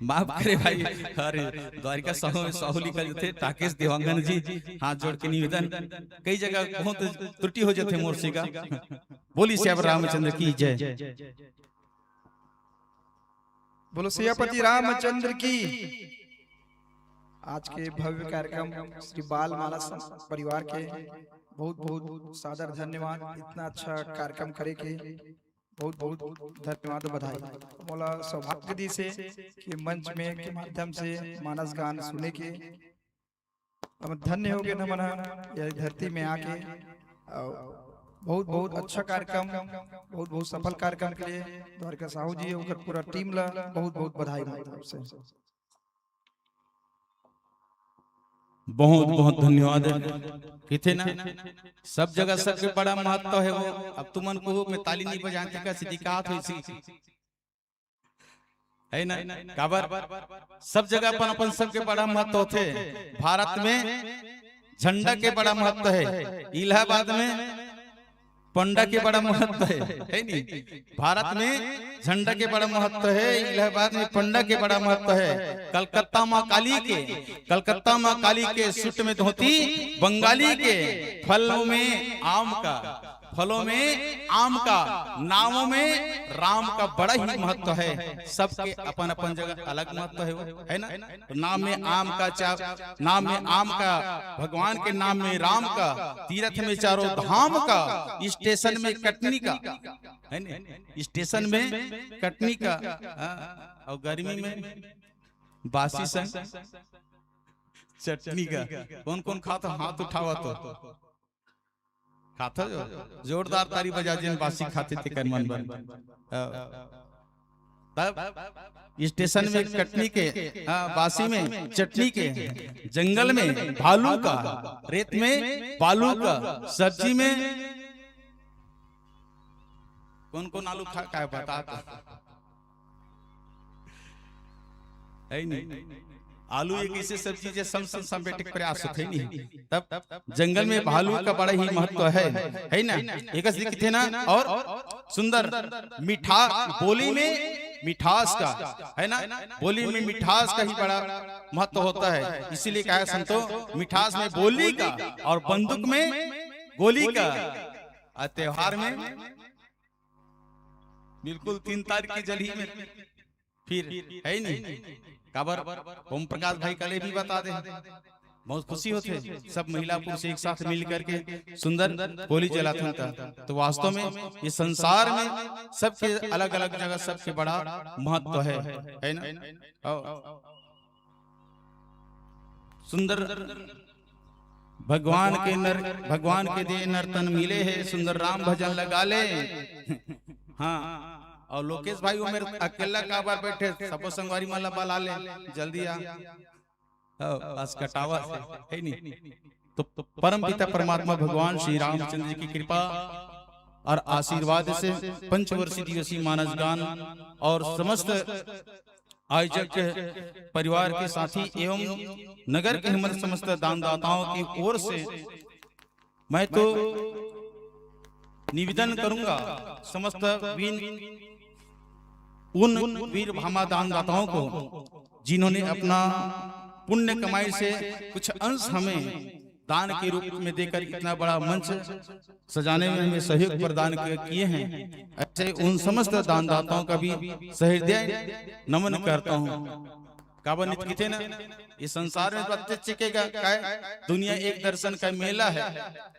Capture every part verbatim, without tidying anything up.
माफ करे भाई, अरे, द्वारिका साहू, साहू लिखा जथे, राकेश देवांगन जी, हाथ जोड़ के निवेदन, कई जगह बहुत त्रुटि हो जथे मोर से गा। बोली सियावर रामचंद्र की जय। बोलो सियापति रामचंद्र की। आज के भव्य कार्यक्रम श्री बाल मानस परिवार के बहुत बहुत सादर धन्यवाद, इतना अच्छा कार्यक्रम करे के बहुत बहुत धन्यवाद, बधाई। मोला सौभाग्य दिस हे कि मंच में के माध्यम से मानस गान सुने के हम धन्य हो गए हमन ह यह धरती में आके। अउ बहुत बहुत अच्छा कार्यक्रम, बहुत बहुत सफल कार्यक्रम के लिए द्वारिका साहू जी, ओकर पूरा टीम ला बहुत बहुत बधाई माता से। बहुत बहुत धन्यवाद। किथे ना, सब जगह सबके बड़ा महत्व हे वो। अब तुमन को मैं ताली नहीं बजाते का सीधी कहा थोड़ी सी, है ना? काबर सब जगह अपन अपन सबके बड़ा महत्व होथे। भारत में झंडा के बड़ा महत्व हे, इलाहाबाद में पंडा के बड़ा महत्व हे, है नी? भारत में झंडा के बड़ा महत्व हे, इलाहाबाद में पंडा के बड़ा महत्व हे। कलकत्ता माँ काली के, कलकत्ता माँ काली के सूट में धोती बंगाली के, फलों में आम का, फलों में आम का, नामों में राम का बड़ा ही महत्व हे। सबके अपन अपन जगह अलग महत्व हे, है ना? तो नाम में आम का चा-, नाम में आम का, भगवान के नाम में राम का, तीरथ में चारों धाम का, स्टेशन में कटनी का, है ना? स्टेशन में कटनी का, हाँ, अउ गर्मी में बासी संग चटनी का। कौन कौन खाता, हाथ उठावा तो। खाता जो जोरदार तारी बजा, जेन बासी खाथे तेकर मन बन। तब स्टेशन में कटनी के, हाँ, बासी में चटनी के, जंगल में भालू का, रेत में बालू का, सब्जी में कौन कौन आलू खा का है बता तो। है नहीं? आलू एक ऐसे सब्जी जे सम सम समेटे के प्रयास होथे नहीं। तब जंगल में भालू का बड़ा ही महत्व है, है ना? एक दिखते ना। और सुंदर मीठा बोली में मिठास का, है ना? बोली में मिठास का ही बड़ा महत्व होता है। इसीलिए कहा है संतो, मिठास में बोली का और बंदूक में गोली का, और त्योहार में बिल्कुल तीन तारीख की जल्दी में फिर है नहीं। काबर ओम प्रकाश भाई कले भी बता दे, बहुत खुशी होथे सब महिला पुरुष एक साथ मिल करके सुंदर होली जलाथन ता। तो वास्तव में ये संसार में सबके अलग-अलग जगह सबके बड़ा महत्व है, है ना? और सुंदर भगवान के नर, भगवान के दे नर्तन मिले हे, सुंदर राम भजन लगा ले। हाँ, और लोकेश भाई वो मेरे अकेला काबर बैठे, सबो संगवारी मन ला बला ले, जल्दी आ। हाँ, बस कटावा से, है नहीं? तो परम पिता परमात्मा भगवान श्री रामचंद्र जी की कृपा और आशीर्वाद से पंचवर्षीय दिवसीय मानस गान और समस्त आयोजक परिवार के साथी एवं नगर के हमर समस्त दानदाताओं की ओर से मैं तो निवेदन करूंगा, समस्त वीर, उन वीर भामा दानदाताओं को जिन्होंने अपना पुण्य कमाई से कुछ अंश हमें दान के रूप में देकर इतना बड़ा मंच सजाने में हमें सहयोग प्रदान किए, किए हैं, ऐसे उन समस्त दानदाताओं का भी सहृदय नमन करता हूँ। काबर नित किथे ना, ये संसार में प्रत्यक्ष के का, का है? दुनिया एक दर्शन का मेला है,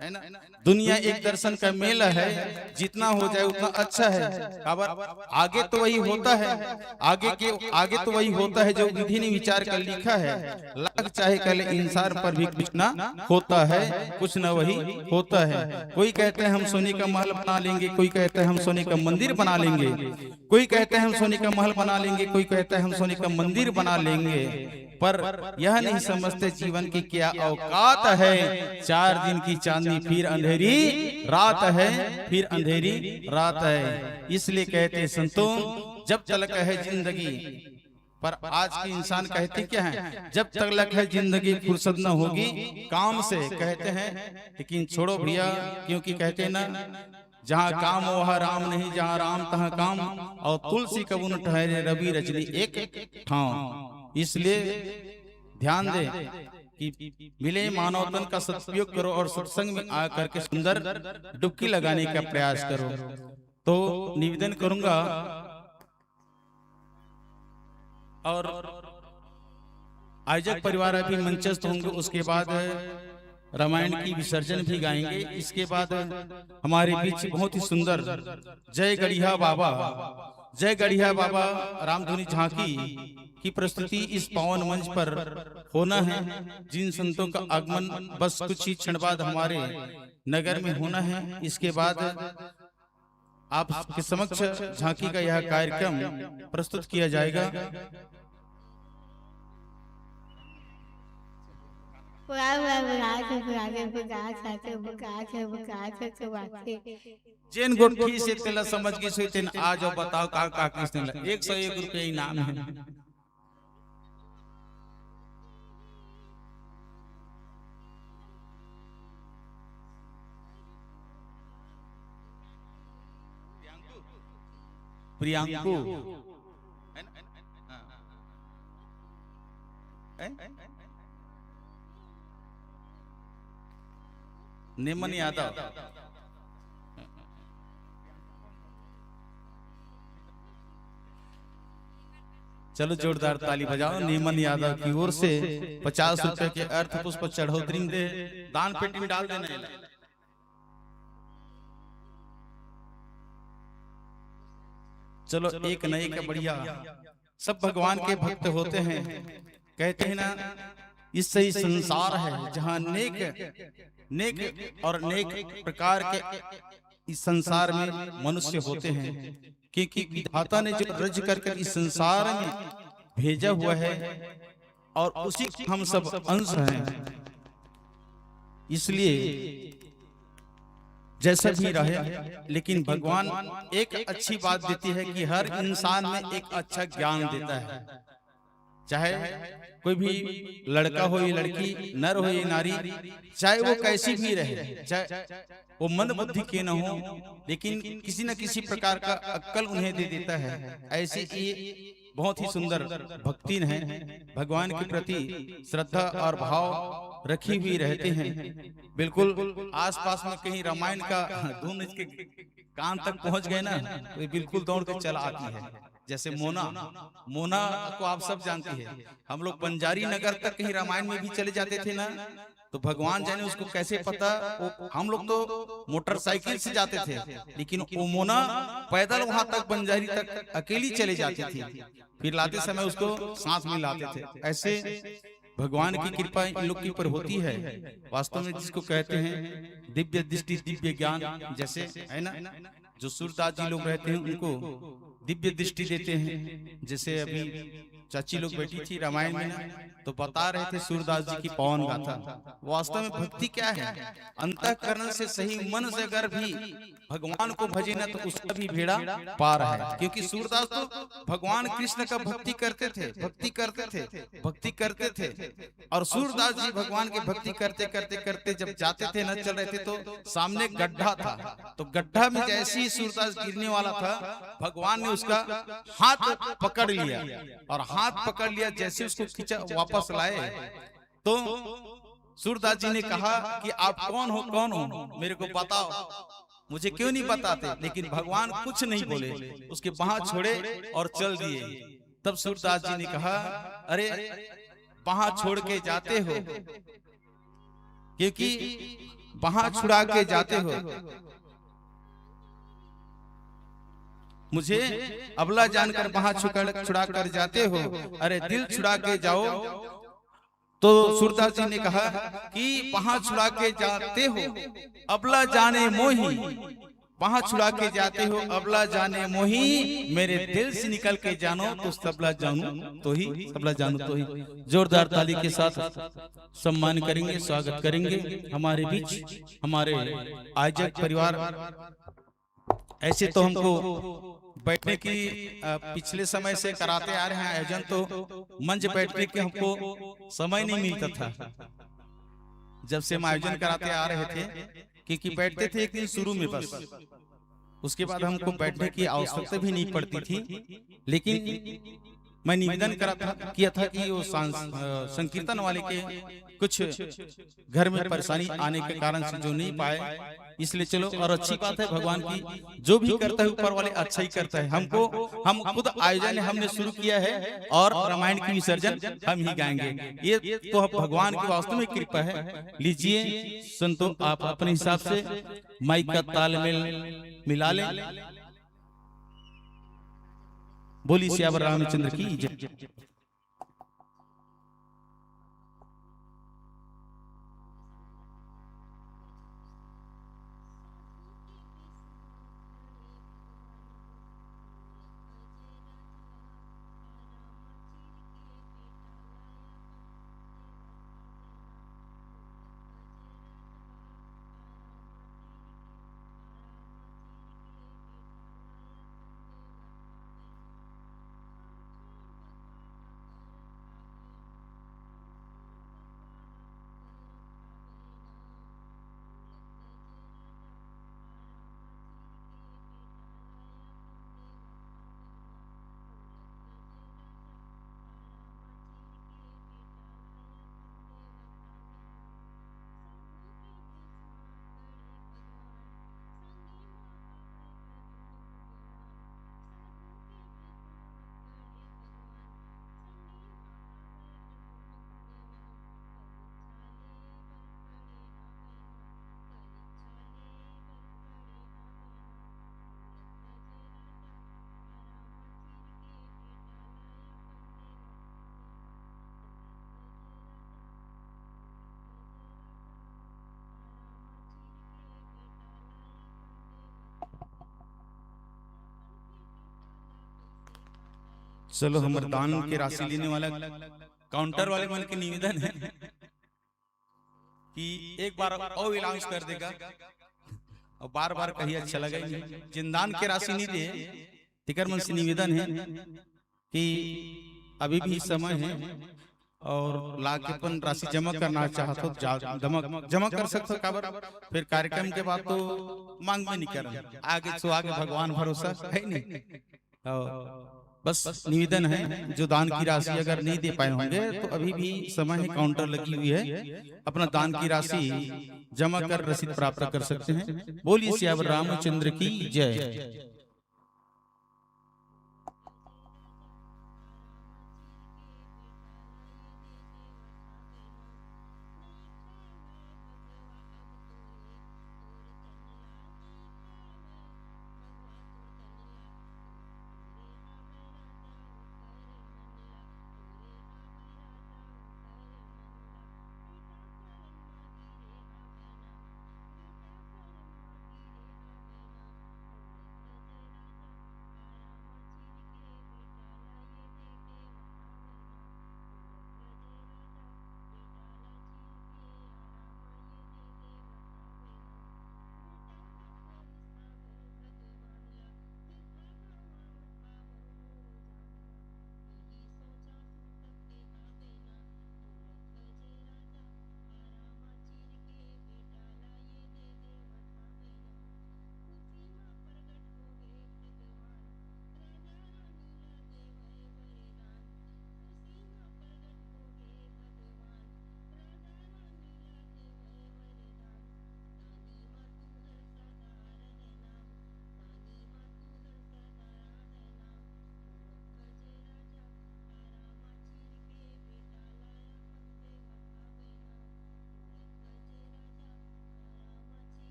है ना? दुनिया एक दर्शन का मेला है, जितना हो जाए उतना अच्छा है। काबर आगे तो वही होता है, आगे के, आगे तो वही होता है जो विधि ने विचार कर लिखा है। लाख चाहे कर ले इंसान पर भी कुछ ना होता है, कुछ ना वही होता है। कोई कहते हैं हम सोने का महल बना लेंगे, कोई कहते हैं हम सोने का मंदिर बना लेंगे, कोई कहते हैं हम सोने का महल बना लेंगे, कोई कहते हैं हम सोने का मंदिर बना लेंगे, पर यह नहीं समझते जीवन की क्या औकात है। चार दिन की चांदनी फिर अंधेरी रात है, फिर अंधेरी रात है। इसलिए कहते संतों, जब तलक है जिंदगी, पर आज के इंसान कहते क्या है, जब तलक है जिंदगी फुर्सत न होगी काम से, कहते हैं। लेकिन छोड़ो भैया, क्योंकि कहते ना, जहाँ काम वहाँ राम नहीं, जहाँ राम तहाँ काम, और तुलसी कबहूँ न ठहरे, रवि रजनी एक ठाव। इसलिए ध्यान दें कि मिले मानव तन का सदुपयोग करो और सत्संग में आ करके सुंदर डुबकी लगाने का प्रयास करो। तो निवेदन करूंगा, और आयोजक परिवार अभी मंचस्थ होंगे, उसके बाद रामायण की विसर्जन भी गाएंगे। इसके बाद हमारे बीच बहुत ही सुंदर जय गढ़िया बाबा, जय गढ़िया बाबा रामधुनी झांकी की प्रस्तुति इस पावन मंच पर होना है। जिन संतों का आगमन बस कुछ ही क्षण बाद हमारे नगर में होना है, इसके बाद आपके समक्ष झांकी का यह कार्यक्रम प्रस्तुत किया जाएगा। वाह, वाह, वाह, वाह, वाह, वाह, वाह, वाह, वाह। जेन गोठी से तेला समझ गई सो तेन आ जाओ, बताओ का का किसने ला। एक सौ एक रुपया इनाम है। प्रियांकु। हैं? नेमन यादव। चलो जोरदार ताली बजाओ। नेमन यादव की ओर से पचास रुपए के अर्थ पुष्प चढ़ोतरी में दे, दान पेटी में डाल देना ये ला। चलो, एक न एक बढ़िया, सब भगवान के भक्त होते हैं। कहते हैं ना, इससे ही संसार है जहाँ नेक नेक और नेक प्रकार के इस संसार में मनुष्य होते हैं, क्योंकि विधाता ने जो रच करके इस संसार में भेजा हुआ है और उसी के हम सब अंश हैं। इसलिए जैसा भी रहे, लेकिन भगवान एक अच्छी बात देती है कि हर इंसान में एक अच्छा ज्ञान देता है। चाहे कोई भी लड़का हो या लड़की, नर हो या नारी, चाहे वो कैसी भी रहे, चाहे वो मंद बुद्धि के न हो, लेकिन किसी न किसी प्रकार का अक्कल उन्हें दे देता है। ऐसे ये बहुत ही सुंदर भक्तिन है, भगवान के प्रति श्रद्धा और भाव रखी हुई रहते हैं। बिल्कुल आसपास में कहीं रामायण का धुन इसके कान तक पहुंच गए ना, तो ये बिल्कुल दौड़ के चला आती है। जैसे मोना, मोना को आप सब जानते हैं। हम लोग बंजारी नगर तक कहीं रामायण में भी चले जाते थे ना, तो भगवान जाने उसको कैसे पता। वो, हम लोग तो मोटरसाइकिल से जाते थे, लेकिन वो मोना पैदल वहां तक, बंजारी तक अकेली चले जाती थी। फिर लाते समय उसको साथ में लाते थे। ऐसे भगवान की कृपा इन लोग के ऊपर होती है। वास्तव में जिसको कहते हैं दिव्य दृष्टि, दिव्य ज्ञान, जैसे, है ना, जो सूरदास जी लोग रहते हैं उनको दिव्य दृष्टि देते हैं। जैसे अभी चाची लोग बैठी थी रामायण में ना, तो बता रहे थे सूरदास जी की पावन गाथा। वास्तव में भक्ति क्या है? अंतःकरण से, सही मन से अगर भी भगवान को भजे ना, तो उसका भी बेड़ा पार है। क्योंकि सूरदास तो भगवान कृष्ण का भक्ति करते थे, भक्ति करते थे, भक्ति करते थे। और सूरदास जी भगवान की भक्ति करते करते करते जब जाते थे ना, चल रहे थे, तो सामने गड्ढा था। तो गड्ढा में जैसे ही सूरदास गिरने वाला था, भगवान ने उसका हाथ पकड़ लिया, और हाथ पकड़ लिया, जैसे उसको खींचा, वापस लाए, तो सूरदास जी ने कहा कि आप कौन हो, कौन हो, मेरे को बताओ, मुझे क्यों नहीं बताते? लेकिन भगवान कुछ नहीं बोले, उसके बाह छोड़े और चल दिए। तब सूरदास जी ने कहा, अरे, बाह छोड़ के जाते हो क्योंकि बाह छुड़ा के जाते हो, मुझे अबला जानकर बाह छुकड़- छुड़ा कर जाते हो, अरे दिल छुड़ा के जाओ। तो सूरदास जी ने कहा कि बाह छुड़ा के जाते हो, अबला जाने मोही, बाह छुड़ा के जाते हो, अबला जाने मोही, मेरे दिल से निकल के जानो तो सबला जानू तो ही, सबला जानू तो ही। जोरदार ताली के साथ सम्मान करेंगे, स्वागत करेंगे हमारे बीच हमारे आयोजक परिवार। ऐसे तो हमको बैठने की, अ, पिछले समय से कराते आ रहे हैं आयोजन, तो मंच बैठने के हमको समय नहीं मिलता था। जब से हम आयोजन कराते आ रहे थे, क्योंकि बैठते थे एक दिन शुरू में बस, उसके बाद हमको बैठने की आवश्यकता भी नहीं पड़ती थी। लेकिन मैं निवेदन करा था, किया था कि वो सांस-, अ, संकीर्तन वाले के कुछ घर में परेशानी आने के कारण से जो नहीं पाए, इसलिए चलो, और अच्छी बात है, भगवान की जो भी करता है ऊपर वाले अच्छा ही करता है। हमको, हम खुद आयोजन हमने शुरू किया है और रामायण की विसर्जन हम ही गाएंगे। ये तो अब भगवान की वास्तव में कृपा है। लीजिए संतो, आप अपने हिसाब से माइक का तालमेल मिला लें। बोली सियावर रामचंद्र की जय। चलो, हमर दान के राशि लेने वाला काउंटर वाले मन के निवेदन है कि एक बार और अनाउंस कर देगा, और बार बार कही अच्छा लगे नहीं। जिन दान के राशि नहीं दे, तेकर मन से निवेदन है कि अभी भी समय है, और ला के अपन राशि जमा करना चाहत हो, जा-, जमा, जमा कर सकत हो। काबर, फिर कार्यक्रम के बाद तो मांग में नहीं करन, आगे सो आगे भगवान भरोसा है नहीं। और बस निवेदन है, जो दान की राशि अगर नहीं दे पाए होंगे तो अभी भी समय है, काउंटर लगी हुई है, अपना दान की राशि जमा कर रसीद प्राप्त कर सकते हैं। बोलिए सियावर रामचंद्र की जय।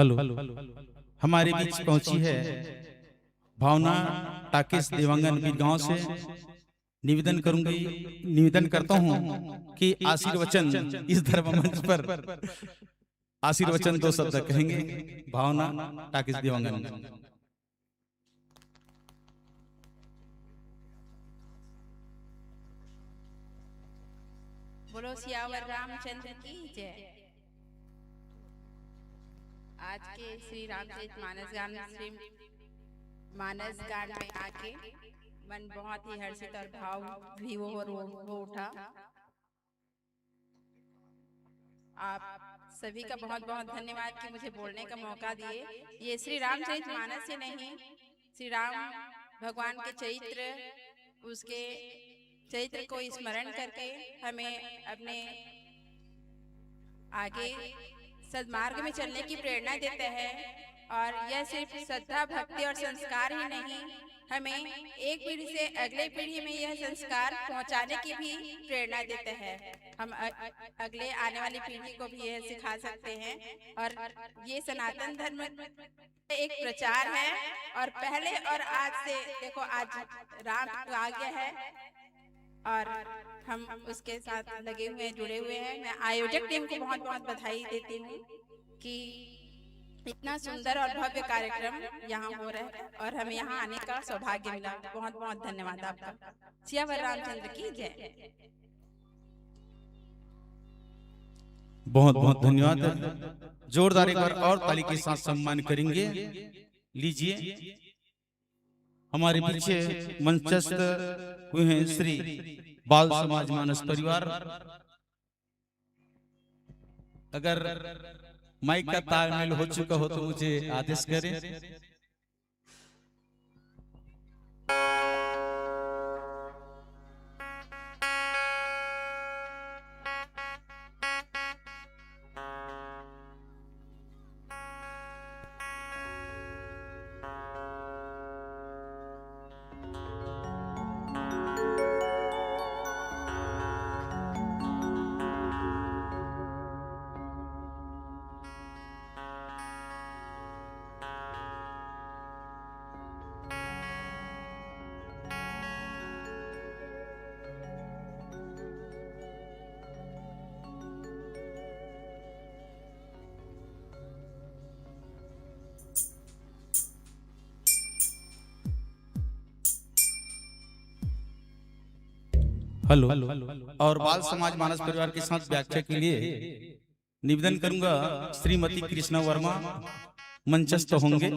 हेलो, हमारे बीच पहुंची है भावना टाकिस देवांगन बीरगांव से। निवेदन करूंगी, निवेदन करता हूं कि आशीर्वचन इस धर्म मंच पर आशीर्वचन दो शब्द कहेंगे भावना टाकिस देवांगन। बोलो सियावर रामचंद्र की जय। आज के श्री रामचरित मानस गान, श्री मानस गान में आके मन बहुत ही हर्षित और भाव विभोर हो, हो उठा। आप सभी का बहुत बहुत धन्यवाद कि मुझे बोलने का मौका दिए। ये श्री रामचरित मानस ही नहीं, श्री राम भगवान के चरित्र, उसके चरित्र को स्मरण करके हमें अपने आगे सदमार्ग में चलने की प्रेरणा देता है। और यह सिर्फ श्रद्धा, भक्ति और संस्कार ही नहीं, हमें एक पीढ़ी से अगले पीढ़ी में यह संस्कार पहुंचाने की भी प्रेरणा देता है। हम अ-, अगले आने वाली पीढ़ी को भी यह सिखा सकते हैं। और ये सनातन धर्म एक प्रचार है। और पहले और आज से देखो, आज राम आ गया है और हम उसके साथ लगे हुए हैं, जुड़े हुए हैं। मैं आयोजक टीम को बहुत बहुत बधाई देती हूँ कि इतना सुंदर और भव्य कार्यक्रम यहाँ हो रहा है और हमें यहाँ आने का सौभाग्य मिला। बहुत बहुत धन्यवाद आपका। सियावर रामचंद्र की जय। बहुत बहुत धन्यवाद। जोरदार एक बार और ताली के साथ सम्मान करेंगे। लीजिए, हमारे पीछे मंचस्थ हुए हैं श्री बाल समाज मानस परिवार। अगर माइक का तालमेल हो चुका हो तो मुझे आदेश करें। हेलो। और बाल समाज मानस परिवार के साथ व्याख्या के लिए निवेदन करूंगा, श्रीमती कृष्णा वर्मा मंचस्थ होंगे।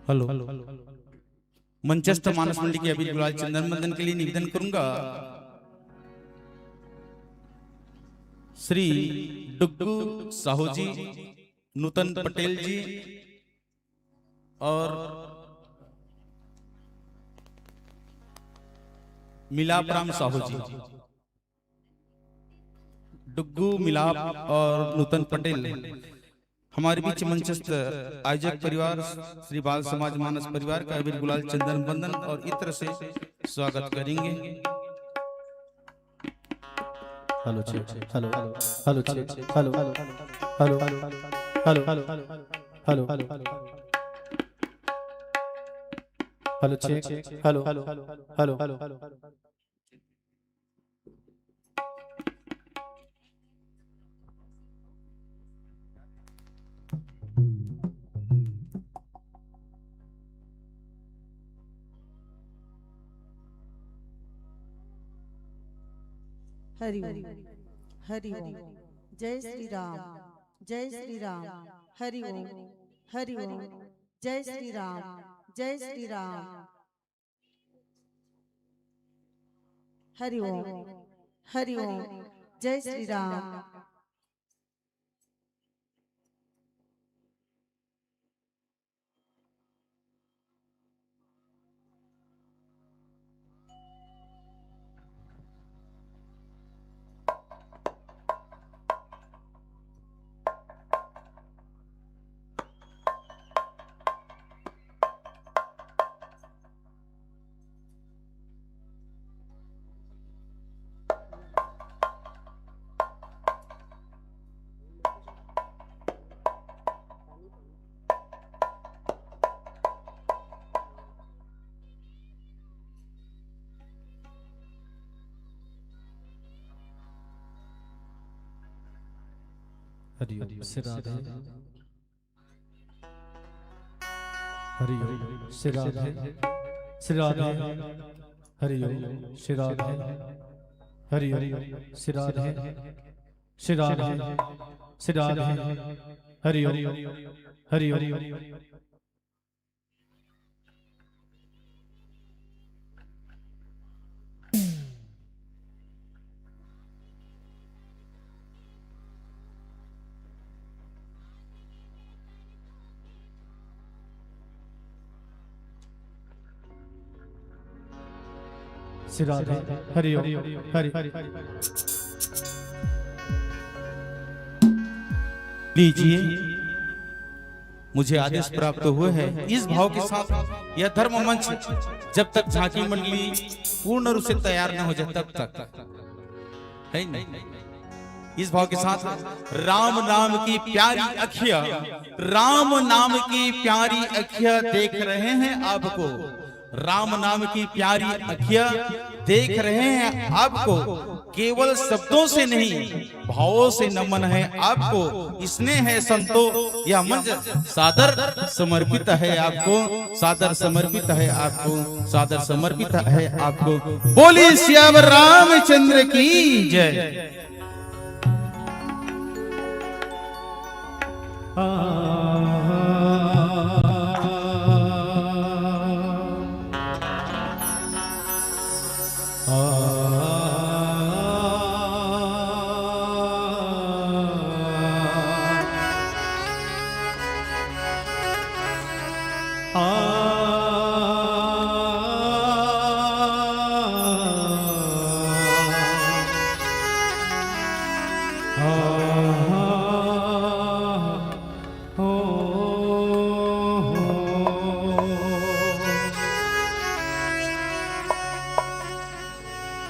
हेलो। मंचस्थ मानस मंडली के अबीर गुलाल चंदन बंदन के लिए निवेदन करूंगा, श्री डुग्गू साहू जी, नूतन पटेल जी और मिलाप राम साहू जी। डुग्गू, मिलाप और नूतन पटेल हमारे बीच मंचस्थ आयोजक परिवार श्री बाल समाज मानस परिवार का अबीर गुलाल चंदन बंदन और इत्र से स्वागत करेंगे। Hello check, hello, hello check, hello, hello, hello, hello, hello, hello check, hello, hello, hello. Hari Om. Hari Om. जय श्री राम। जय श्री राम। हरि ओम। हरि ओम। जय श्री राम। जय श्री राम। हरि ओम। हरि ओम। जय श्री राम। हरि ओम। श्री राधे। हरि ओम। श्री राधे। श्री राधे। हरि ओम। श्री राधे। हरि ओम। श्री राधे। श्री राधे। श्री राधे। हरि ओम। हरि ओम। श्री राधे। हरि ओम। हरि। लीजिए, मुझे आदेश प्राप्त हुए हैं। इस भाव के साथ यह धर्म मंच, जब तक झांकी मंडली पूर्ण रूप से तैयार न हो जाए, तब तक, है नहीं? इस भाव के साथ, राम नाम की प्यारी अखिया, राम नाम की प्यारी अखिया देख रहे हैं आपको। राम नाम की प्यारी अखिया देख रहे हैं आपको। केवल शब्दों से नहीं, भावों से नमन है आपको। स्नेह है संतो, यह मंच सादर समर्पित है आपको, सादर समर्पित है आपको, सादर समर्पित है आपको। बोलिए सियावर रामचंद्र की जय।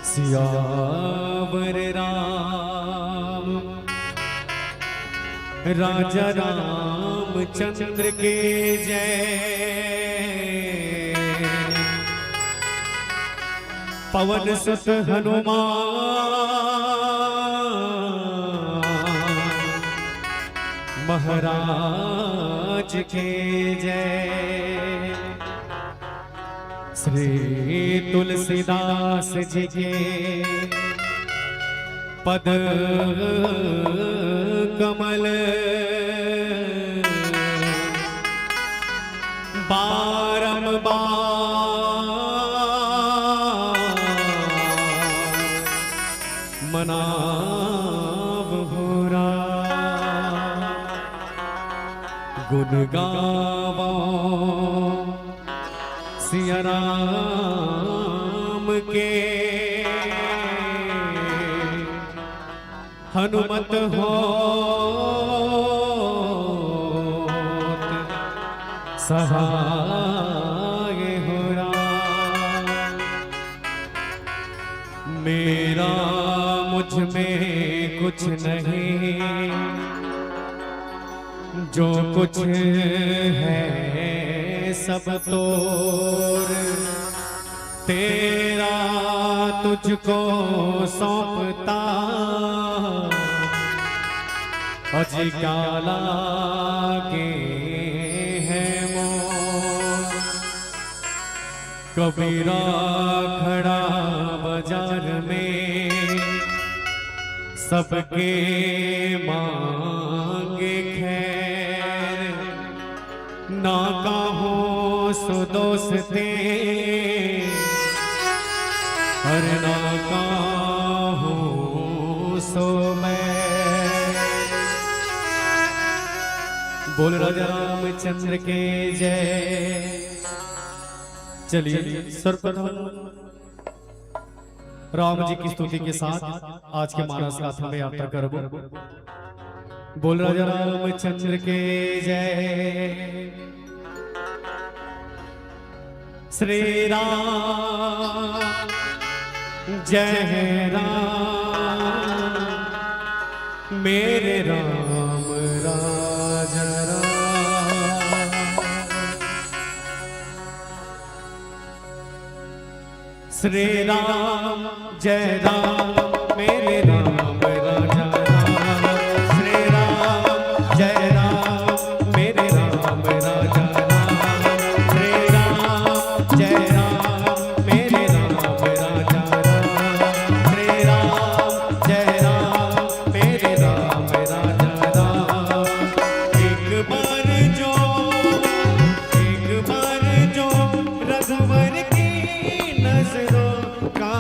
सियावर राम राजा रामचंद्र के जय। पवन सुत हनुमान महाराज के जय। श्री तुलसीदास जी के पद कमल बारंबार मनाव हो राम। गुण गावो सिया राम के, हनुमत होत सहाय हो राम। मेरा मुझ में कुछ नहीं, जो कुछ है सब तोर, तेरा तुझको सौंपता। अजी क्या लागे है मोर। कबीरा खड़ा बाजार में, सबके मांगे खैर, ना काहूँ सो दोस्ते, अरे ना काहूँ सो मैं। बोल राजा रामचंद्र के जय। चलिए सर्वप्रथम राम जी की स्तुति के साथ आज के मानस गाथा में यात्रा करबो। बोल राजा रामचंद्र के जय। श्री राम जय राम, मेरे राम राजा राम। श्री राम जय राम, मेरे राम राजा राम। श्री राम जय राम, मेरे राम राजा राम। श्री राम जय राम, मेरे राम राजा राम। श्री राम जय राम, मेरे राम राजा राम। एक बार जो, एक बार जो रघुवर की नजरों का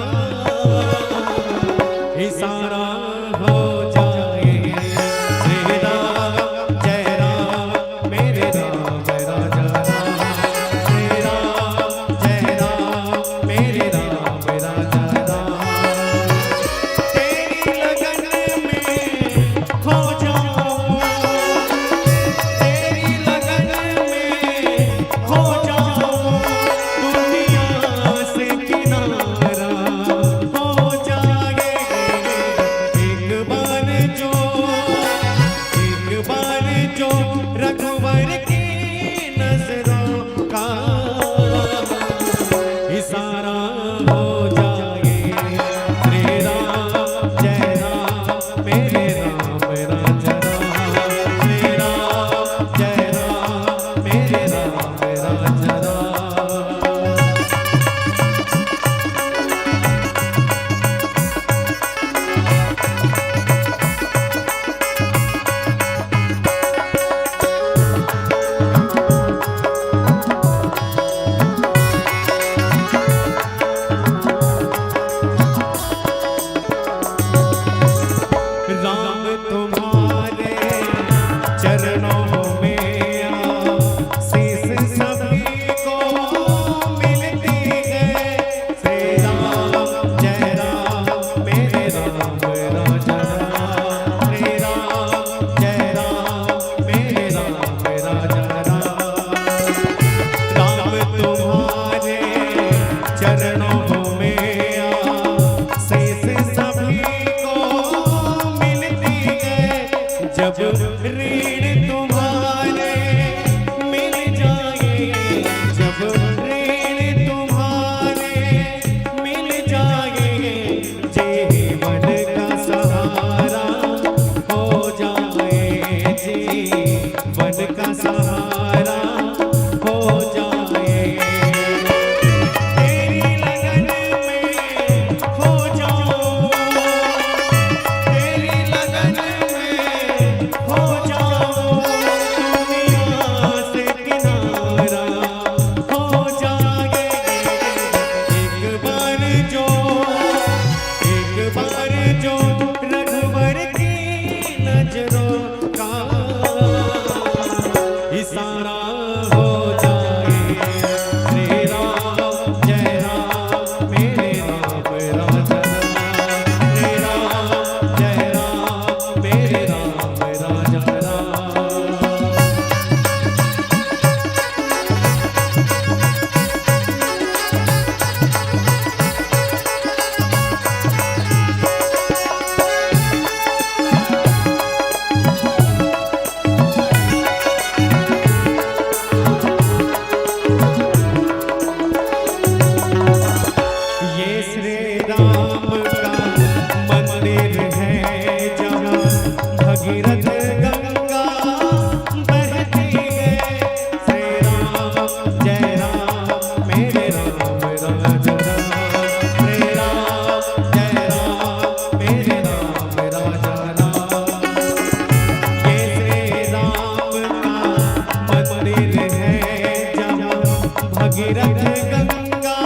भगीरथ गंगा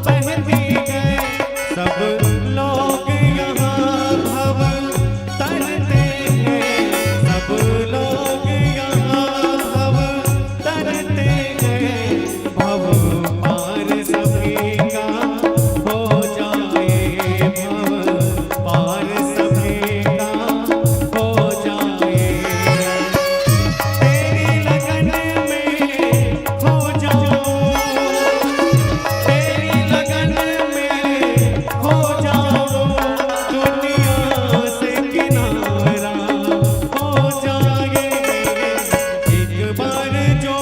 बहती है, सब लोग यहाँ भव तरते हैं, सब लोग यहाँ भव तरते हैं, भव पार सभी का हो जाए, भव पार सभी का हो जाए। तेरी लगन में खो जाऊं, तेरी लगन में खो जाऊं, दुनिया से किनारा हो जाए। एक बार जो,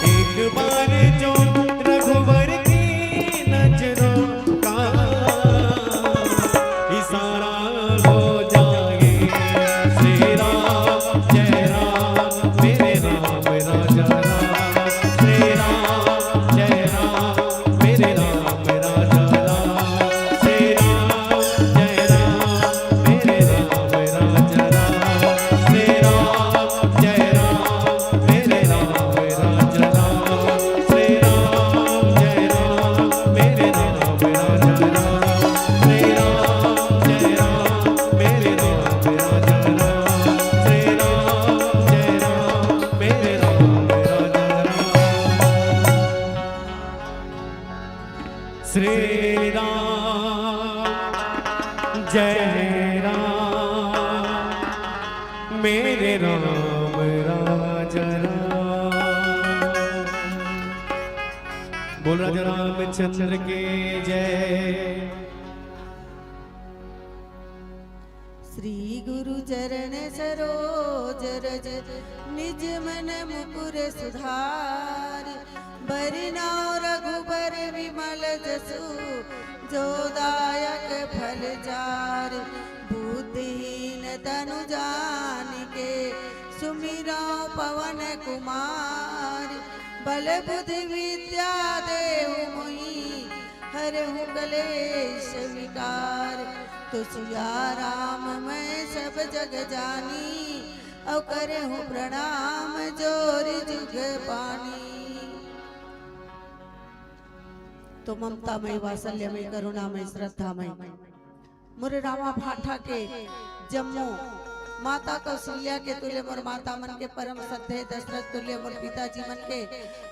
एक बार जो रघुवर की नजरों का इशारा हो जाए। श्री राम जय राम, मेरे राम राजा राम। श्री राम जय राम, मेरे राम राजा राम। श्री राम जय राम, मेरे राम राजा राम। श्री राम जय राम, मेरे राम राजा राम। श्री राम जय राम, मेरे राम राजा राम। श्री राम जय राम, मेरे राम राजा राम। श्री राम जय राम, मेरे राम राजा राम। श्री राम जय राम, मेरे राम राजा राम। बोल राजा रामचंद्र के जय। श्री गुरु चरण सरोज रज, निज मन मुकुर सुधारि। बरनउँ रघुबर विमल जसु, जो दायक फल चारि। बुद्धिहीन तनु जानिके, सुमिरउँ पवन कुमारि। बल बुद्धि विद्या देहु मोहि, हरहु कलेश विकार। तो सिया राम मैं सब जग जानी, अउ करहु प्रणाम जोरि जुग पानी। तो ममतामय, वात्सल्यमय, करुणामय, श्रद्धामय मोर रामा भाठा के जम्मो, माता कौशल्या के तुल्य मोर माता मन के, परम श्रद्धेय दशरथ तुल्य मोर पिताजी मन के,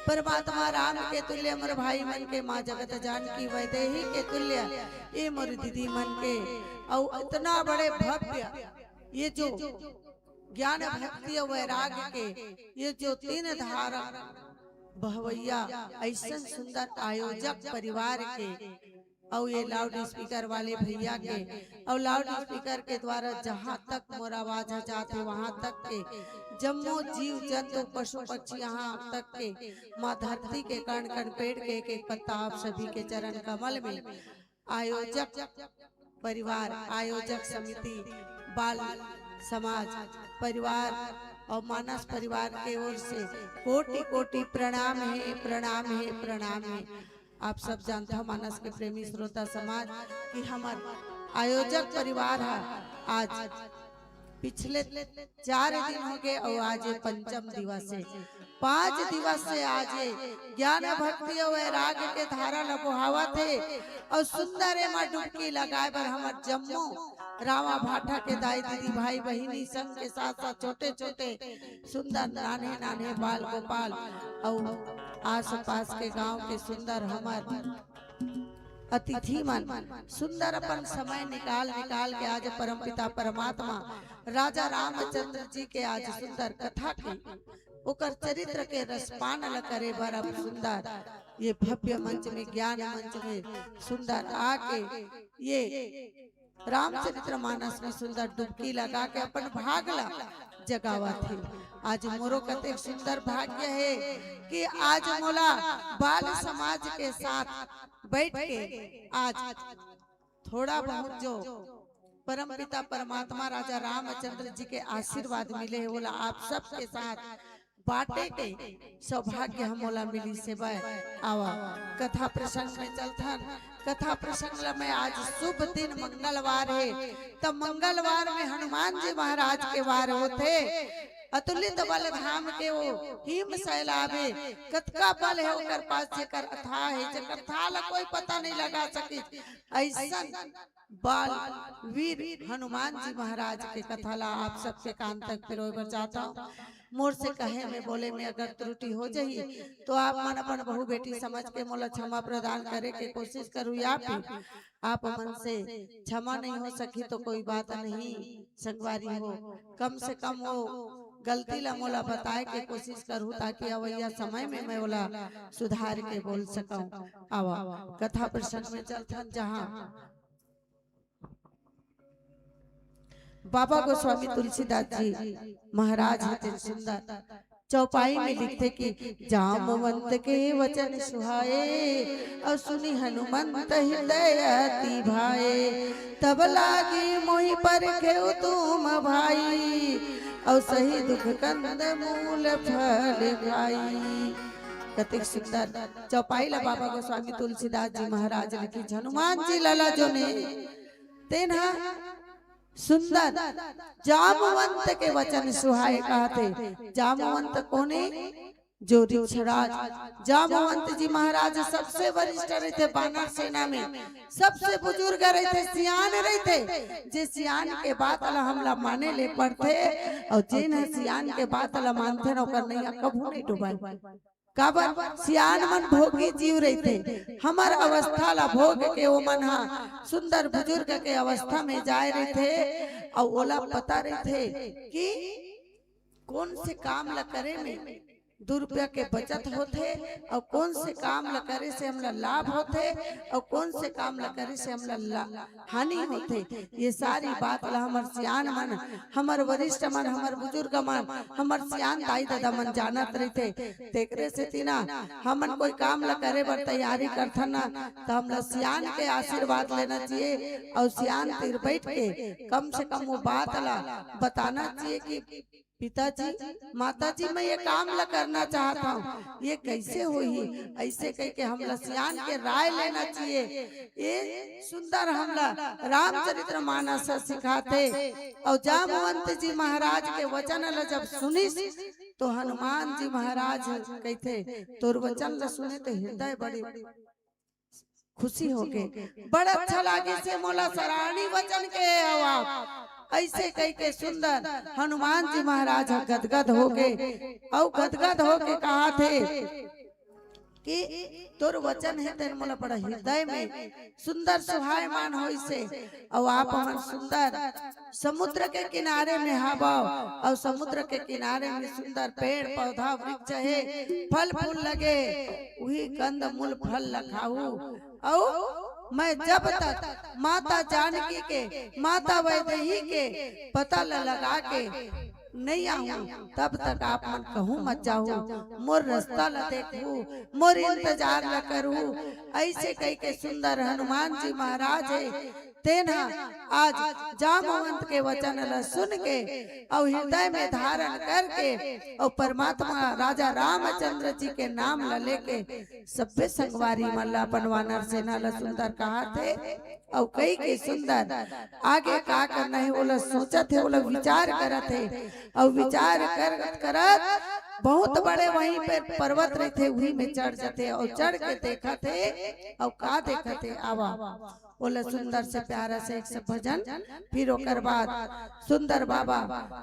परमात्मा राम के तुल्य मोर भाई मन के, माँ जगत जानकी वैदेही के तुल्य ए मोर दीदी मन के, अउ इतना बड़े भव्य ये जो ज्ञान भक्ति अउ वैराग्य के ये जो तीन धारा बहवैया अइसन सुंदर आयोजक परिवार के, अउ ये लाउड स्पीकर वाले भैया के, अउ लाउड स्पीकर के द्वारा जहाँ तक मोर आवाज ह जात हे वहाँ तक के जम्मो जीव जंतु पशु पक्षी यहाँ तक के माँ धरती के कण कण पेड़ के एक एक पत्ता आप सभी के चरण कमल में आयोजक परिवार, आयोजक समिति, बाल समाज परिवार अउ मानस परिवार के ओर से कोटि कोटि प्रणाम हे, प्रणाम हे, प्रणाम हे। आप सब जानथव मानस के प्रेमी श्रोता समाज कि हमर आयोजक परिवार ह आज पिछले चार दिन होगे अउ आज ये पंचम दिवस हे। पाँच दिवस से आज ये ज्ञान भक्ति अउ वैराग्य के धारा ल बोहावत हे अउ सुंदर एमा डुबकी लगाए बर हमर जम्मो रामा भाठा के दाई दीदी भाई बहिनी संग के साथ साथ छोटे छोटे सुंदर नान्हे नान्हे बाल गोपाल अउ आस पास के गांव के सुंदर हमर अतिथि मन सुंदर अपन समय निकाल निकाल के आज परमपिता परमात्मा राजा रामचंद्र जी के आज सुंदर कथा के ओकर चरित्र के रसपान ल करे बर अब सुंदर ये भव्य मंच में, ज्ञान मंच में सुंदर आके ये रामचरित्र मानस में सुंदर डुबकी लगा के अपन भाग ला जगावत हे। आज मोरो कतेक सुंदर भाग्य हे कि आज मोला बाल समाज के साथ बैठ के आज थोड़ा बहुत जो परमपिता परमात्मा राजा रामचंद्र जी के आशीर्वाद मिले हे, ओला आप सबके साथ बांटे के सौभाग्य ह मोला मिलिस हे। बय आवा, कथा प्रसंग में चलथन। कथा प्रसंग ला मैं आज शुभ दिन मंगलवार हे, त मंगलवार में हनुमान जी महाराज के वार होथे। अतुलित बल धाम के वो हिम सैलाबे, कतका बल हे ओकर पास, जेकर अथाह हे, जेकर थाह ला कोई पता नहीं लगा सकिस। अइसन बल वीर हनुमान जी महाराज के कथा ला आप सबके कान तक पिरोय बर चाहत हंव। मोर से कहे में, बोले में अगर त्रुटि हो जाही, तो आप मन अपन बहू बेटी समझ के मोला क्षमा प्रदान करे के कोशिश करहू, या फिर आप मन से क्षमा नहीं हो सकी तो कोई बात नहीं संगवारी हो, कम से कम वो गलती ला मोला बताए के कोशिश करहू, ताकि अवइया समय में मैं ओला सुधार के बोल सकंव। आवा, कथा प्रसंग में चलथन, जहाँ बाबा गोस्वामी तुलसीदास जी महाराज हे तेन सुंदर चौपाई में लिखथे कि जामवंत के वचन सुहाए, अउ सुनि हनुमंत हृदय अति भाए। तब लागी मोहि परखेउ तुम भाई, अउ सही दुख कंद मूल फल खाई। कतेक सुंदर चौपाई ला बाबा गोस्वामी तुलसीदास जी महाराज लिखिस। हनुमान जी लला जो ने तेन ह सुंदर जामवंत के वचन सुहाए कहथे। जामवंत कोने? जो ऋक्षराज जामवंत जी महाराज सबसे वरिष्ठ रहिथे, बानर सेना में सबसे बुजुर्ग रहिथे, सियान रहिथे। जे सियान के बात ला हमला माने ले पड़थे, अउ जेन ह सियान के बात ला मानथे ना, ओकर नैया कभू नहीं डुबाय। काबर? सियान मन भोगी जीव रहिथे, हमर अवस्था ला भोग के ओमन ह सुंदर बुजुर्ग के अवस्था में जाय रहिथे, अउ ओला पता रहिथे कि कोन से काम ला करे में दू रुपया के बचत होथे, अउ कोन से काम ला करे से हमला लाभ होथे, अउ कोन से काम ला करे से हमला ला-, हानि होथे। ये सारी बात ला हमर सियान मन, हमर वरिष्ठ मन, हमर बुजुर्ग मन, हमर सियान दाई ददा मन जानत रहिथे। तेकरे सेती ना हमन कोई काम ला करे बर तैयारी करथन ना, त हमला सियान के आशीर्वाद लेना चाहिए, अउ सियान तीर बैठ के कम से कम वो बात ला बताना चाहिए कि पिताजी, माताजी, मैं ये काम ला करना चाहत हंव, ये कैसे होही? ऐसे कह के हमला सियान के राय लेना चाहिए। ये सुंदर हमला रामचरित्र मानस ह सिखाथे। अउ जामवंत जी महाराज के वचन ला जब सुनिस, तो हनुमान जी महाराज कहिथे, तोर वचन ला सुने तो हृदय बड़े खुशी होगे, बड़ा अच्छा लागिस हे मोला, सराहनीय वचन के हव आप। ऐसे कहि के सुंदर हनुमान जी महाराज ह गदगद होगे, अउ गदगद होके कहथे कि तोर वचन हे तेन मोला बड़ा हृदय में सुंदर सुहायमान होइस हे। अउ आप हमन सुंदर समुद्र के किनारे में हवव, अउ समुद्र के किनारे में सुंदर पेड़ पौधा वृक्ष हे, फल फूल लगे, उही कंद मूल फल ल खाहू। अउ मैं जब तक माता जानकी के, माता वैदेही के पता ल लगा के नहीं आहूं, तब तक आप मन कहूं मत जाहू, मोर रास्ता ल देखहू, मोर इंतजार ल करहू। ऐसे कहि के सुंदर हनुमान जी महाराज हे, तेन ह आज जामवंत के वचन ल सुन के अउ हृदय में धारण करके अउ परमात्मा राजा रामचंद्र जी के नाम ल लेके सब्बे संगवारी मन ल अपन वानर सेना ल सुंदर कहथे। अउ कहि के सुंदर आगे का करना हे, ओला सोचत हे, ओला विचार करत हे। अउ विचार करत करत बहुत बड़े वहीं पे पर्वत रहिथे, उही में चढ़ जाथे। अउ चढ़ के देखत हे, अउ का देखत हे, आवा, ओला सुंदर से प्यारा से एक से भजन, फिर ओकर बाद सुंदर बाबा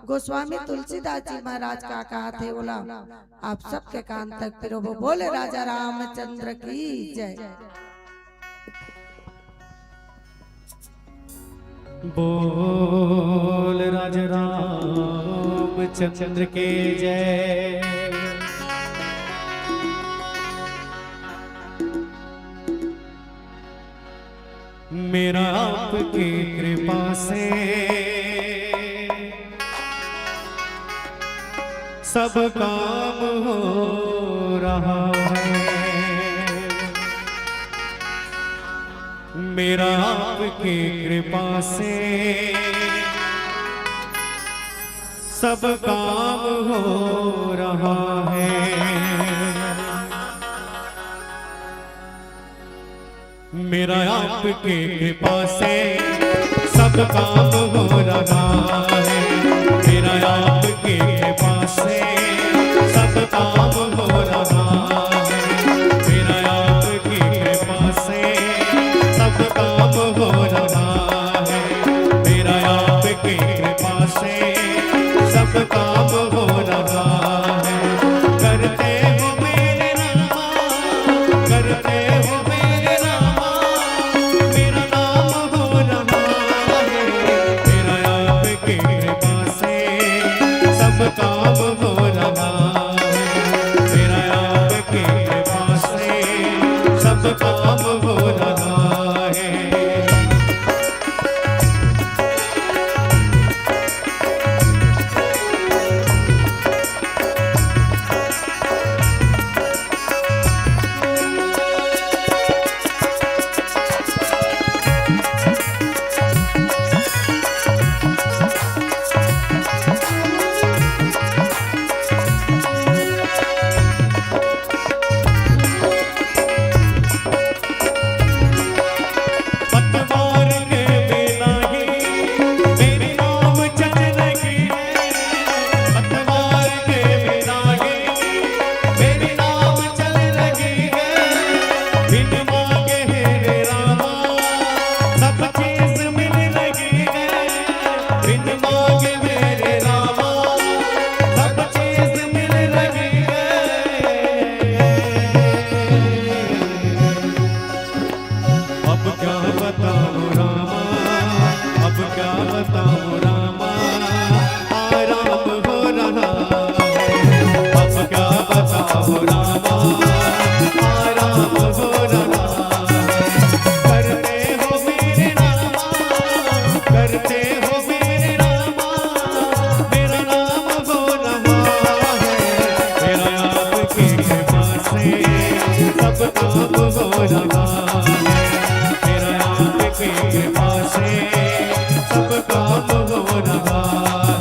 गोस्वामी तुलसीदास जी महाराज का कहत हे, ओला आप सबके कान तक पिरोबो। बोले राजा रामचंद्र की जय। बोल राजा रामचंद्र के जय। मेरा आपकी कृपा से सब काम हो रहा है। मेरा आपकी कृपा से सब काम हो रहा है। मेरा आपकी कृपा से सब काम हो रहा है। मेरा आपकी कृपा से सब काम हो रहा है, मेरा आपकी कृपा से सब काम हो रहा है, मेरा आपकी कृपा से सब काम हो रहा है। करते हो मेरे रामा, करते हो मेरे रामा, मेरा नाम हो रहा है, मेरा आपकी कृपा से सब काम हो रहा है, मेरा आपकी कृपा से सब काम हो रहा है। पतवार के बिना ही मेरी नाव चल रही है, पतवार के बिना ही मेरी नाव चल रही है। बिन मांगे हे रे रामा सब चीज मिल रही है, बिन मांगे मेरे रामा सब चीज मिल रही है। अब क्या बताऊं रामा, अब क्या बताऊं रामा, आराम हो रहा है। अब क्या बताऊं रामा, आराम हो रहा है। करते हो मेरे रामा, करते हो मेरे रामा, मेरा नाम हो रहा है। मेरा आपकी कृपा से सब काम हो रहा है, मेरा आपकी कृपा से सब काम हो रहा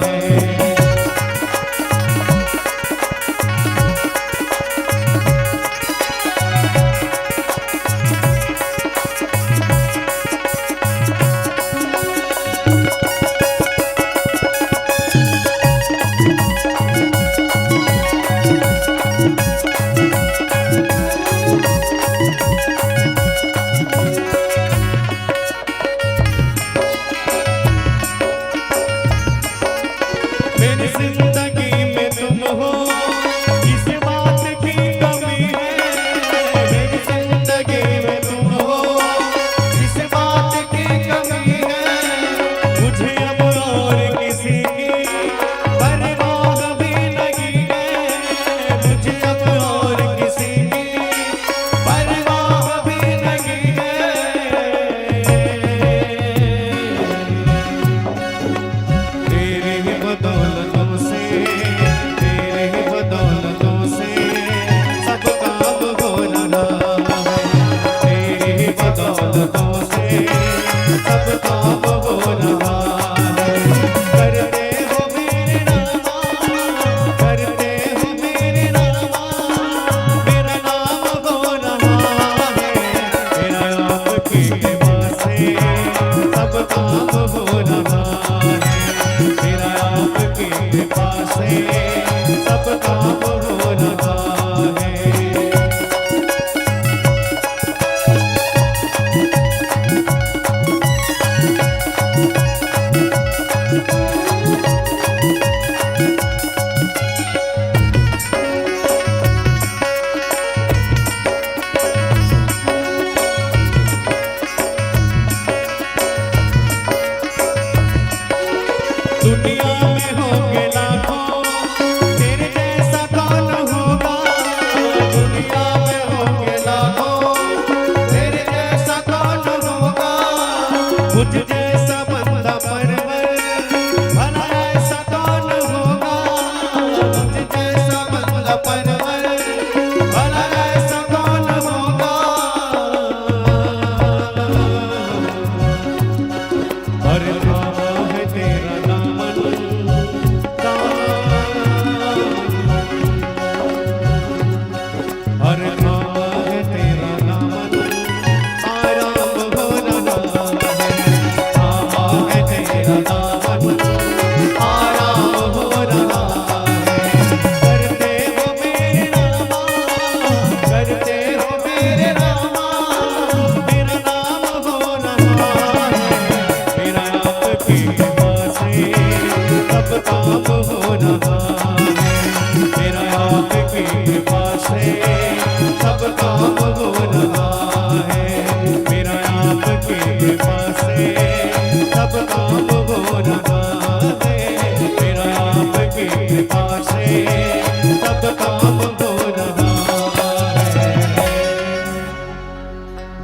है।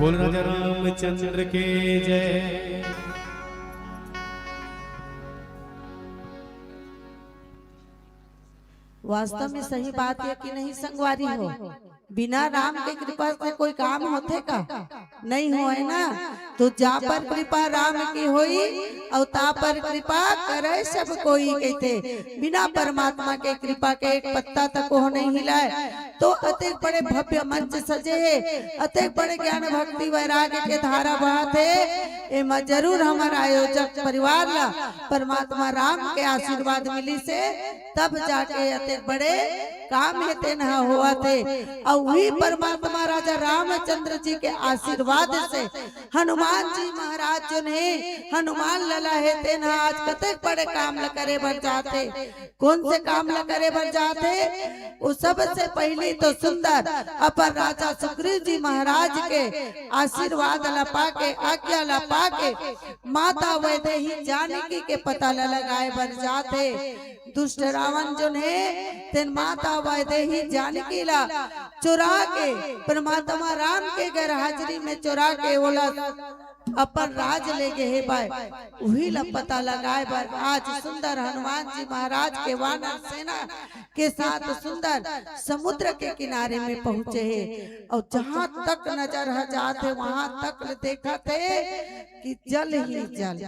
बोल राजा रामचंद्र के जय। वास्तव में सही बात हे कि नहीं संगवारी हो? बिना राम के कृपा से कोई काम होथे का? नहीं होय ना। तो जा पर कृपा राम की होई, अउ ता पर कृपा करे सब कोई कहिथे। बिना परमात्मा के कृपा के एक पत्ता तक ओह नहीं हिलाय। तो अतेक बड़े भव्य मंच सजे हे, अतेक बड़े ज्ञान भक्ति वैराग्य के धारा बहत हे। एमा जरूर हमर आयोजक परिवार ला परमात्मा राम के आशीर्वाद मिलिस हे, तब जाके अतेक बड़े काम हे तेन ह होवत हे। अउ उही परमात्मा राजा रामचंद्र जी के आशीर्वाद से हनुमान जी महाराज जोन हे, हनुमान लला हे, तेन ह आज कतेक बड़े काम ल करे बर जात हे। कोन से काम ल करे बर जात हे? वो सबसे पहिली तो सुंदर अपन राजा सुग्रीव जी महाराज के आशीर्वाद ल पाके, आज्ञा ल पाके माता वैदेही जानकी के पता ल लगाए बर जात हे। दुष्ट रावण जोन हे, तेन माता वैदेही जानकी ला चुरा के, परमात्मा राम के गैर हाजिरी में चुरा के ओला अपन राज ले गे हे बाय। उही ला पता लगाए बर आज सुंदर हनुमान जी महाराज के वानर सेना के साथ सुंदर समुद्र के किनारे में पहुंचे हे। अउ जहां तक नजर ह जात हे, वहां तक ल देखत हे कि जल ही जल,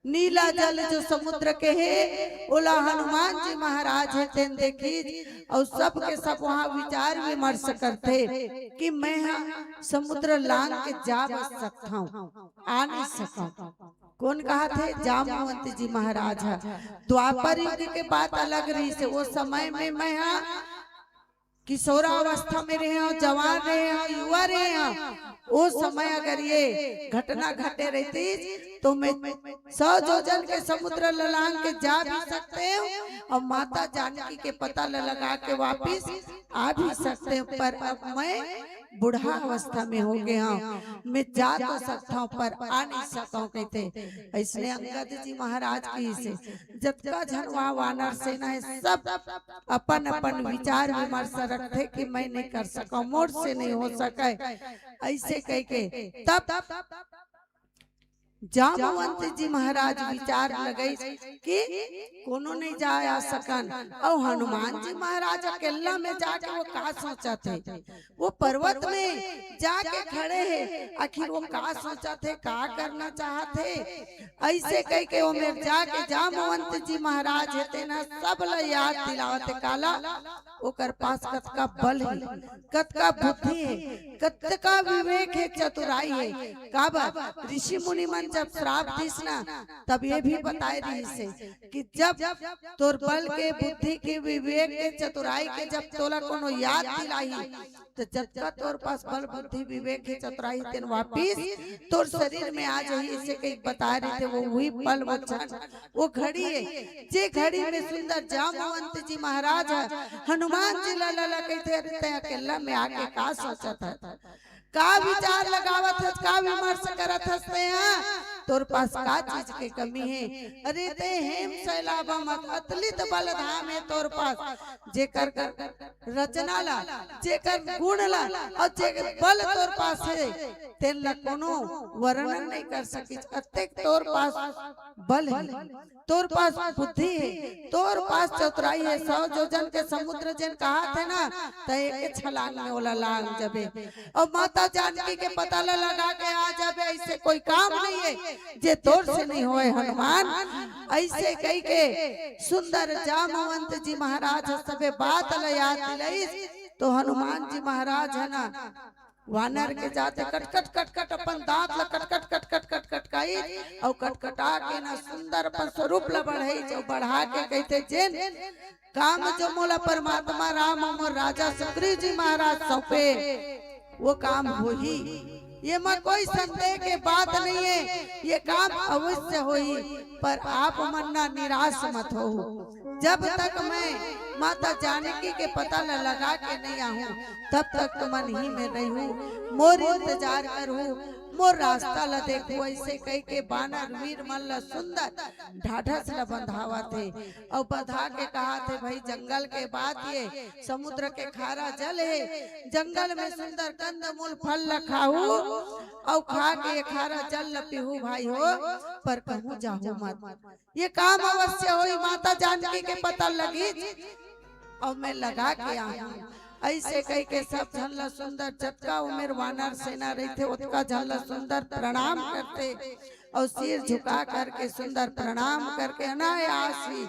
नीला जल जो समुद्र के हे, ओला हनुमान जी महाराज हे तेन देखिस। अउ सब के सब वहां विचार विमर्श करथे कि मैं ह समुद्र लांग के जा बस सकथंव, आ नहीं सकंव। कोन कहत हे? जामवंत जी महाराज ह। द्वापर युग के बात अलग रहिस हे, वो समय में मैं ह किशोरावस्था में रहे हंव, जवान रहे हंव, युवा रहे हंव, ओ समय अगर ये घटना घटे रहितिस तो मैं सौ जोजन के समुद्र ल लांग के जा भी सकतेंव अउ माता जानकी के पता ल लगा के वापिस आ भी सकतेंव, पर अब मैं बूढ़ा अवस्था में हो गे हंव, मैं जा तो सकथंव पर आ नहीं सकंव कहिथे। अइसने अंगद जी महाराज कहिस हे, जतका झन वहां वानर सेना हे, सब अपन अपन विचार विमर्श रखथे कि मैं नहीं कर सकंव, मोर से नहीं हो सकय, अइसे कहिके। तब जामवंत जी महाराज विचार लगाइस कि कोनो नहीं जाय आ सकन, अउ हनुमान जी महाराज अकेला में जाके वो का सोचत हे, वो पर्वत में जाके खड़े हे, आखिर वो का सोचत हे, का करना चाहत हे। अइसे कहिके ओ मेर जाके जामवंत जी महाराज हे, तेन ह सब ल याद दिलावत हे। काला? ओकर पास कतका बल हे, कतका बुद्धि हे, कतका विवेक हे, चतुराई हे। काबर ऋषि मुनि मन जब श्राप दिस ना, तब ये भी बताए रहिस हे कि जब तोर बल के, बुद्धि के, विवेक के, चतुराई के जब तोला कोनो याद दिलाही, त जतका तोर पास बल, बुद्धि, विवेक हे, चतुराई, तेन वापिस तोर शरीर में आ जाही। अइसे कहिके बता रहिथे, वो उही पल, वो क्षण, वो घड़ी हे, जे घड़ी में सुंदर जामवंत जी महाराज ह हनुमान जी ला, ला, ला कहिथे, "अरे, तैं अकेला में आके का सोचत हस? का विचार लगावत हस, का विमर्श करत हस तैं ह? तोर पास का चीज के कमी हे? अरे, तैं हेम शैलाभ मत, अतलित बल धाम हे तोर पास, जेकर रचना ला, जेकर गुण ला, अउ जे बल तोर पास हे, तेन ला कोनो वर्णन नहीं कर सकिस। अतेक तोर पास बल हे, तोर पास बुद्धि हे, तोर पास चतुराई हे। सौ जोजन के समुद्र जेन कहत हे ना, त एक छलांग में ओला लांग जबे।" अउ माता जानकी के पता ला लगा के आ जाबे, अइसे कोई काम नहीं हे जे तोर से नहीं होय हनुमान। अइसे कहिके सुंदर जामवंत जी महाराज ह सबे बात ला याद दिलाइस। तो हनुमान जी महाराज ह ना, वानर के जाते कटकट कटकट अपन दांत ला कटकट कटकट कटकट कही, अउ कटकटा के ना सुंदर अपन स्वरूप ला बढ़ाइस, अउ बढ़ा के कहिथे, "जेन काम जो मोला परमात्मा राम अउ मोर राजा सुग्रीव जी महाराज सौंपे, वो काम होही, ये में कोई संदेह के बात नहीं हे, ये काम अवश्य होही, पर आप मन ना निराश मत होहू। जब तक मैं माता जानकी के पता ल लगा के नहीं आहूं, तब तक तुमन इही में रहू, मोर इंतजार करहू।" मोर रास्ता ल देखहू, अइसे कहिके बानर वीर मन ल सुंदर ढाढ़स ल बंधावत हे। अउ बंधा के कहत हे, भाई, जंगल के बात ये, समुद्र के खारा जल हे, जंगल में सुंदर कंदमूल फल ल खाहू, अउ खा के ये खारा जल ल पीहू भाई हो, पर कहूँ जाहू मत। ये काम अवश्य होई, माता जानकी के पता लगिस, अउ मैं लगा के आहूँ। अइसे कहिके सब झन ल सुंदर, जतका उमेर वानर सेना रहिथे, ओतका झन ल सुंदर प्रणाम करथे, अउ सिर झुका करके सुंदर प्रणाम करके अनायास ही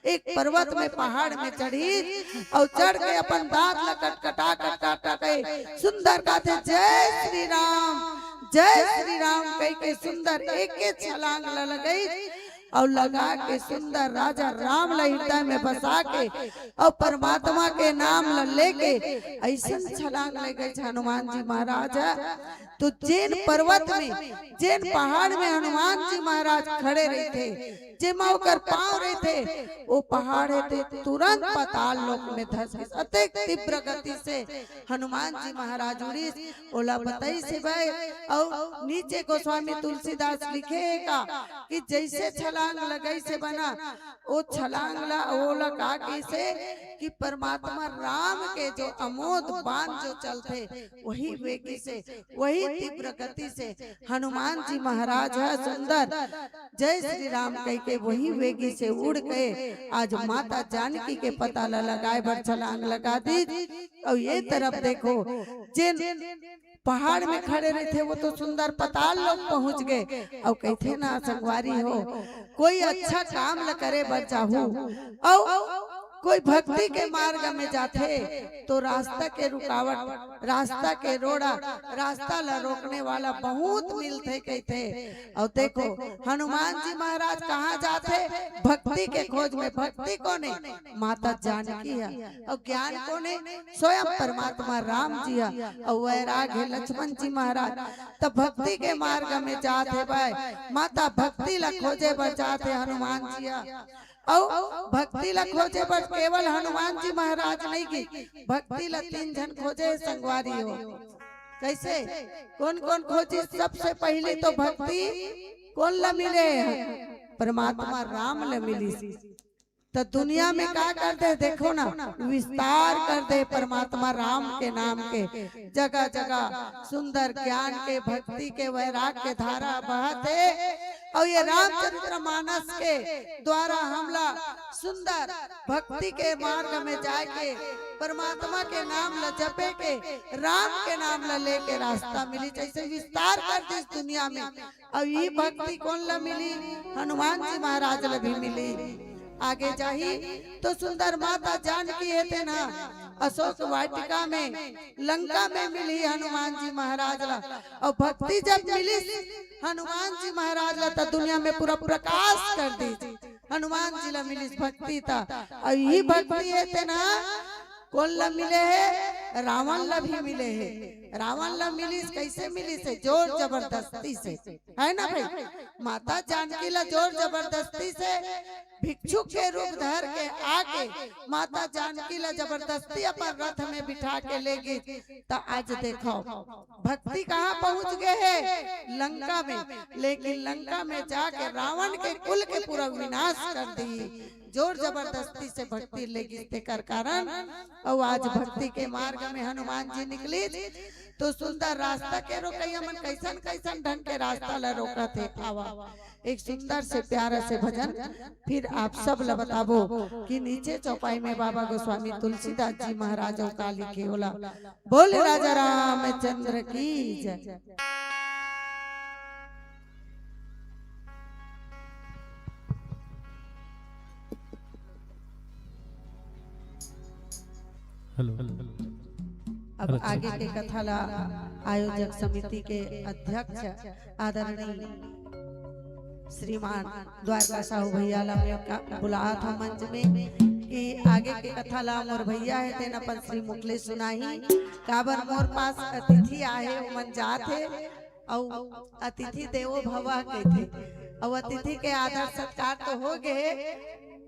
एक पर्वत में, पहाड़ में चढ़िस, अउ चढ़ के अपन दांत ल कटकटा कटकटा के सुंदर कहथे, "जय श्री राम, जय श्री राम" कहिके सुंदर एके छलांग ल लगाइस, अउ लगा के सुंदर राजा राम ल हृदय में बसा के, अउ परमात्मा के नाम ल लेके अइसन छलांग लगाइस हनुमान जी महाराज ह। तो जेन पर्वत में, जेन पहाड़ में हनुमान जी महाराज खड़े रहिथे, जेमा ओकर पांव रहिथे, ओ पहाड़ हे ते तुरंत पाताल लोक में धस गिस। अतेक तीव्र गति से हनुमान जी महाराज उड़िस, ओला बताइस हे भाई। अउ नीचे गोस्वामी तुलसीदास लिखे हे का कि जइसे छलांग लगाइस हे बना, ओ छलांग ला, ओला का कहिस हे कि परमात्मा राम के जो अमोद बाण जो चलथे, वही वेगी से, वही तीव्र गति से हनुमान जी महाराज ह सुंदर जय श्री राम कहिके वही वेगी से उड़ के आज माता जानकी के पता ल लगाए बर छलांग लगा दिस। अउ ये तरफ देखो, जेन पहाड़ में खड़े रहिथे, वो तो सुंदर पाताल लोक पहुंच गे। अउ कहिथे ना संगवारी हो, कोई अच्छा काम ल करे बर जाहू, अउ कोई भक्ति के मार्ग में जाथे, तो रास्ता के रुकावट, रास्ता के रोड़ा, रास्ता ल रोकने वाला बहुत मिलथे कहिथे। अउ देखो, हनुमान जी महाराज कहाँ जाथे? भक्ति के खोज में। भक्ति कोन हे? माता जानकी ह। अउ ज्ञान कोन हे? स्वयं परमात्मा राम जी ह। अउ वैराग हे लक्ष्मण जी महाराज। त भक्ति के मार्ग में जात हे भाई, माता भक्ति ल खोजे बर जात हे हनुमान जी ह। अउ भक्ति ल खोजे बर केवल हनुमान जी महाराज नहीं गिस, भक्ति ल तीन झन खोजे संगवारी हो। कइसे? कोन कोन खोजिस? सबसे पहिली तो भक्ति कोन ल मिले? परमात्मा राम ल मिलिस। त दुनिया में का कर दे, देखो ना, विस्तार कर दे परमात्मा राम के नाम के। जगह जगह सुंदर ज्ञान के, भक्ति के, वैराग के धारा बहत हे। अउ ये रामचरित्र मानस के द्वारा हमला सुंदर भक्ति के मार्ग में जाए के, परमात्मा के नाम ल जपे के, राम के नाम ल लेके रास्ता मिलिस। जइसे विस्तार कर दिस दुनिया में। अउ ये भक्ति कोन ल मिली? हनुमान जी महाराज ल भी मिली। आगे जाही तो सुंदर माता जानकी हे तेन ह अशोक वाटिका में, लंका में मिलही हनुमान जी महाराज ल। अउ भक्ति जब मिलिस हनुमान जी महाराज ल, त दुनिया में पूरा प्रकाश कर दिस हनुमान जी ल मिलिस भक्ति त। अउ ये भक्ति हे तेन ह कोन ल मिले हे? रावण ल भी मिले हे। रावण ल मिलिस, कइसे मिलिस हे? जोर जबरदस्ती से, हे ना भाई? माता जानकी ल जोर जबरदस्ती से भिक्षुक के रूप धर के आके माता जानकी ल जबरदस्ती अपन रथ में बिठा के ले गिस। त आज देखो, भक्ति कहाँ पहुंच गे हे? लंका में। लेकिन लंका में जाके रावण के कुल के पूरा विनाश कर दिस। जोर जबरदस्ती से भक्ति ले गिस, तेकर कारण अउ आज भक्ति के मार्ग में हनुमान जी निकलिस। तो सुंदर रास्ता के रोकइया मन कइसन कइसन ढंग के रास्ता ल रोकत हे। आवा, एक सुंदर से प्यारा से भजन फिर आप सब ल बताबो कि नीचे चौपाई में बाबा गोस्वामी तुलसीदास जी महाराज अउ का लिखे हे ओला। बोल राजा रामचंद्र की जय। हेलो। अब आगे के कथा ला आयोजक समिति के अध्यक्ष आदरणीय श्रीमान द्वारका साहू भैया ला मैं का-, बुलात हूँ मंच में कि आगे के कथा ला मोर भैया हे तेन अपन श्रीमुख ले सुनाही। काबर मोर पास अतिथि आए हे, ओमन जात हे, अउ अतिथि देवो भव कहिथे, अउ अतिथि के आदर सत्कार तो हो गे,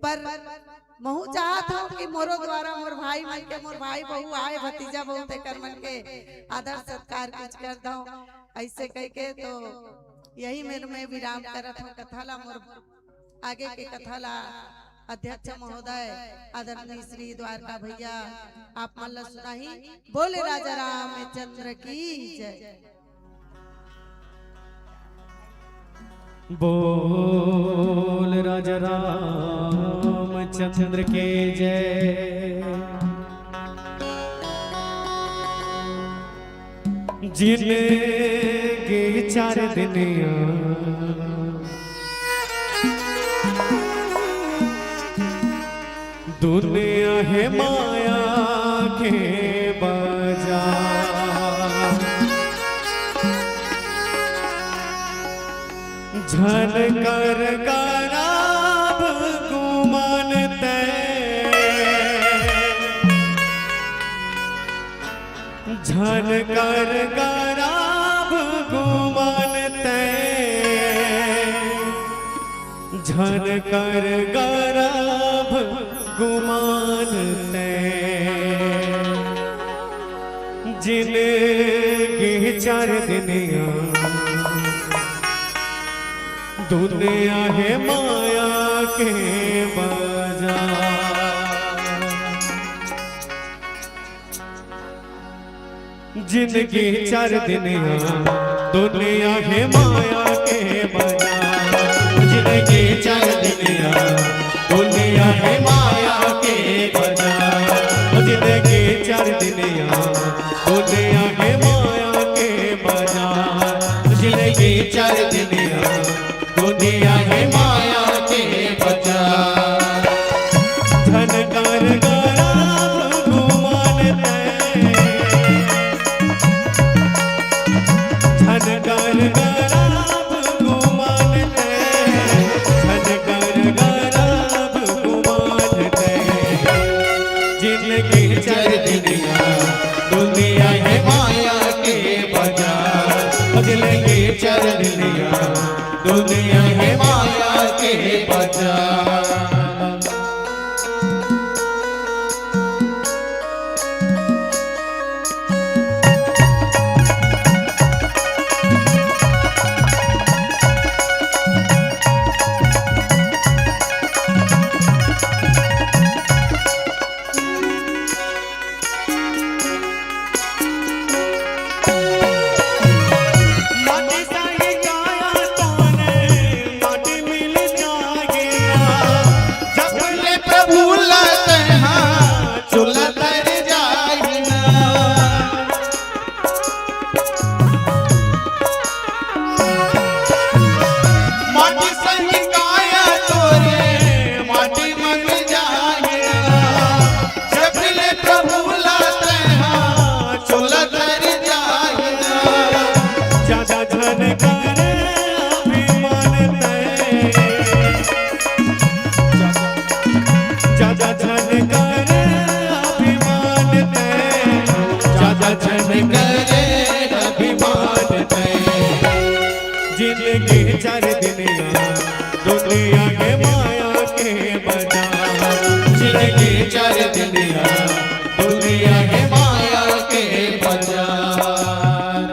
पर महू चाहत हूँ कि मोरो द्वारा मोर भाई मन के, मोर भाई बहू आए, भतीजा बहू, तेकर मन के आदर सत्कार कुछ कर दो। अइसे कहिके तो यही मेर में विराम करत हंव कथा ला। मोर आगे के कथा ला अध्यक्ष महोदय आदरणीय श्री द्वारका भैया आप मन ला सुनाही। बोले राजा रामचंद्र की जय। बोल राजा रामचंद्र के जय। जिनगी चार दिन दुनिया हे माया के बाजार। झन कर गराब गुमान तैं, झन कर गराब गुमान तैं, झन कर गराब गुमान तैं। जिनगी चार दिन दुनिया हे माया के बाजार। जिनगी चार दिन दुनिया हे माया के बाजार। जिनगी चार दिन दुनिया हे माया के बाजार। जिनगी चार दिन दुनिया हे माया के बाजार। जिनगी चार दिन दुनिया हे माया के बाजार। झन कर गराब गुमान तैं, झन कर गराब गुमान तैं, झन कर गराब गुमान तैं। जिनगी चार दिन दुनिया हे माया के बाजार। जिनगी चार दिन दुनिया हे माया के बाजार। माटी सही काया तोरे, माटी मिल जाएगा। जब ले प्रभु ला तैं हा, चोला तर जाएगा। माटी सही काया तोरे, माटी मिल जाएगा। जब ले प्रभु ला तैं हा, चोला तर जाएगा। ज्यादा झन कर अभिमान तैं, ज्यादा झन कर अभिमान तैं, ज्यादा झन कर अभिमान तैं। जिनगी चार दिन दुनिया हे माया के बाजार। जिनगी चार दिन दुनिया हे माया के बाजार।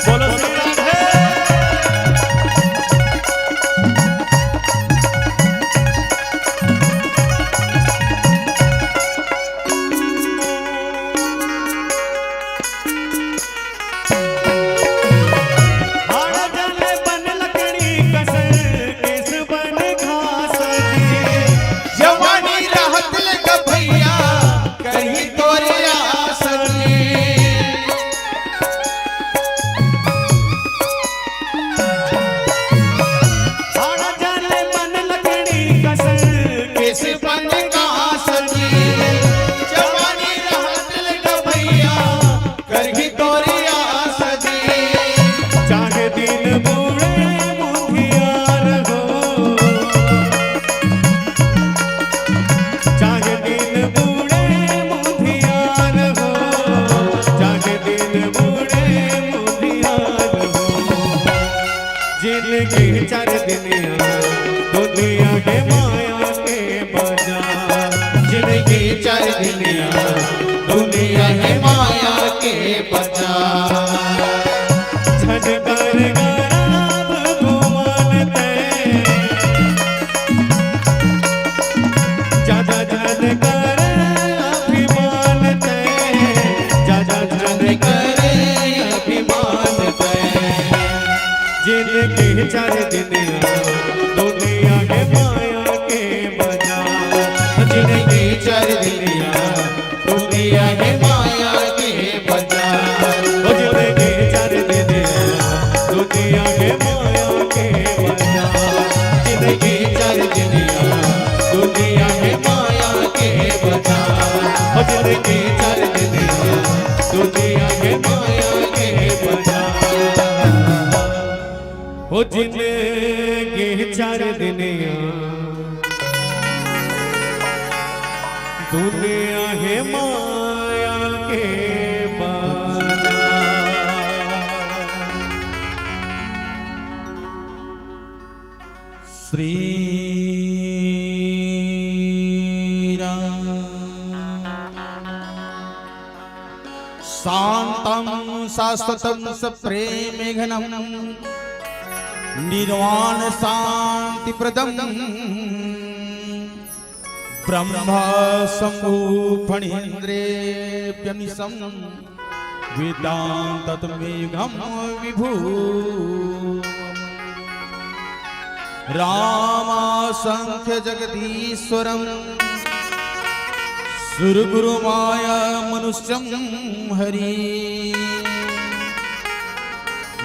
बोलो श्री राधे। हाड़ा जले बन लकड़ी कस, केस बन घास जी। जवानी रहत ले ग भैया, कहीं तोरे आस जी। हाड़ा जले बन लकड़ी कस, केस बन घास जी। जवानी रहत ले ग भैया, करही तोरी आस जी। चाहे दिन बूढ़े मुधियार हो, चाहे दिन बूढ़े मुधियार हो, चाहे दिन बूढ़े मुधियार हो। जिनगी चार दुनिया, दुनिया हे माया के बाजार। दुनिया, दुनिया है माया के बाजार। ओ जिंदगी चार दुनिया, दुनिया है माया के बाजार। जिंदगी चार दुनिया, दुनिया है माया के बाजार। ओ जिंदगी चार दुनिया, दुनिया है माया के बाजार। ओ जिंदगी चार दुनिया, दुनिया है माया के बाजार। श्री राम। शांतं शाश्वतं सप्रेम घनं निर्वाण शांति प्रदं ब्रह्म शंभु फणींद्रेभ्यनिशं वेदांततमेघं विभू। रामासंख्य जगदीश्वरं सुरगुरु माया मनुष्यं हरि।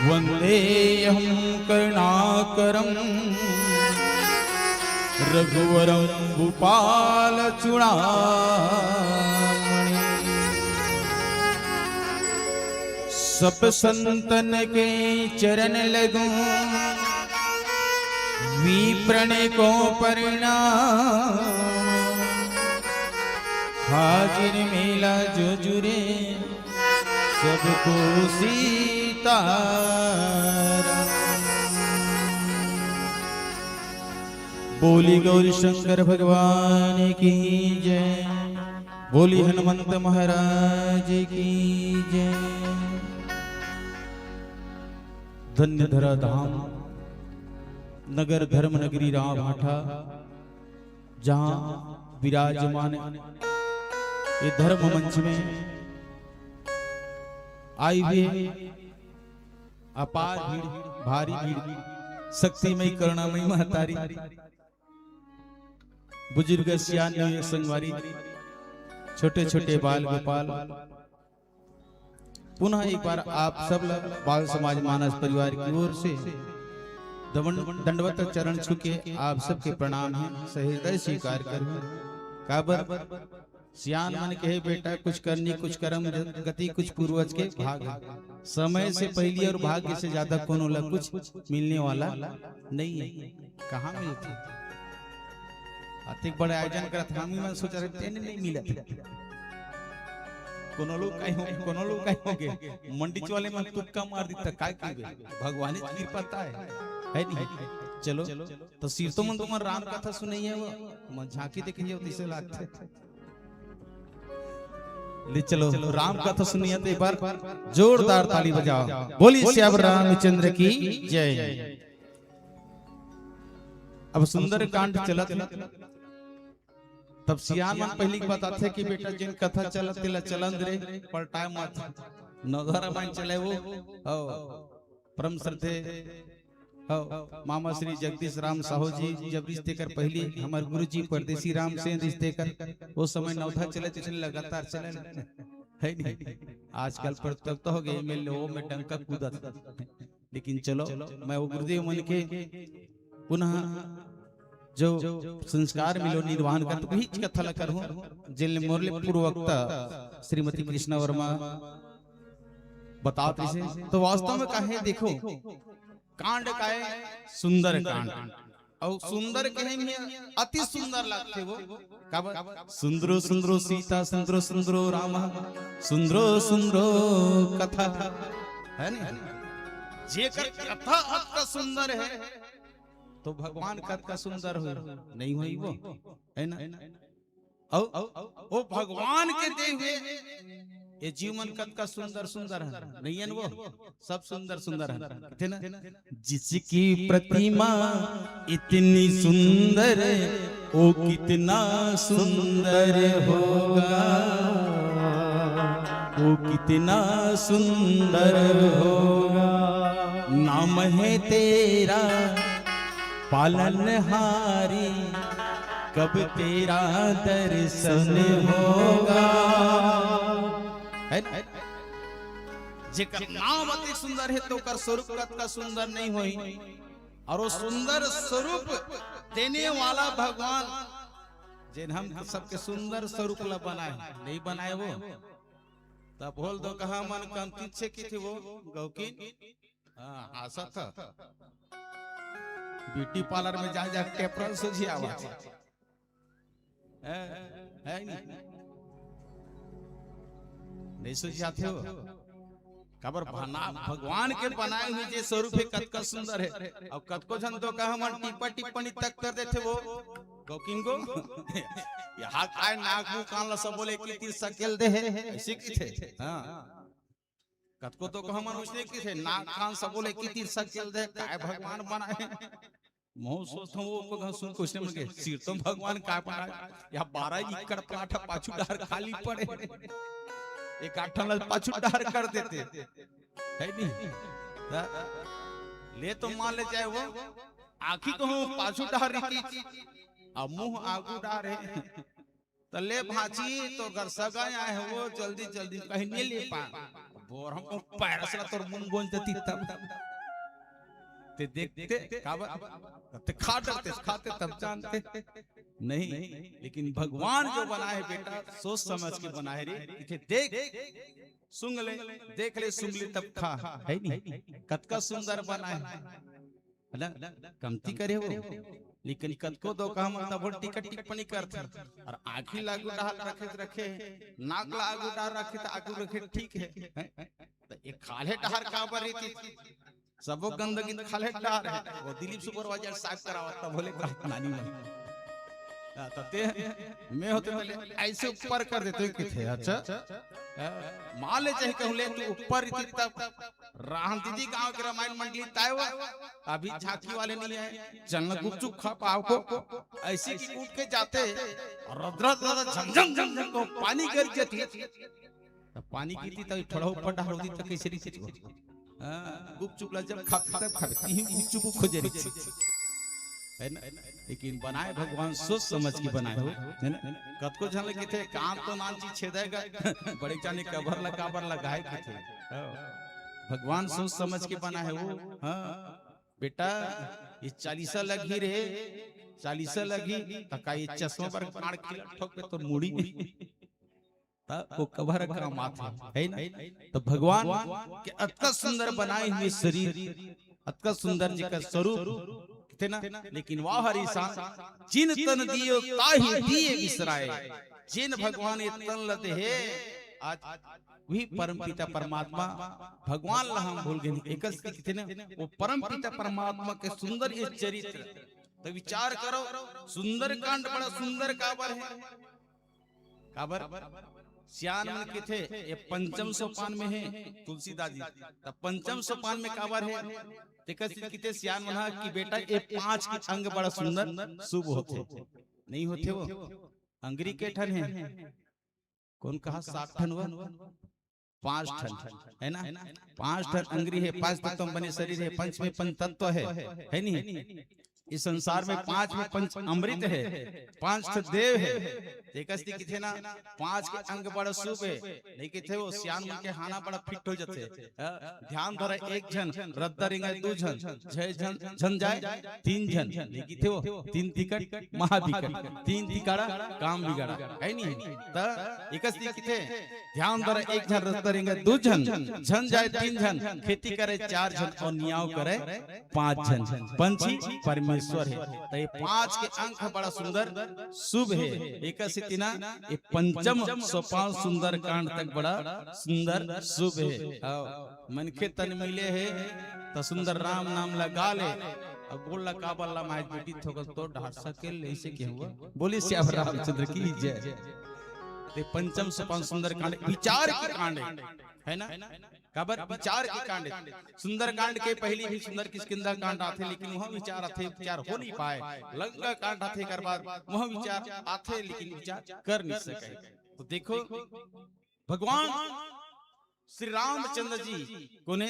वंदेऽहं करुणाकरं रघुवरं भूपाल चूड़ामणि। सब संतन के चरण लगूं, विप्रन को प्रणाम। हाजिर मेला जो जुरे, सबको सीताराम। बोली गौरी शंकर भगवान की जय, बोली हनुमंत महाराज की जय। धन्य धरा धाम, नगर धर्म नगरी राम भाठा, जहाँ विराजमान ये धर्म मंच में आई हुए अपार भीड़, भारी भीड़, शक्तिमयी करुणामयी महतारी, बुजुर्ग सियान संगवारी, छोटे छोटे बाल गोपाल, पुनः एक बार आप सब ला बाल समाज मानस परिवार की ओर से दवन-, दंडवत चरण छू के आप सबके प्रणाम हे, सहृदय स्वीकार करूँ। काबर सियान मन कहे, बेटा, कुछ करनी, कुछ करम गति, कुछ पूर्वज के भाग हे। समय से पहली और भाग्य से ज्यादा कोनो ला कुछ मिलने वाला नहीं है। कहाँ मिलथे? अतेक बड़े आयोजन करत हन, हमन सोचत रहेन, तेने नहीं मिलत। कोनो लोग कहीं हो, कोनो लोग कहीं होगे, मंडी वाले मन तुक्का मार दिता, काय कहिबे? भगवान की कृपा ता है, है नहीं? चलो, तो सिरतो मन तुमन राम कथा सुनइया हो, मन झांकी देखइया हो, तइसे लागथे। ले चलो, राम कथा सुनइया तो एक बार जोरदार ताली बजाओ। बोली सियावर रामचंद्र की जय। अब सुंदर कांड चलत, तब सियान मन पहली के बताथे कि बेटा, जिन कथा चलत तेला चलन दे रे, पलटाए मत। नवधा रामायण चले वो, हो, परम श्रद्धे, हो, मामा श्री जगदीश राम साहू जी जब रिश्ते कर पहली हमर गुरु जी परदेसी राम से रिश्ते कर, वो समय नवधा चले, चले लगातार चले, है नहीं? आजकल प्रतियोगिता हो गई, एम एल ए वो में डंका कूदत। लेकिन चलो, मैं वो गुरुदेव मन के पुनः जो संस्कार मिलो निर्वाहन कर, तो वही कथा ला करहूँ, जिन मोर ले पूर्व वक्ता श्रीमती कृष्णा वर्मा बतात रहिसे। तो वास्तव में काहे देखो, कांड का है सुंदर कांड, और सुंदर कहे में अति सुंदर लगथे वो। काबर? सुंदरो सुंदरो सीता, सुंदरो सुंदरो राम, सुंदरो सुंदरो कथा, है नहीं? जेकर कथा अतका सुंदर है, तो भगवान कतका सुंदर हो, नहीं होई वो, है ना? अउ वो भगवान के दे हुए ये जीव मन कतका सुंदर सुंदर है, नहीं है वो? सब सुंदर सुंदर है, कथे ना? जिसकी प्रतिमा इतनी सुंदर, वो कितना सुंदर होगा, वो कितना सुंदर होगा। नाम है तेरा पालनहारी, कब तेरा दर्शन होगा। है ना? जेकर नाम अति सुंदर हे, तो ओकर स्वरूप कतका सुंदर नहीं होही। और वो सुंदर स्वरूप देने वाला भगवान, जेन हम सबके सुंदर स्वरूप ला बनाए, नहीं बनाए वो? तब बोल दो, कहाँ मन कमती छे किथे वो गौकिन? हाँ, हाँसत ह। ब्यूटी पार्लर में जा, जा टेपरल सोझी आवत हे। है, है नहीं? नहीं सोझी आथे हो। काबर बना, भगवान के बनाए हुए जे स्वरूप हे, कतका सुंदर हे। अउ कतको झन तो कहा मन टीपा टिप्पणी तक कर देथे वो। गौकिन गो, यहाँ काय नाक मुंह कान ला सबो ले एक तीर सकेल दे हे, ऐसे किथे। हाँ। कतको तो कहा मन उसने किथे, नाक कान सबो ले एक तीर सकेल दे, काय भगवान बनाए। महूं सोचथंव वो को सुन, क्वेश्चन मन के, सिर तो भगवान काय बनाए, या बारह एकड़ प्लाट ह पाछू डहर खाली पड़े, एक आठ ठन ला पाछू डहर कर देते, है नहीं? त ले तो मान ले जाए वो, आँखी कहूँ पाछू डहर रहितिस, अब मुंह आगू डहर हे, त ले भांची, तोर घर सगा आए हे वो, जल्दी जल्दी कहीं नहीं ले पाए। बोर हम पैरस ला तोर मुंह गोंज देती तब। ते देखते, काबर? ते खा डरते, खाते तब जानते। नहीं, लेकिन भगवान जो बनाए हे बेटा, सोच समझ के बनाए हे रे। इथे देख, सुंघ ले, देख ले, सुंघ ले तब खा, है नहीं? कतका सुंदर बनाए हे। है ना? कमती करे हो, लेकिन कतको दो काम तब टीका टिप्पणी करथे। और आँखी ला आगू डहर रखे त रखे, नाक ला आगू डहर रखे त आगू रखे, ठीक हे, हैं? त एक खाल्हे डहर काबर रहितिस? सबो गंदगी त खाल्हे डहर हे। वो दिलीप सुपरवाइजर साफ करावत त बोले का नानी मन। हाँ, त ते, मैं होते त ले ऐसे ऊपर कर देते किथे, अच्छा? हाँ, मान ले चाहे कहूँ ले तू ऊपर रहितिस तब राम दीदी गांव के रामायण मंडली ताय वा, अभी झांकी वाले नहीं आए, चल ना गुपचुप खा पाव को, ऐसे कि उठ के जाते, रद्रा रद्रा झमझम झमझम को पानी गिर जाती, तब पानी पीती तब थोड़ा ऊपर डहर होती तब कैसे रहितिस? हाँ, गुपचुप ला जब खा तब खा, तीन गुपचुप खोजे रहितिस। है ना? लेकिन बनाए भगवान सोच समझ के बनाए हो, है ना? कतको झन ल किथे, काम तो नान चीज छेदेगा, बड़े जाने कबर ला काबर लगाए किथे। हाँ। भगवान सोच समझ के बनाए हो। हाँ। बेटा, ये चालीसा लगही रे, चालीसा लगही, त का ये चश्मा बर कान खिला ठोक पे तो मुड़ी। त ओ कबर काम आथे, है ना? त भगवान के अतका सुंदर बनाए हुए शरीर, अतका सुंदर जेकर स्वरूप, किथे ना? लेकिन वाह हर इंसान, जिन तन दियो ताहि दिए बिसराए। जेन भगवान ये तन ल देहे, आज वही परम पिता परमात्मा भगवान ला हम भूल गेन। एकस किथे ना, वो परम पिता परमात्मा के सुंदर ये चरित्र। त विचार करो, सुंदरकांड बड़ा सुंदर काबर हे? काबर? सियान मन किथे, ये पंचम सोपान में हे तुलसीदास जी। त पंचम सोपान में काबर हे? तेकर से किथे सियान मन ह कि बेटा, ये पांच के अंग बड़ा सुंदर शुभ होथे। नहीं होथे वो? अंगरी के ठन हे? कौन कहा सात ठन वो? पांच ठन, है ना? पांच ठन अंगरी हे, पांच तत्व बने शरीर हे, पंच में पंच तत्व हे, है नहीं? इस संसार में पांच में पंच अमृत हे, पांच ठन देव हे। तेकस ती किथे ना, पांच के अंग बड़ा शुभ हे। नहीं किथे वो सियान मन के हाना बड़ा फिट हो जाथे। हाँ, ध्यान धरा एक झन, रद्दा रेंगे दू झन, छह झन, झन जाए तीन झन। नहीं किथे वो तीन तिकट महाबिकट, तीन तिकाड़ा काम बिगाड़ा, है नहीं? त एकस ती किथे ध्यान धरा एक झन, रद्दा रेंगे दू झन, झन जाए तीन झन, खेती करे चार झन और नियाव करे पांच झन। पंच ही परमेश्वर हे। त ये पांच के अंग बड़ा सुंदर शुभ हे। एकस ती ना ये पंचम सोपान सुंदरकांड तक बड़ा सुंदर शुभ हे। हाँ, मनखे तन मिले हे त सुंदर राम नाम लगा ले। अब बोल ला काबर ला माय बेटी थोकस तो ढाट सकेल ले इसे के हुआ। बोले श्याम रामचंद्र की जय। ते पंचम सोपान सुंदरकांड विचार के कांड हे, है ना? काबर विचार के कांड हे। सुंदरकांड के पहली भी सुंदर किष्किंधा कांड आथे, लेकिन वहां विचार आथे, विचार हो नहीं पाए। लंका कांड आथे, एकर बाद वहां विचार आथे, लेकिन विचार कर नहीं सके। तो देखो, भगवान श्री रामचंद्र जी कोने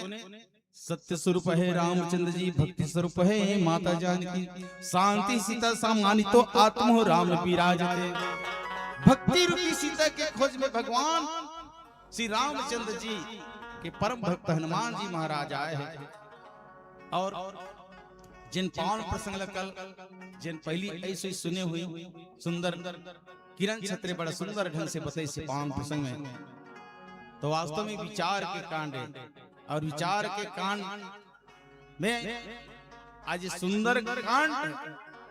सत्य स्वरूप हे रामचंद्र जी, भक्ति स्वरूप हे माता जानकी। शांति सीता समानी तो आत्म हो राम विराजते। भक्ति रूपी सीता के खोज में भगवान श्री रामचंद्र जी के परम भक्त हनुमान जी महाराज आए हे। अउ जिन पावन प्रसंग ल कल, जिन पहली ऐसे ही सुने हुए सुंदर किरण छत्री बड़ा सुंदर ढंग से बताइस पावन प्रसंग में, तो वास्तव में विचार के कांड हे। अउ विचार के कांड में आज सुंदर कांड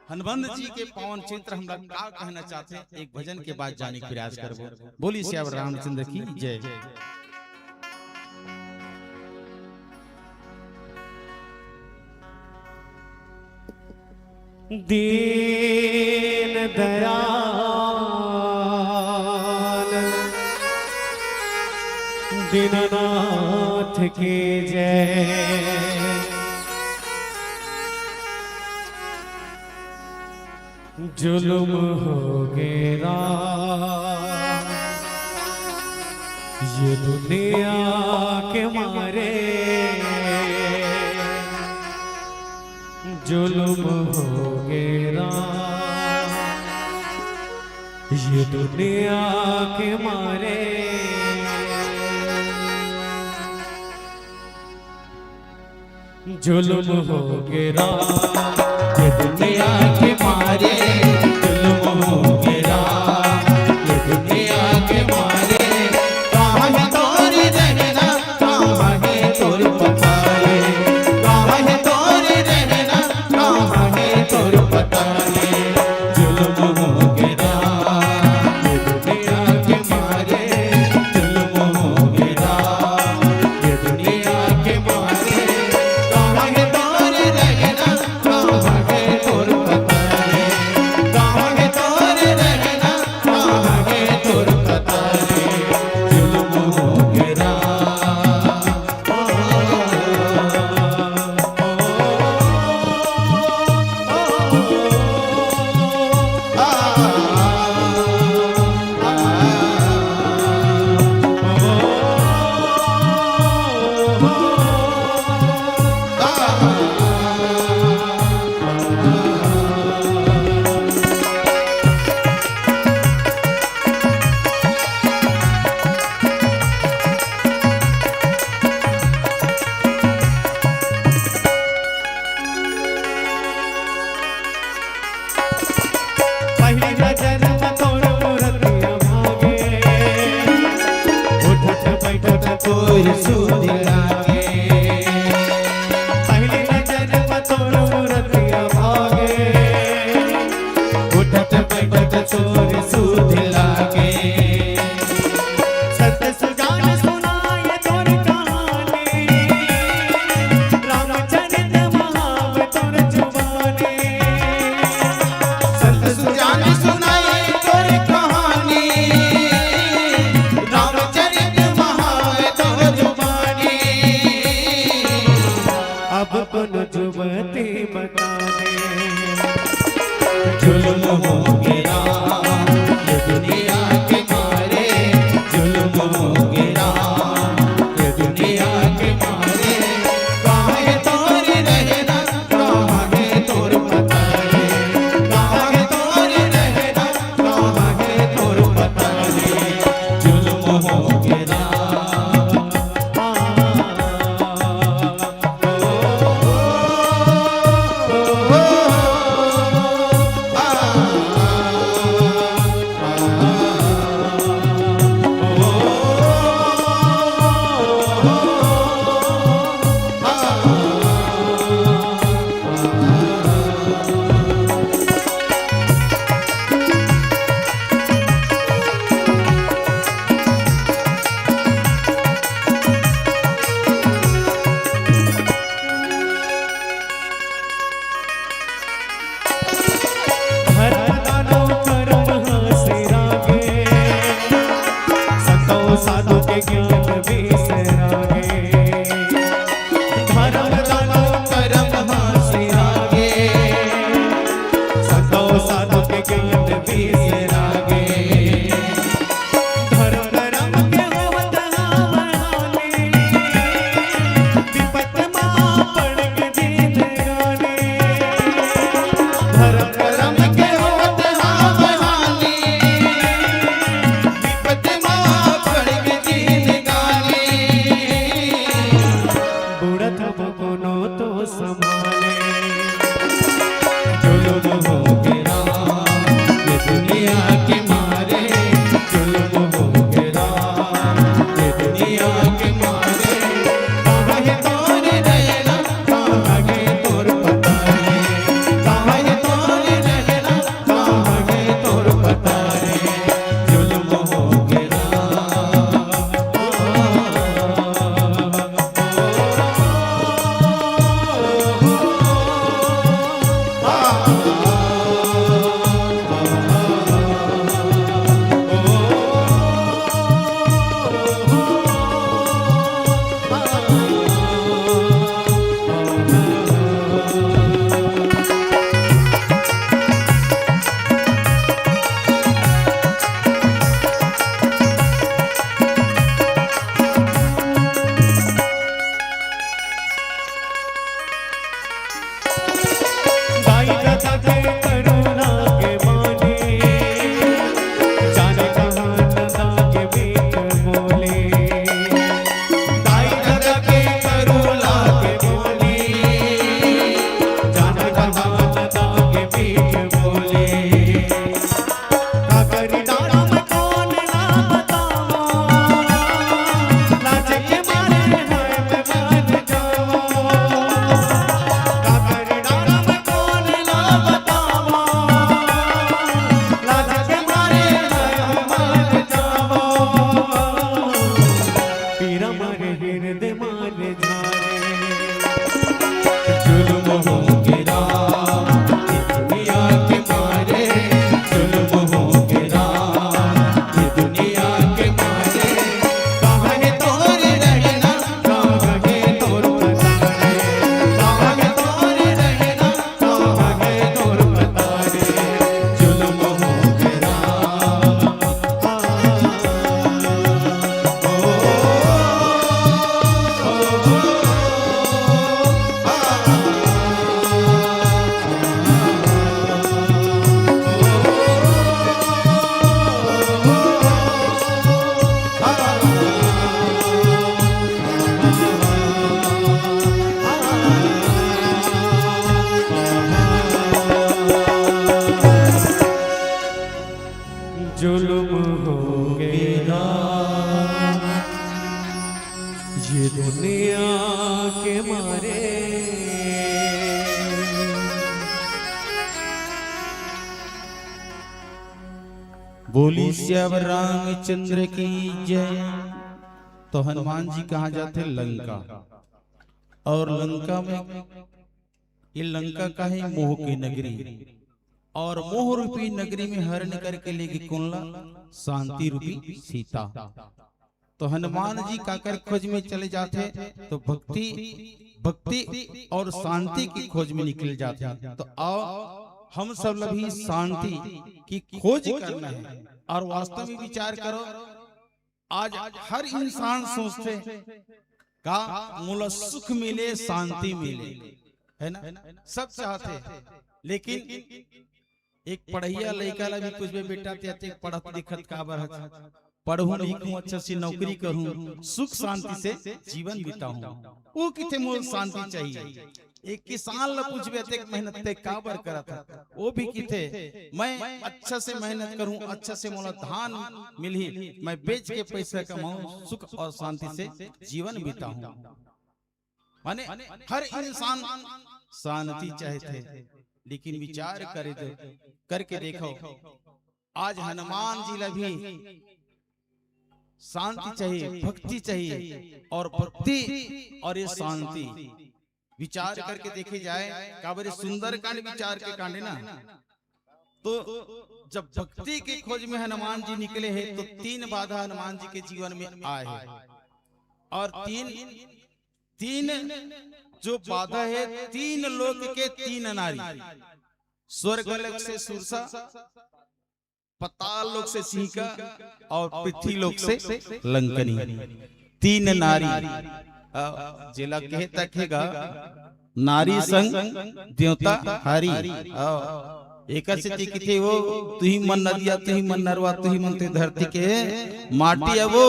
हनुमंत जी के पावन चरित्र हमला का कहना चाहथे, एक भजन के बाद जाने के प्रयास करबो। बोलिए सियावर रामचंद्र की जय। दीन दयाल दीननाथ की जय। जुल्म हो गे राम ये दुनिया के मारे, जुल्म हो गे राम ये दुनिया के मारे। जुल्म हो गे राम ये दुनिया के मारे, जुल्म हो गे राम ये दुनिया के मारे। कहाँ हे तोर रहना, कहाँ हे तोर पता रे, कहाँ हे तोर रहना, कहाँ हे तोर पता रे। जुल्म हो गे राम ये दुनिया के मारे, जुल्म हो गे राम ये दुनिया के मारे। कहाँ हे तोर रहना, कहाँ हे तोर पता रे, कहाँ हे तोर रहना, कहाँ हे तोर पता रे। जुल्म हो गे राम। पहिली नजर म तोर मूरतिया भागे, उठत बइठत तोर सुध लागे। पहिली नजर म तोर मूरतिया भागे, उठत बइठत तोर सुध लागे। संत सुजान सुनाए तोर कहानी, रामचरित महाव तोर जुबानी। संत सुजान सुनाए तोर कहानी, रामचरित महाव तोर जुबानी। अब कोनो जुगती बता दे। जुल्म हो गे राम ये दुनिया के मारे, जुल्म हो गे राम ये दुनिया के मारे। कहाँ हे तोर रहना, कहाँ हे तोर पता रे, कहाँ हे तोर रहना, कहाँ हे तोर पता रे। जुल्म हो गे राम। जुल्म हो गया ये दुनिया के मारे। बोली सियावर रामचंद्र की जय। तो हनुमान जी कहाँ जाते? लंका। और लंका में, ये लंका का है मोह की नगरी, और मोह रूपी नगरी में हरण करके लेके कौन ला? शांति रूपी सीता। तो हनुमान जी काकर खोज में चले जाते? तो भक्ति, भक्ति और शांति की खोज में निकल जाते। तो आओ, हम सब ला भी शांति की खोज करना है। और वास्तव में विचार करो, आज हर इंसान सोचते का मोला सुख मिले, शांति मिले, है ना? सब चाहते हैं, लेकिन एक पढ़इया लइका ला भी पूछबे, "बेटा, ते अतेक पढ़त लिखत काबर हस?" "पढ़हूं लिखहूं, अच्छा से नौकरी करहूं, सुख शांति से जीवन बिताहूं।" वो किथे मोला शांति चाहिए। एक किसान ला पूछबे, "अतेक मेहनत ते काबर करत हस?" वो भी किथे, "मैं अच्छा से मेहनत करहूं, अच्छा से मोला धान मिलही, मैं बेच के पैसा कमाऊं, सुख और शांति से जीवन बिताऊं।" माने हर इंसान शांति चाहते, लेकिन विचार करे तो, करके देखो, आज हनुमान जी ला भी शांति चाहिए, भक्ति चाहिए, और भक्ति और ये शांति विचार करके देखे जाए, काबर सुंदरकांड विचार के कांड है ना। तो जब भक्ति की खोज में हनुमान जी निकले हैं, तो तीन बाधा हनुमान जी के जीवन में आए हैं, और तीन, तीन जो बाधा है, तीन लोक के तीन नारी, स्वर्ग लोक से सुरसा, पताल लोक से सिंहिका और पृथ्वी लोक से लंकनी। तीन नारी, अ, जेला कहे तक हेगा, नारी संग देवता हारी। अ, एकर सेती किथे वो, "तुही मन नदिया, तुही मन नरवा, तुही मन ते धरती के माटी अबो।"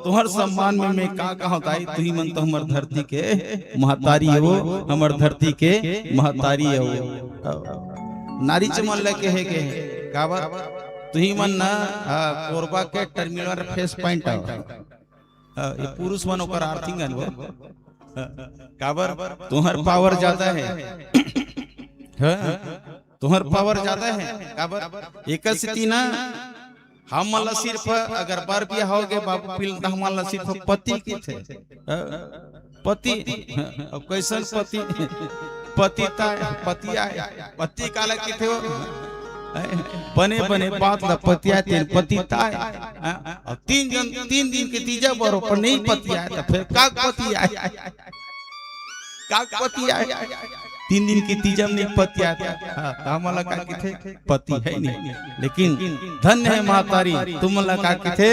तुहर सम्मान में मैं का कहूं दाई, तुही मन तो हमर धरती के महतारी अबो, हमर धरती के महतारी अबो। अ, नारी चमन लगे हे के, काबर? तुही मन ना, आ, कोरबा के टर्मिनल फेस पॉइंट आओ। आ, ये पुरुष मन ओकर आर्थिंग अन वो। आ, काबर? तुहर पावर ज्यादा है। हाँ? तुहर पावर ज्यादा है। काबर? एकर सेती ना, हमन ला सिर्फ अगर बर बिया होगे बाबू पिल, त हमन ला सिर्फ पति किथे। हाँ? पति, अब कैसन पति? पति ता, पति आय, पति काला किथे हो? बने बने बात ला पति आय, तेन पति ताय। अब तीन जन, तीन दिन के तीजा बर पर नहीं पति आय, त फेर का पति आय? का पति आय? तीन दिन के तीजा में नहीं पति आय, त हाँ, त हमन ला का किथे? पति है नहीं। लेकिन धन्य है महतारी, तुमन ला का किथे?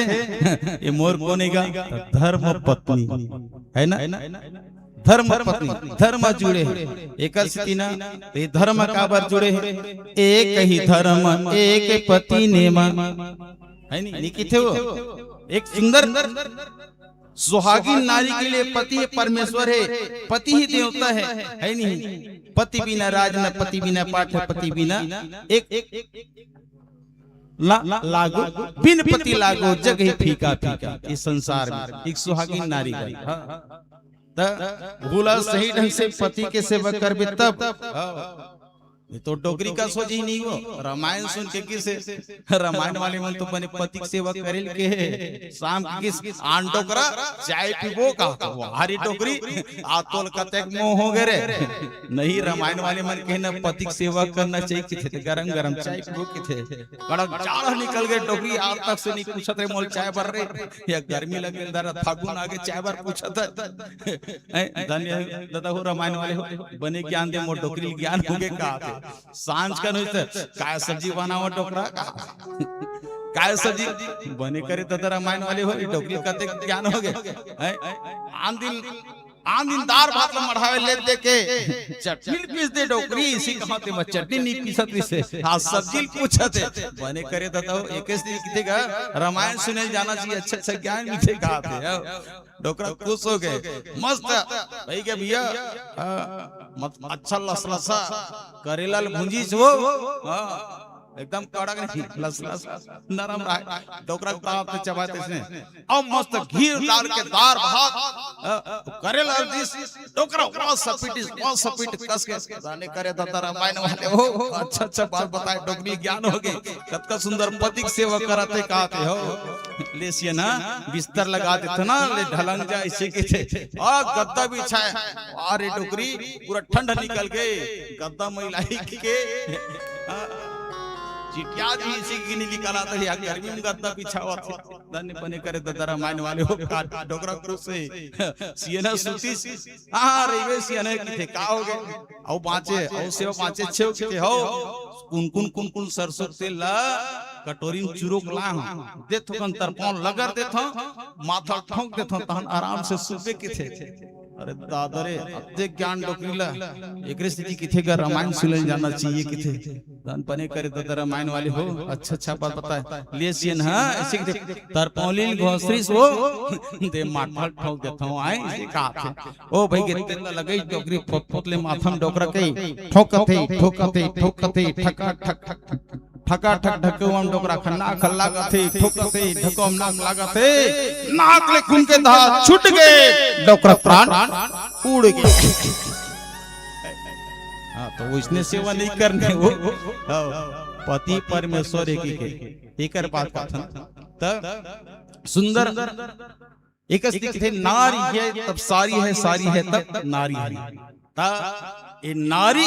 ये मोर कोन एगा? धर्म पत्नी। है ना? धर्म पत्नी, धर्म जुड़े हे। एकर सेती ना, ये धर्म काबर जुड़े हे? एक ही धर्म, एक पति नेमा। है नी? नी किथे वो? एक सुंदर सुहागिन नारी के लिए पति ही परमेश्वर है, पति ही देवता है, है नहीं? पति बिना राज न, पति बिना पाठ, पति बिना एक, एक ला, लागो, बिन पति लागो जग ही फीका फीका। इस संसार में एक सुहागिन नारी बनी। हाँ। त भूला सही ढंग से पति के सेवा करबे तब। हाँ। ये तो डोकरी का सोच ही नहीं हो। रामायण सुन के किसे, रामायण वाले मन तो बने पति के सेवा करेल के हे। शाम के किस आन डोकरा चाय पीबो का? वाह रे डोकरी, आ तोल कतेक मोह हो गे रे। नहीं, रामायण वाले मन के ना पति के सेवा करना चाहिए किथे, गरम गरम चाय पीबो किथे। कड़क जाड़ निकल गे डोकरी, आज तक से नहीं पूछत रे मोल चाय बर रे। या गर्मी लगे दरा फागुन आगे चाय बर पूछत है। हैं, धन्य हो दादा हो, रामायण वाले हो, बने ज्ञान दे मोर डोकरी ज्ञान हो गे का आथे। सांझ का नहीं तो काय सब्जी बनावा डोकरा का, काय सब्जी बने करे दादा रामायण वाले हो, डोकरी कतेक ज्ञान हो गे। हैं, आन दिन, आन दिन दार भात ला मढ़ावे ले दे के चटनी पीस दे डोकरी, इसी कहा ते मैं चटनी नहीं पीसत इसे, हाँ सब्जी पूछत है। बने करे दादा हो, एक दिन किथे का रामायण सुने जाना चाहिए, अच्छा अच्छा ज्ञान मिले का आथे। डोकरा खुश हो गे, मस्त भाई के भैया, हाँ, मत-, अच्छा लसलसा करेला ल भूंजिस वो, हाँ, एकदम कड़क नहीं, लस लस नरम रहे। डोकरा के दांत में चबाते इसने। अब मस्त घी डाल के दार भात, अ, करे ला दिस, डोकरा वाह सपीट, वाह सपीट कस के। जाने करे दादा रामायण वाले हो, अच्छा अच्छा बात बताए, डोकरी ज्ञान हो गई। कतका सुंदर पति के सेवा कराते कहते हो। ले सियन बिस्तर लगा देथे ना, ले ढलंग जा इसे के थे। आ गद्दा बिछाए, अरे डोकरी पूरा ठंड निकल गए, गद्दा मैलाई के। हाँ। चिटिया जी इसी की नहीं निकाला था, या गर्मी में गद्दा बिछावा था। धन्य बने करे दादा रामायण वाले हो, का डोकरा क्रूस से सियना सूतीस। हाँ, रेवे सियना की थे, का हो गए? अउ बाँचे, अउ सेवा बाँचे छेव के हो। कुन कुन, कुन कुन सरसों तेल ला कटोरी में चुरोक ला हो। दे थोकन तरपौन लगर दे थो, माथा ठोंक दे थो, तहन आराम से सुबे के थे। अरे दादा रे, अत्ते ज्ञान डोकरी ला। एकरे से किथे का रामायण सुनल जाना चाहिए किथे। धन बने करे दादा रामायण वाले हो, अच्छा अच्छा बात बताए। ले सियन, हाँ, ऐसे कि तरपौलीन घोसरिस वो, दे माथा ठोंक देथो, आए, इसे कहा थे। ओ भाई, के तेल लगे, डोकरी फोत फोत ले माथा में डोकरा के, ठोकथे, ठोकथे, ठोकथे, ठका ठक, ठका ठक ढकेवम डोकरा खन्ना खल्ला गथे, ठोकथे, ढकोम नाम लागथे, नाक ले खून के धार छूट गए, डोकरा प्राण उड़ गए। हाँ, तो उसने सेवा नहीं करने वो, हाँ, पति परमेश्वर एक ही के, एकर बात कथन। त सुंदर एक स्थिति थे, नारी है तब सारी है, सारी है तब नारी है। त ये नारी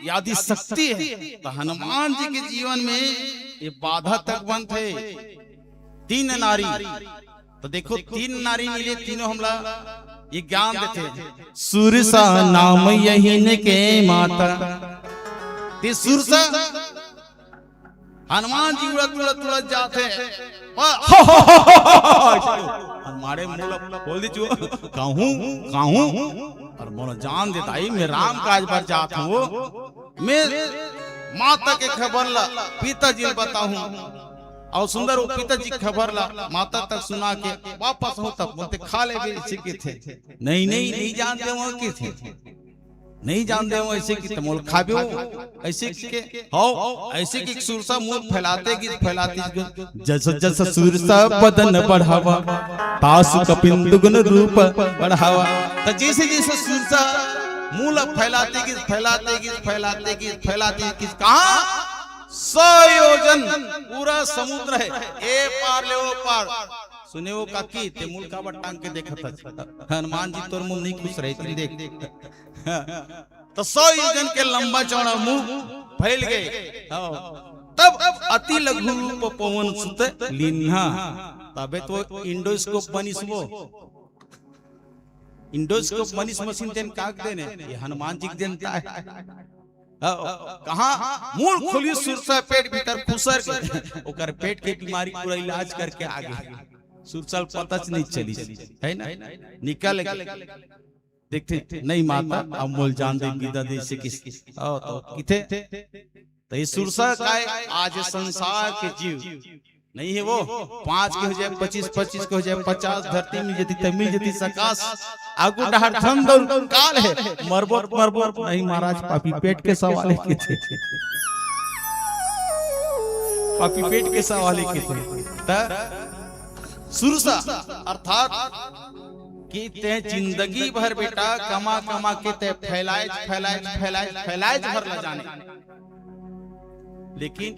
यदि शक्ति है, तो हनुमान जी के जीवन में ये बाधा तक बनथे। तीन नारी, तो देखो, तीन नारी मिले, तीनों हमला ये ज्ञान देथे। सुरसा नाम यही ने के माता, ते सुरसा हनुमान जी उड़त उड़त उड़त जाथे। वाह! हनुमाने मुंह ला बोल दी चुआ, कहूं, कहूं, और मोला जान देता ही, मैं राम काज बर जात हूं, मैं माता के खबर ला पिताजी ल बताहूं। और सुंदर वो पिताजी के खबर ला माता तक सुना के वापस हो तब बोलते, खा ले भी इसी की थे। नहीं, नहीं, नहीं जानते वो की थे। नहीं जानते हो ऐसे कि तमोल खाबे हो, ऐसे कि के, हो, ऐसे कि सुरसा मुंह फैलाते कि फैलाते कि जस जस सुरसा बदन बढ़ावा, तासु कपिन दुगुन रूप बढ़ावा। तो जैसे जैसे सुरसा मुंह ला फैलाते कि फैलाते कि फैलाते कि फैलाते कि कहा सौ योजन पूरा समुद्र है, ए पार ले वो पार। सुने वो काकी, ते मुंह काबर टांग के देखत हस? हनुमान जी तोर मुंह नहीं खुश रहे, तुम देख। तो सौ योजन के लंबा चौड़ा मुंह फैल गए। हाँ। तब अति लघु रूप पवन सुत लीन्हा। तबे तो इंडोस्कोप बनिस वो। इंडोस्कोप बनिस मशीन तेन काक देने, ये हनुमान जी के देन ता है। हाँ, कहाँ? मुंह खोली सुरसा पेट भीतर खुसर के, ओकर पेट के बीमारी पूरा इलाज करके आ गए। सुरसा ल पता च नहीं चली, है ना? निकल गए। देखते, नहीं माता, अब मोल जान दे, विदा दे से किस, आओ तो किथे? तो ये सुरसा काय? आज संसार के जीव नहीं है वो, पाँच के हो जाए, पच्चीस, पच्चीस के हो जाए, पचास, धरती में यदि तब मिल जती सकाश, आगू डहर धन दौलत काल है, मरबो, मरबो, नहीं महाराज, पापी पेट के सवाल है किथे। पापी पेट के सवाल है किथे। त सुरसा अर्थात कि ते जिंदगी भर बेटा कमा कमा के ते फैलाए, फैलाए, फैलाए, फैलाए भर ला जाने, लेकिन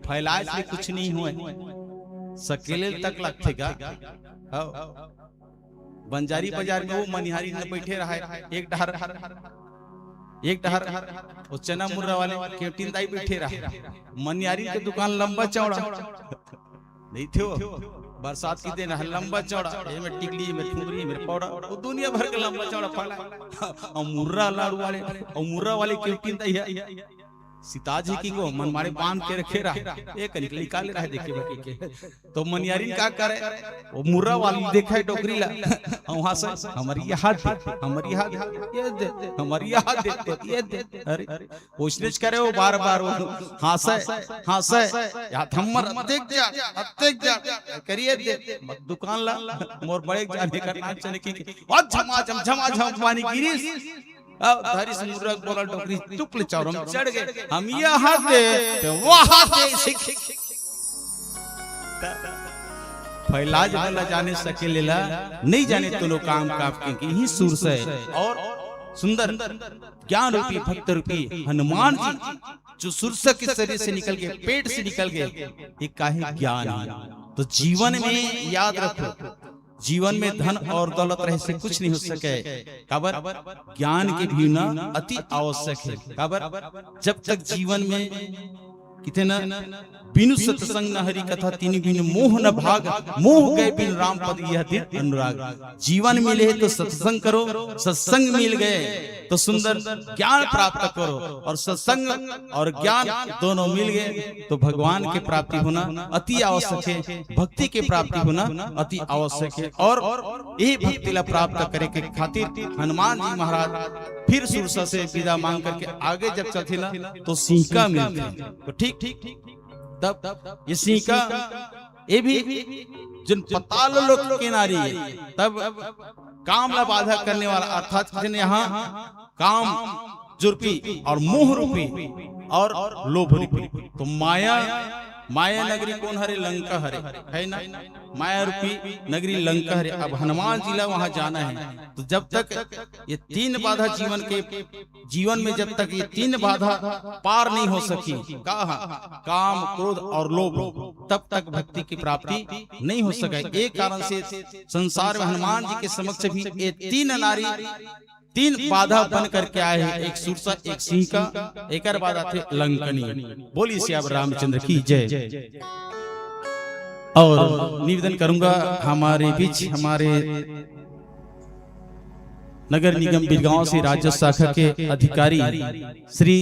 फैलाए से कुछ नहीं हुए, सकेले तक लगथे गा। हाँ। बंजारी बाजार में वो मनिहारी न बैठे रहा है, एक डहर, एक डहर वो चना मुर्रा वाले कैंटीन दाई बैठे रहा है। मनिहारी के दुकान लंबा चौड़ा नहीं थे वो, बरसात की दिन है, लंबा चौड़ा, ये में टिकली, ये में ठुमरी, ये में पाउडर, वो दुनिया भर के लंबा चौड़ा फैला। और मुर्रा लाडू वाले, और मुर्रा वाले कैंटीन दाई है। सीता जी की को मन मारे बांध के रखे रहा, एक निकल निकाल रहा है, देखे बैठे के। तो मनियारिन का करे, वो मुर्रा वाली देखा है डोकरी ला, और वहां से, "हमारी ये हाथ दे, हमारी ये हाथ दे, ये दे, हमारी ये हाथ दे, तो ये दे।" अरे, कोशिश करे वो बार बार, वो हंसे, हंसे, या थम्मर, "अतेक जा, अतेक जा, करिए दे, दुकान ला, मोर बड़े जाने का नाम चले की, और झमाझम, झमाझम पानी गिरिस।" अब धरिस मुर्रा बोला डोकरी, टुकले चौरम चढ़ गए। हम यहाँ दे, ते वहाँ दे, सिख। फैलाज भला जाने सके लेला, नहीं जाने तो लोग काम काप के, कि यही सुरसा है। और सुंदर ज्ञान रूपी, भक्त रूपी हनुमान जी, जो सुरसा के शरीर से निकल गए, पेट से निकल गए, ये काहे ज्ञान है। तो जीवन में याद रखो, जीवन में धन और दौलत रहे से कुछ नहीं हो सके। काबर? ज्ञान के भी ना अति आवश्यक है। काबर? जब तक जीवन में किथे ना, बिनु सत्संग न हरि कथा, तिनि बिनु मोह न भाग, मोह गए बिनु राम पद यह दृढ़ अनुराग। जीवन मिले तो सत्संग करो, सत्संग मिल गए तो सुंदर ज्ञान प्राप्त करो, और सत्संग और ज्ञान दोनों मिल गए तो भगवान के प्राप्ति होना अति आवश्यक है, भक्ति के प्राप्ति होना अति आवश्यक है। और ये भक्ति ला प्राप्त करे के खातिर हनुमान जी महाराज फिर सुरसा से विदा मांग करके आगे जब चलथे ना, तो सिंहका मिलथे। तो ठीक, ठीक, तब ये सिंहका, ये भी जिन पाताल लोक के नारी है, तब काम ला बाधा करने वाला, अर्थात जिन यहाँ काम जुर्पी और मोह रूपी और लोभ रूपी, तो माया, माया नगरी कौन हरे? लंका हरे, है ना? माया रूपी नगरी लंका हरे। अब हनुमान जी ला वहां जाना है, तो जब तक ये तीन बाधा जीवन के, जीवन में जब तक ये तीन बाधा पार नहीं हो सकी, का? काम, क्रोध और लोभ, तब तक भक्ति की प्राप्ति नहीं हो सके। एक कारण से संसार में हनुमान जी के समक्ष भी ये तीन नारी, तीन बाधा बन करके आए हैं, एक सुरसा, एक सिंहका, एक बाद आथे लंकनी। बोलिए सियावर रामचंद्र की जय। और निवेदन करूंगा, हमारे बीच हमारे नगर निगम बिरगांव से राजस्व शाखा के अधिकारी श्री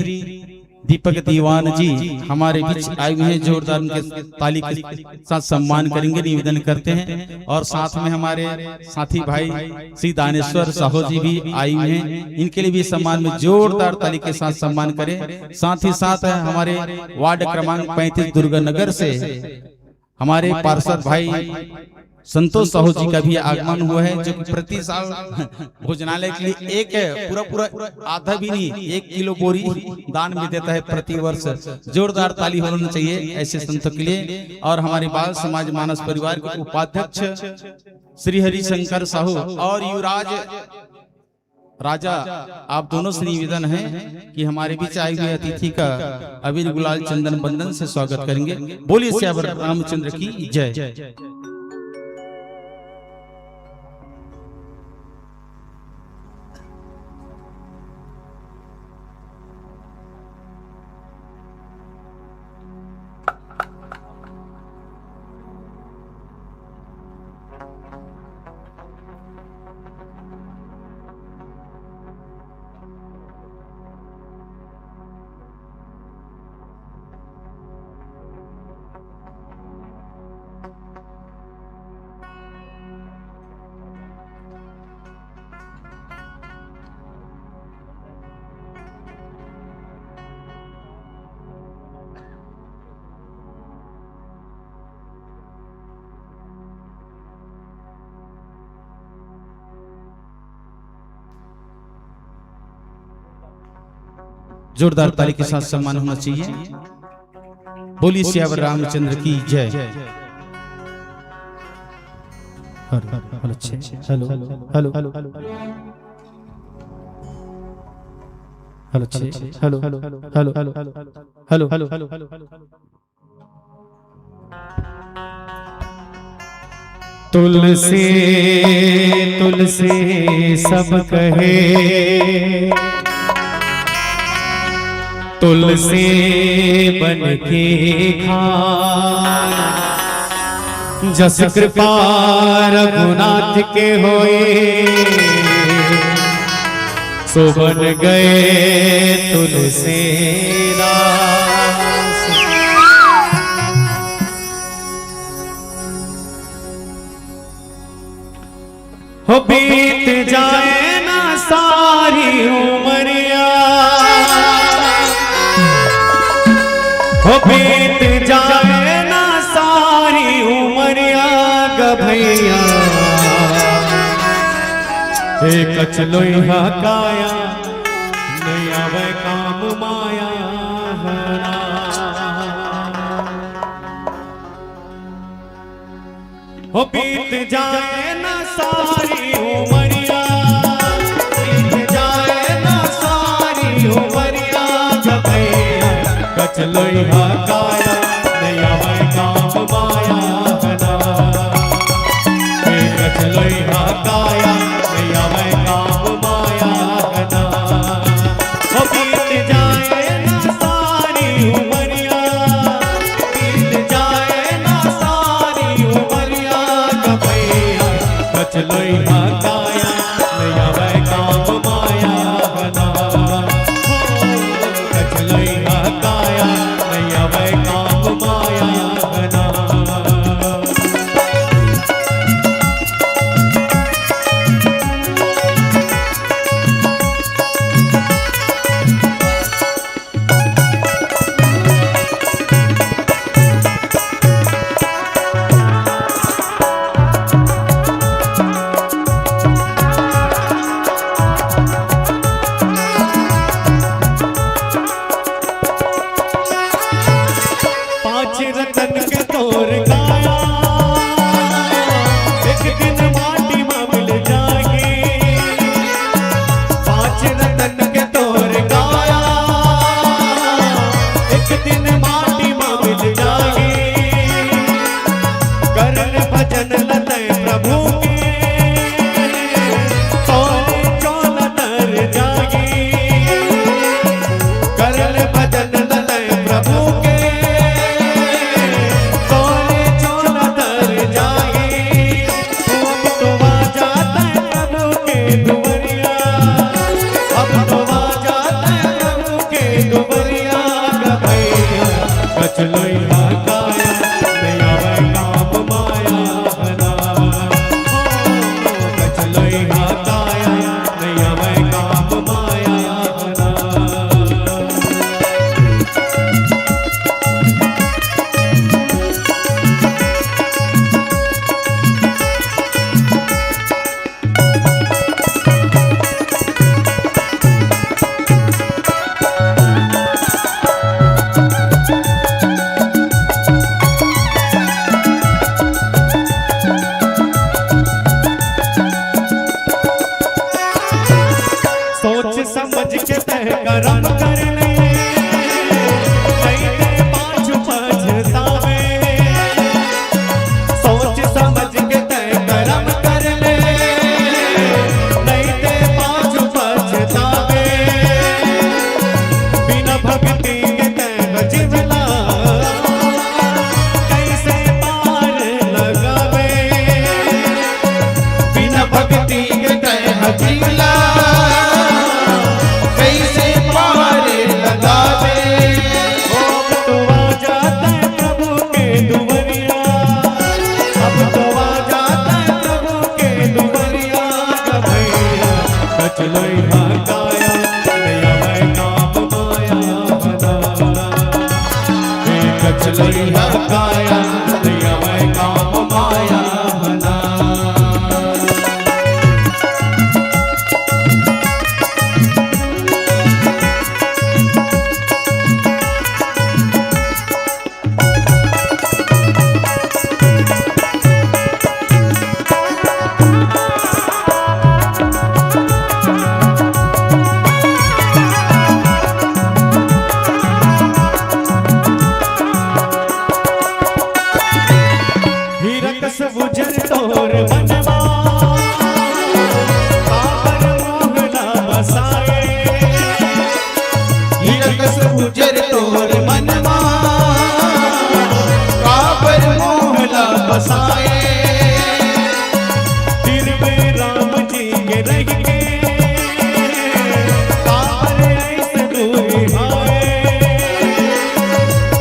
दीपक दीवान जी हमारे बीच आए हुए हैं। जोरदार उनके ताली के साथ सम्मान करेंगे, निवेदन करते हैं। और साथ में हमारे साथी भाई श्री दानेश्वर साहू जी भी आए हुए हैं, इनके लिए भी सम्मान में जोरदार ताली के साथ सम्मान करें। साथ ही साथ हमारे वार्ड क्रमांक पैंतीस दुर्गा नगर से हमारे पार्षद भाई संतोष साहू जी का भी आगमन हुआ है, जो कि प्रति साल भोजनालय के लिए एक पूरा पूरा, आधा भी नहीं, एक किलो बोरी दान में देता है प्रति वर्ष। जोरदार ताली होना चाहिए ऐसे संतों के लिए। और हमारे बाल समाज मानस परिवार के उपाध्यक्ष श्री हरिशंकर साहू और युवराज राजा, आप दोनों से निवेदन है कि हमारे बीच आए हुए अतिथि का अबीर गुलाल चंदन बंदन से स्वागत करेंगे। बोलिए सियावर रामचंद्र की जय। जोरदार ताली के साथ सम्मान होना चाहिए। बोलिए सियावर रामचंद्र की जय। Hello, hello, hello, hello, hello, hello, hello, hello, hello, hello, hello, hello, hello, hello, hello. Tulsi, Tulsi सब कहे, तुलसी बन के खान, जस कृपा रघुनाथ के होए, सो बन गए तुलसीदास। हो बीत जाए ना सारी उमरिया, हो बीत जाए ना सारी उमरिया ग भैया, हे कचलोइहा काया माया हरा। हो बीत जाए ना सारी उमरिया, बीत जाए ना सारी उमरिया, जब कचलोई हा काया, नैया मैं काम माया हरा। ए कचलोई हा काया, नैया मैं काम माया हरा। ओ बीत जाए ना सारी उमरिया, बीत जाए ना सारी उमरिया, कपैया कचलोई हा काया, नैया वै काम माया हरा। ओ कचलोई हा काया, नैया वै काम माया हरा। पांच रतन के तोर काया, एक दिन माटी मा मिल जाही। पांच रतन के तोर काया, एक दिन माटी मा मिल जाही। करन भजन ल तैं प्रभु के, तोरे चोला तर जाही। करन भजन ल तैं प्रभु के, तोरे चोला तर जाही। अब तो आ जात हे प्रभु के दुवरिया, अब तो आ जात हे प्रभु के दुवरिया, गा भैया कचलोई हा काया, नैया वै काम माया हरा। कचलोई हा काया, नैया वै काम माया हरा। सोच समझ के तैं करम कर ले, नइ ते पाछू पछतावे। सोच समझ के तैं करम कर ले, नइ ते पाछू पछतावे। बिना भक्ति के तैं जीवला कइसे पार लगावे। बिना भक्ति के तैं जीवला कइसे पार लगावे। ओ, अब तो आ जात हे प्रभु के दुवरिया, अब तो आ जात हे प्रभु के दुवरिया, गा भैया कचलोई हा काया, नैया वै काम माया हरा। ए कचलोई हा काया, नैया वै काम माया हरा। हीरा कस उजर तोर मनवा, काबर मोह ला बसाए। हीरा कस उजर तोर मनवा, काबर मोह ला बसाए। दिल में राम जी के रहिके, काबर अइसे दूरी आए।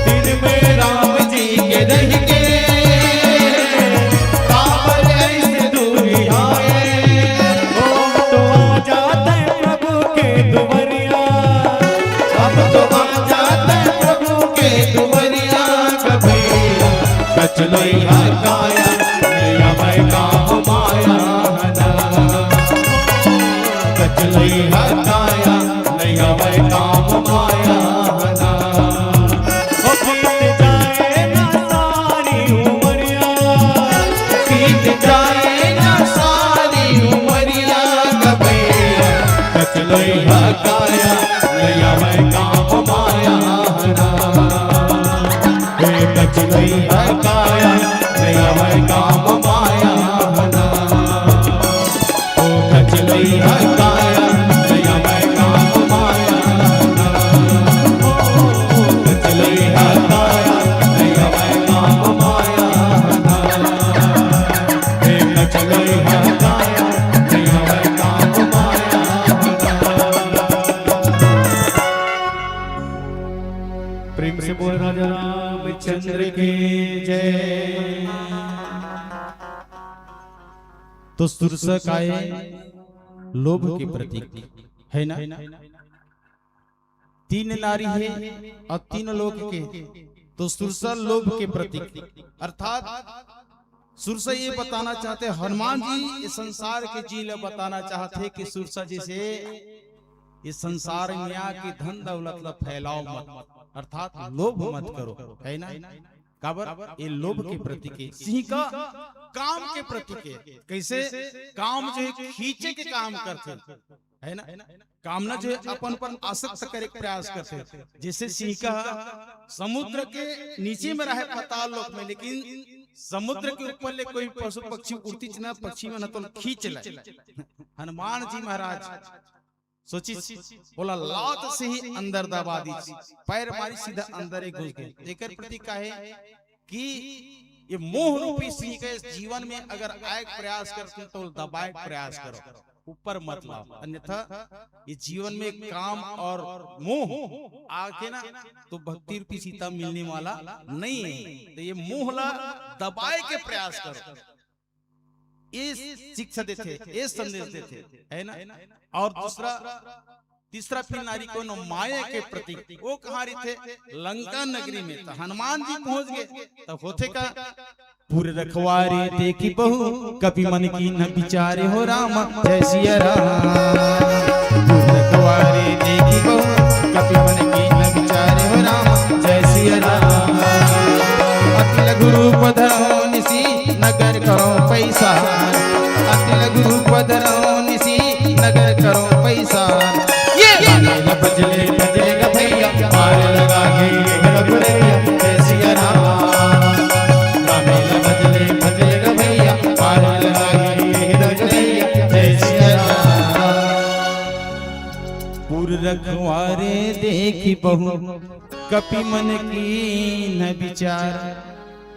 दिल में राम जी के रहिके, काबर अइसे काया, नया वै काम माया ना। ओ कचलई है काया, नया वै काम माया ना। ओ कचलई है काया, नया वै काम माया ना। ए कचलई है काया, नया वै काम माया ना। प्रेम से बोल राजा रामचंद्र की जय। तो सुरसा काय लोभ के प्रतीक है ना? तीन नारी है और तीन लोक के, तो सुरसा लोभ के प्रतीक, अर्थात सुरसा ये बताना चाहते, हनुमान जी इस संसार के जी ला बताना चाहते कि सुरसा जैसे इस संसार में आके धन दौलत ला फैलाओ मत, अर्थात लोभ मत करो, है ना? काबर? ये लोभ के प्रतीक है, सिंह का काम के प्रतीक है। कैसे? काम जो है खींचे के काम करते, है ना? कामना जो है अपन पर आसक्त करे के प्रयास करते, जैसे सिंह का समुद्र के नीचे में रहे पाताल लोक में, लेकिन समुद्र के ऊपर ले कोई पशु पक्षी उड़ती च ना, पक्षी मन तो खींच ले। हनुमान जी महाराज सोचिस, ओला लात से ही अंदर दबा दिस, पैर मारी सीधा अंदर ही घुस गे। एकर प्रतीक का है कि ये मोह रूपी सिंह के जीवन में अगर आए के प्रयास करते तो दबाए के प्रयास करो, ऊपर मत लाओ, अन्यथा ये जीवन में काम और मोह आके ना तो भक्ति रूपी सीता मिलने वाला नहीं है। तो ये मोह ला दबाए के प्रयास करो, ये शिक्षा देथे, ये संदेश देथे, है ना? और दूसरा, तीसरा फिर नारी कोनो माया के प्रतीक, वो कहाँ रहिथे? लंका नगरी में। तो हनुमान जी पहुंच गए, तो होथे का? पुर रखवारे देखि बहु, कपि मन कीन्ह बिचारे हो राम, जय सिया राम। पुर रखवारे देखि बहु, कपि मन कीन्ह बिचारे हो राम, जय सिया राम। अति लघु रूप धरो निसि, नगर करो पैसा। अति लघु रूप धरो निसि, नगर करो पैसा। ये रामे ला भज ले, भज ले गा भैया, पार लगा के ये रघुरैया, जय सिया राम। रामे ला भज ले, भज ले गा भैया, पार लगा के ये रघुरैया, जय सिया राम। पुर रखवारे देखि बहु, कपि मन कीन्ह बिचार।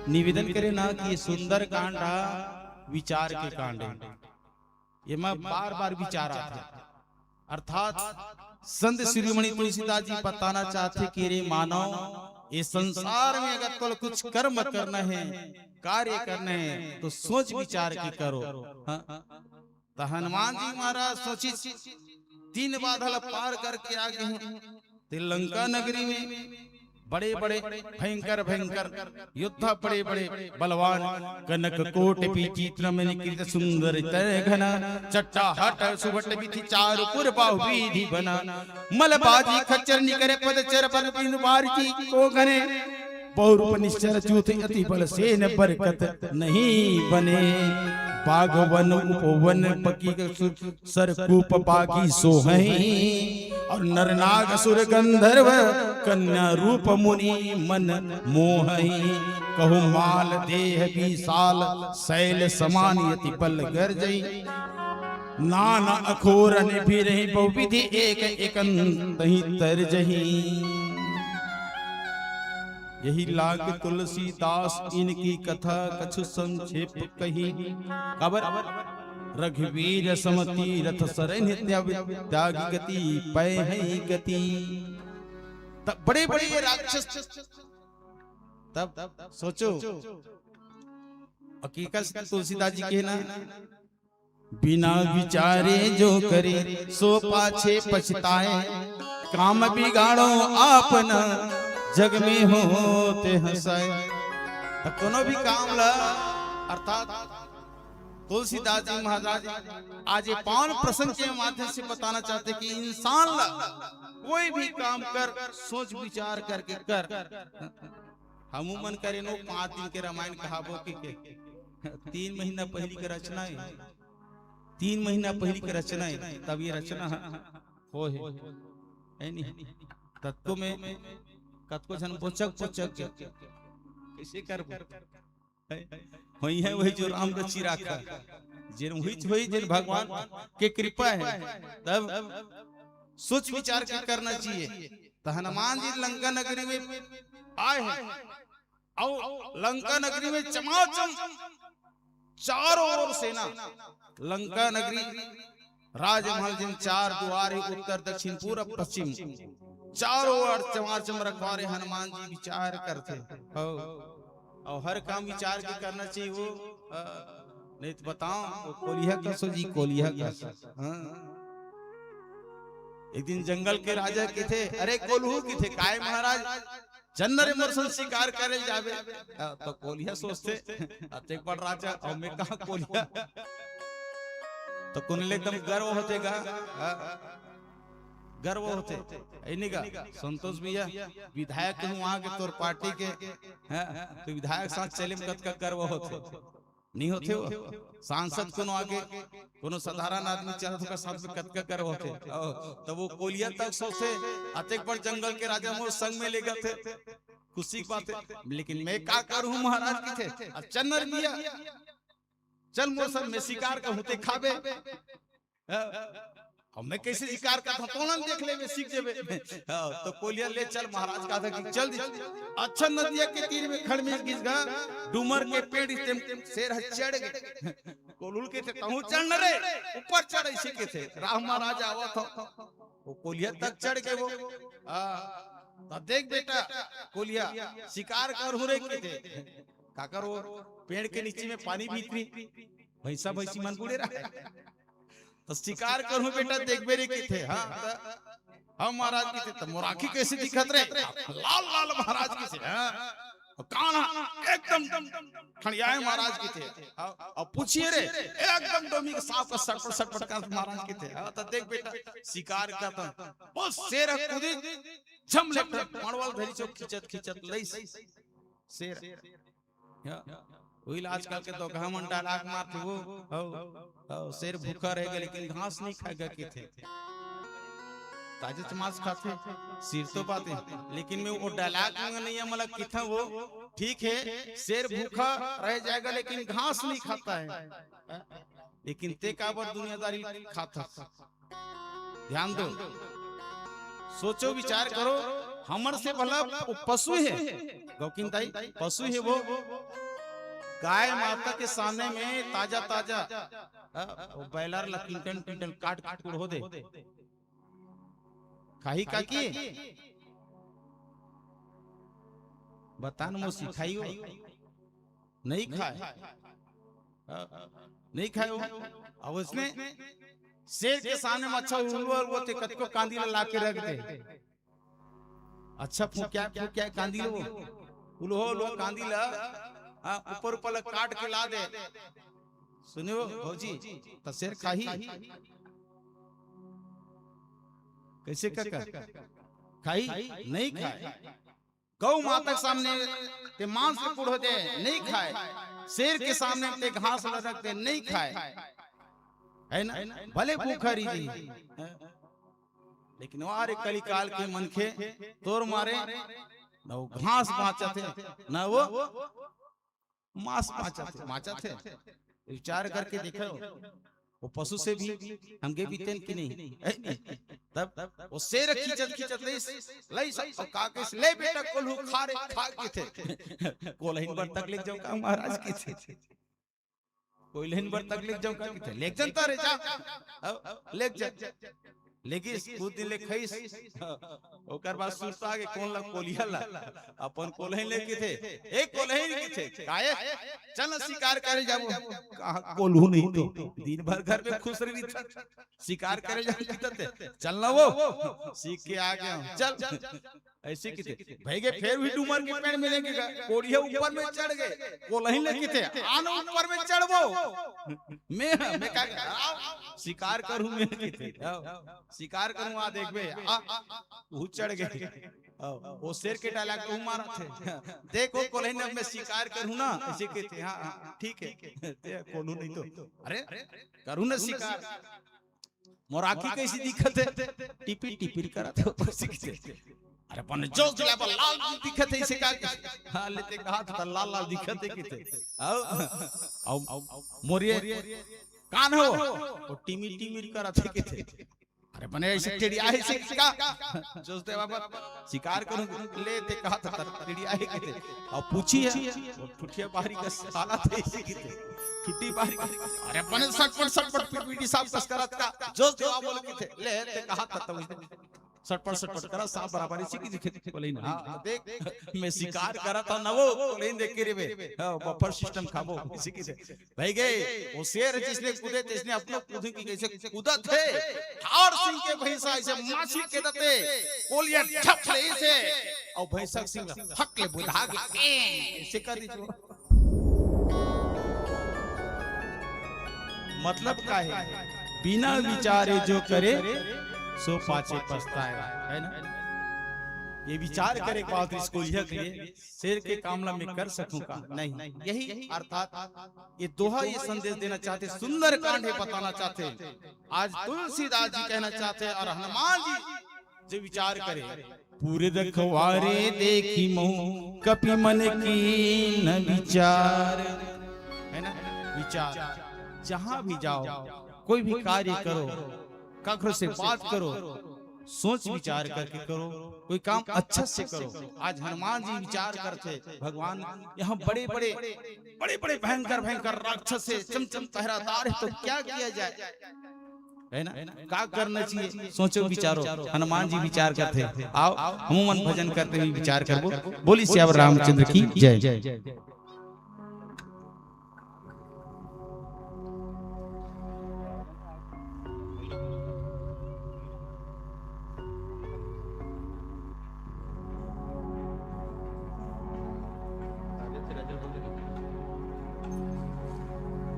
निवेदन करे ना कि ये सुंदर कांड हा विचार के कांड है। एमा बार बार विचार आथे। अर्थात संत शिरोमणि तुलसीदास जी बताना चाहथे कि रे मानव, ये संसार में अगर तोला कुछ कर्म करना है, कार्य करना है, तो सोच विचार के करो। हाँ? तो हनुमान जी महाराज सोचिस, तीन बाधा ला पार करके आ गए हैं। ते लंका नगरी में बड़े बड़े भयंकर भयंकर योद्धा, बड़े बड़े बलवान, कनक कोट पीत चित्रमणि कृत सुंदर तन घना, चट्टा हट सुभट विधि चारु पुर बाहु बीधि बना। मल बाजी खच्चर निकरे पद चर पद बिनु बार की को घने, बहुरूप निश्चर चूत अति बल सेन बरकत नहीं बने। बागवन उपवन पकी सर कूप बागी सोहई, और नर नाग सुर गंधर्व कन्या रूप मुनि मन मोहई। कहु माल देह विशाल शैल समान अति बल गर्जई। नाना अखोरन फिरही बहुविधि एक एकंत ही तरजही। यही लाग तुलसीदास इनकी कथा कछु संक्षेप कही। काबर? रघुवीर सम तीरथ सरन त्याग, त्याग गति पै है गति। तब बड़े बड़े ये राक्षस, तब सोचो, हकीकत से तुलसीदास जी के ना, बिना विचारे जो करे सो पाछे पछताए, काम बिगाड़ो आपन जग में होत हँसाए। त कोनो भी काम ला, अर्थात तुलसीदास जी महाराज आज ये पावन प्रसंग के माध्यम से बताना चाहते कि इंसान ला कोई भी काम कर, सोच विचार करके कर। हमू मन करे नो पाँच दिन के रामायण कहाबो के, के तीन महीना पहली के रचना है, तीन महीना पहली के रचना है, तब ये रचना हो है, है नहीं? तत्व में कतको झन बोचक बोचक के कइसे करबो? होइहैं वही जो राम रचि राखा, जेन होइच होही, जेन भगवान के कृपा हे, तब सोच विचार के करना चाहिए। त हनुमान जी लंका नगरी में आए हे, अउ लंका नगरी में चमाचम चारों ओर सेना, लंका नगरी, राजमहल जिन चार दुवार हे, उत्तर, दक्षिण, पूरब, पश्चिम, चारों ओर चमाचम रखवारे हनुमान जी विचार करथे। हव, अउ हर काम विचार के करना चाहिए वो, अ, नहीं त बताओ, वो कोलिहा कसो जी, कोलिहा कसो। हाँ। एक दिन जंगल के राजा कथे, "अरे कोलहू," कथे, "काय महाराज?" "चल न रे मोर संग शिकार करे जाबे।" हाँ, त कोलिहा सोचथे, "अतेक बड़ राजा, अउ मैं कहाँ कोलिहा?" त कोनो ल एकदम गर्व होथे गा, हाँ, गर्व होथे। ए नहीं गा, संतोष भैया, विधायक हूँ आगे तोर पार्टी के, हाँ, त विधायक साथ चले में कतका गर्व होथे। नहीं होथे वो। सांसद कोनो आगे, कोनो साधारण आदमी चलत, ओकर साथ में कतका गर्व होथे। अउ, त वो कोलिहा तक सोचथे, "अतेक बड़ जंगल के राजा मोर संग में लेगथे, खुशी के बात हे, लेकिन मैं का करहूँ महाराज," कथे। "अब चल न रे भैया, चल मोर संग में शिकार करहूँ, तें खाबे।" हाँ। "अब मैं कइसे शिकार करथंव, तोला देख लेबे, सीख जेबे।" हाँ, त कोलिहा ले चल महाराज कथे कि चल दी। अच्छा नदिया के तीर में खड़ में गिस गा, डूमर के पेड़ तेम शेर ह चढ़ गे। कोलहू ल कथे, "तहूँ चढ़ न रे, ऊपर चढ़," अइसे कथे। "राम महाराज आवत हंव।" वो कोलिहा तक चढ़ गे वो। हाँ, त देख बेटा कोलिहा, शिकार करहूँ रे कथे। काकर वो पेड़ के नीचे में पानी भीतरी, भैंसा भैंसी मन बूड़े रहे। त शिकार करहूँ बेटा, देखबे रे कथे। हाँ, त, "हाँ महाराज," कथे, "त मोर आँखी कइसे दिखत रे?" "लाल लाल महाराज," कथे। हाँ, "कान ह एकदम ठंडियाए महाराज," कथे। "हाँ, अउ पूछिए रे, एकदम डोमी के सांप का सटपट सटपट करत महाराज," कथे। हाँ, त देख बेटा, शिकार करत हंव, वो शेर ह कूदिस, झम ले मड़वा ल धरिस, खींचत खींचत लइस शेर। हाँ। उही ल आजकल के दोकहा मन dialogue मारथे वो, हव, हव, "शेर भूखा रहेगा लेकिन घास नहीं खाएगा," कथे। ताजेच मांस खाथे, सिर तो बात हे, लेकिन मैं वो dialogue में नहीं, मोला कथे वो, "ठीक हे, शेर भूखा रह जाएगा लेकिन घास नहीं खाता है, लेकिन तें काबर दुनियादारी खाथस?" ध्यान दो, सोचो विचार करो, हमर से भला वो पशु हे, गौकिन दाई, पशु हे वो। गाय माता के सामने में ताजा ताजा, हाँ, वो बॉयलर ला क्विंटल क्विंटल काट के कुड़हो दे, खाही का कि? बता न, मोर सिखाही हो। नहीं खाय। हाँ, नहीं खाय हो। अब उसने शेर के सामने में अच्छा उलवा उलवा ते कतको कांदी ला लाके रख दे। अच्छा फूंक्या, फूंक्या कांदी ला, उलवा उलवा कांदी ला, हाँ, ऊपर ऊपर ला काट के ला दे। सुनियो भौजी, त शेर खाही? कइसे काका? खाही? नहीं खाय। गौ माता के सामने ते मांस ल कुड़हो दे, नहीं खाय। शेर के सामने ते घास ल रख दे, नहीं खाय। है ना? भले भूखा रही जी, लेकिन वारे कलिकाल के मनखे तोर मारे न वो घास बांचत हे, न वो मांस बांचत हे, बांचत हे। विचार करके देखो, वो पशु से भी हम गे बीतेन कि नहीं? है नहीं? तब वो शेर खींचत खींचत लइस, लइस, अउ का कहिस, "ले बेटा कोल्हू खा रे, खा," कथे। "कोल्हिन बर तक लेग जांव का महाराज?" कथे। "कोल्हिन बर तक लेग जांव का?" कथे। "लेग जा न त रे, जा।" अब लेग जा। लेगिस, कुछ दिन ले खइस। ओकर बाद सुरता आगे कोन ला, कोलिहा ला। अपन कोल्हिन ले कथे, "ए कोल्हिन," कथे, "काय? चल न शिकार करे जाबो।" "कहाँ कोल्हू नहीं तो, दिन भर घर में खुश रहिथे, शिकार करे जाबो," कथे। "चल न वो, सीख के आ गया हूँ, चल।" अइसे कथे, भइगे फेर भी डूमर के पेड़ में लेगे गा, कोलिहा ऊपर में चढ़ गे, कोल्हिन ले कथे, "आ न ऊपर में चढ़बो।" मैं, मैं का, "शिकार करहूँ मैं," कथे। शिकार करहूँ, आ देखबे, आ, वो चढ़ गे। ओ शेर के dialogue तो मारथे। "देखो कोल्हिन, अब मैं शिकार करहूँ ना," अइसे कथे, "हाँ, हाँ, ठीक हे।" ते कोल्हू नहीं तो, "अरे, करहूँ ना शिकार। मोर आँखी कइसे दिखत हे?" "टिपिर टिपिर करत हे," अइसे कथे। अरे बने जोश दिला पर लाल दिखत हे इसे का? हाँ, लेते कहा था लाल लाल दिखत हे किते। आओ, आओ, मोरिये कान हो, वो टिमिर टिमिर करत हे किते। अरे बने ऐसे टेढ़ी आहे से का? जोश दे बाबा, शिकार करूं, लेते कहा था टेढ़ी आहे किते। अब पूछी है, वो ठुठिया बाहरी का साला थे इसे किते। ठुठी बाहरी का, अरे बने सटपट सटपट पीपीटी साफ कस करत का, जोश दे बाबा बोले किते, लेते कहा था तब सटपट सटपट करा, साफ बराबर इसी की दिखे बोले ना। हाँ, देख, मैं शिकार करा था ना वो, बोले देख के रे बे। हाँ, बफर सिस्टम खाबो, इसी की से। भाई गए, वो शेर जिसने कूदे, तिसने अपनो कूदे की कैसे कूदत हे। ठार सिंह के भैंसा ऐसे माछी के दते, कोलिया झप ले इसे, और भैंसा सिंह हक ले बुधा के, ए, इसे कर दी जो। मतलब का है? बिना विचारे जो करे, सो पाछे पछताए, है ना? ये विचार करे के बाद इसको यह कहे, शेर के काम ला मैं कर सकूं का? नहीं। यही अर्थात ये दोहा ये संदेश देना चाहते, सुंदर कांड है बताना चाहते। आज तुलसीदास जी कहना चाहते हैं और हनुमान जी जो विचार करे, पूरे रखवारे देखी मऊ कपि मन कीन्ह विचार, है ना? विचार, जहां भी जाओ, कोई भी कार्य करो, काकरो से बात करो, सोच विचार करके करो, कोई काम अच्छा से करो। आज हनुमान जी विचार करते, भगवान यहाँ बड़े बड़े, बड़े बड़े भयंकर भयंकर राक्षस है, चमचम पहरादार है, तो क्या किया जाए, है ना? का करना चाहिए, सोचो विचारो। हनुमान जी विचार करते, आओ हम मन भजन करते हुए विचार करबो। बोली सियावर रामचंद्र की जय।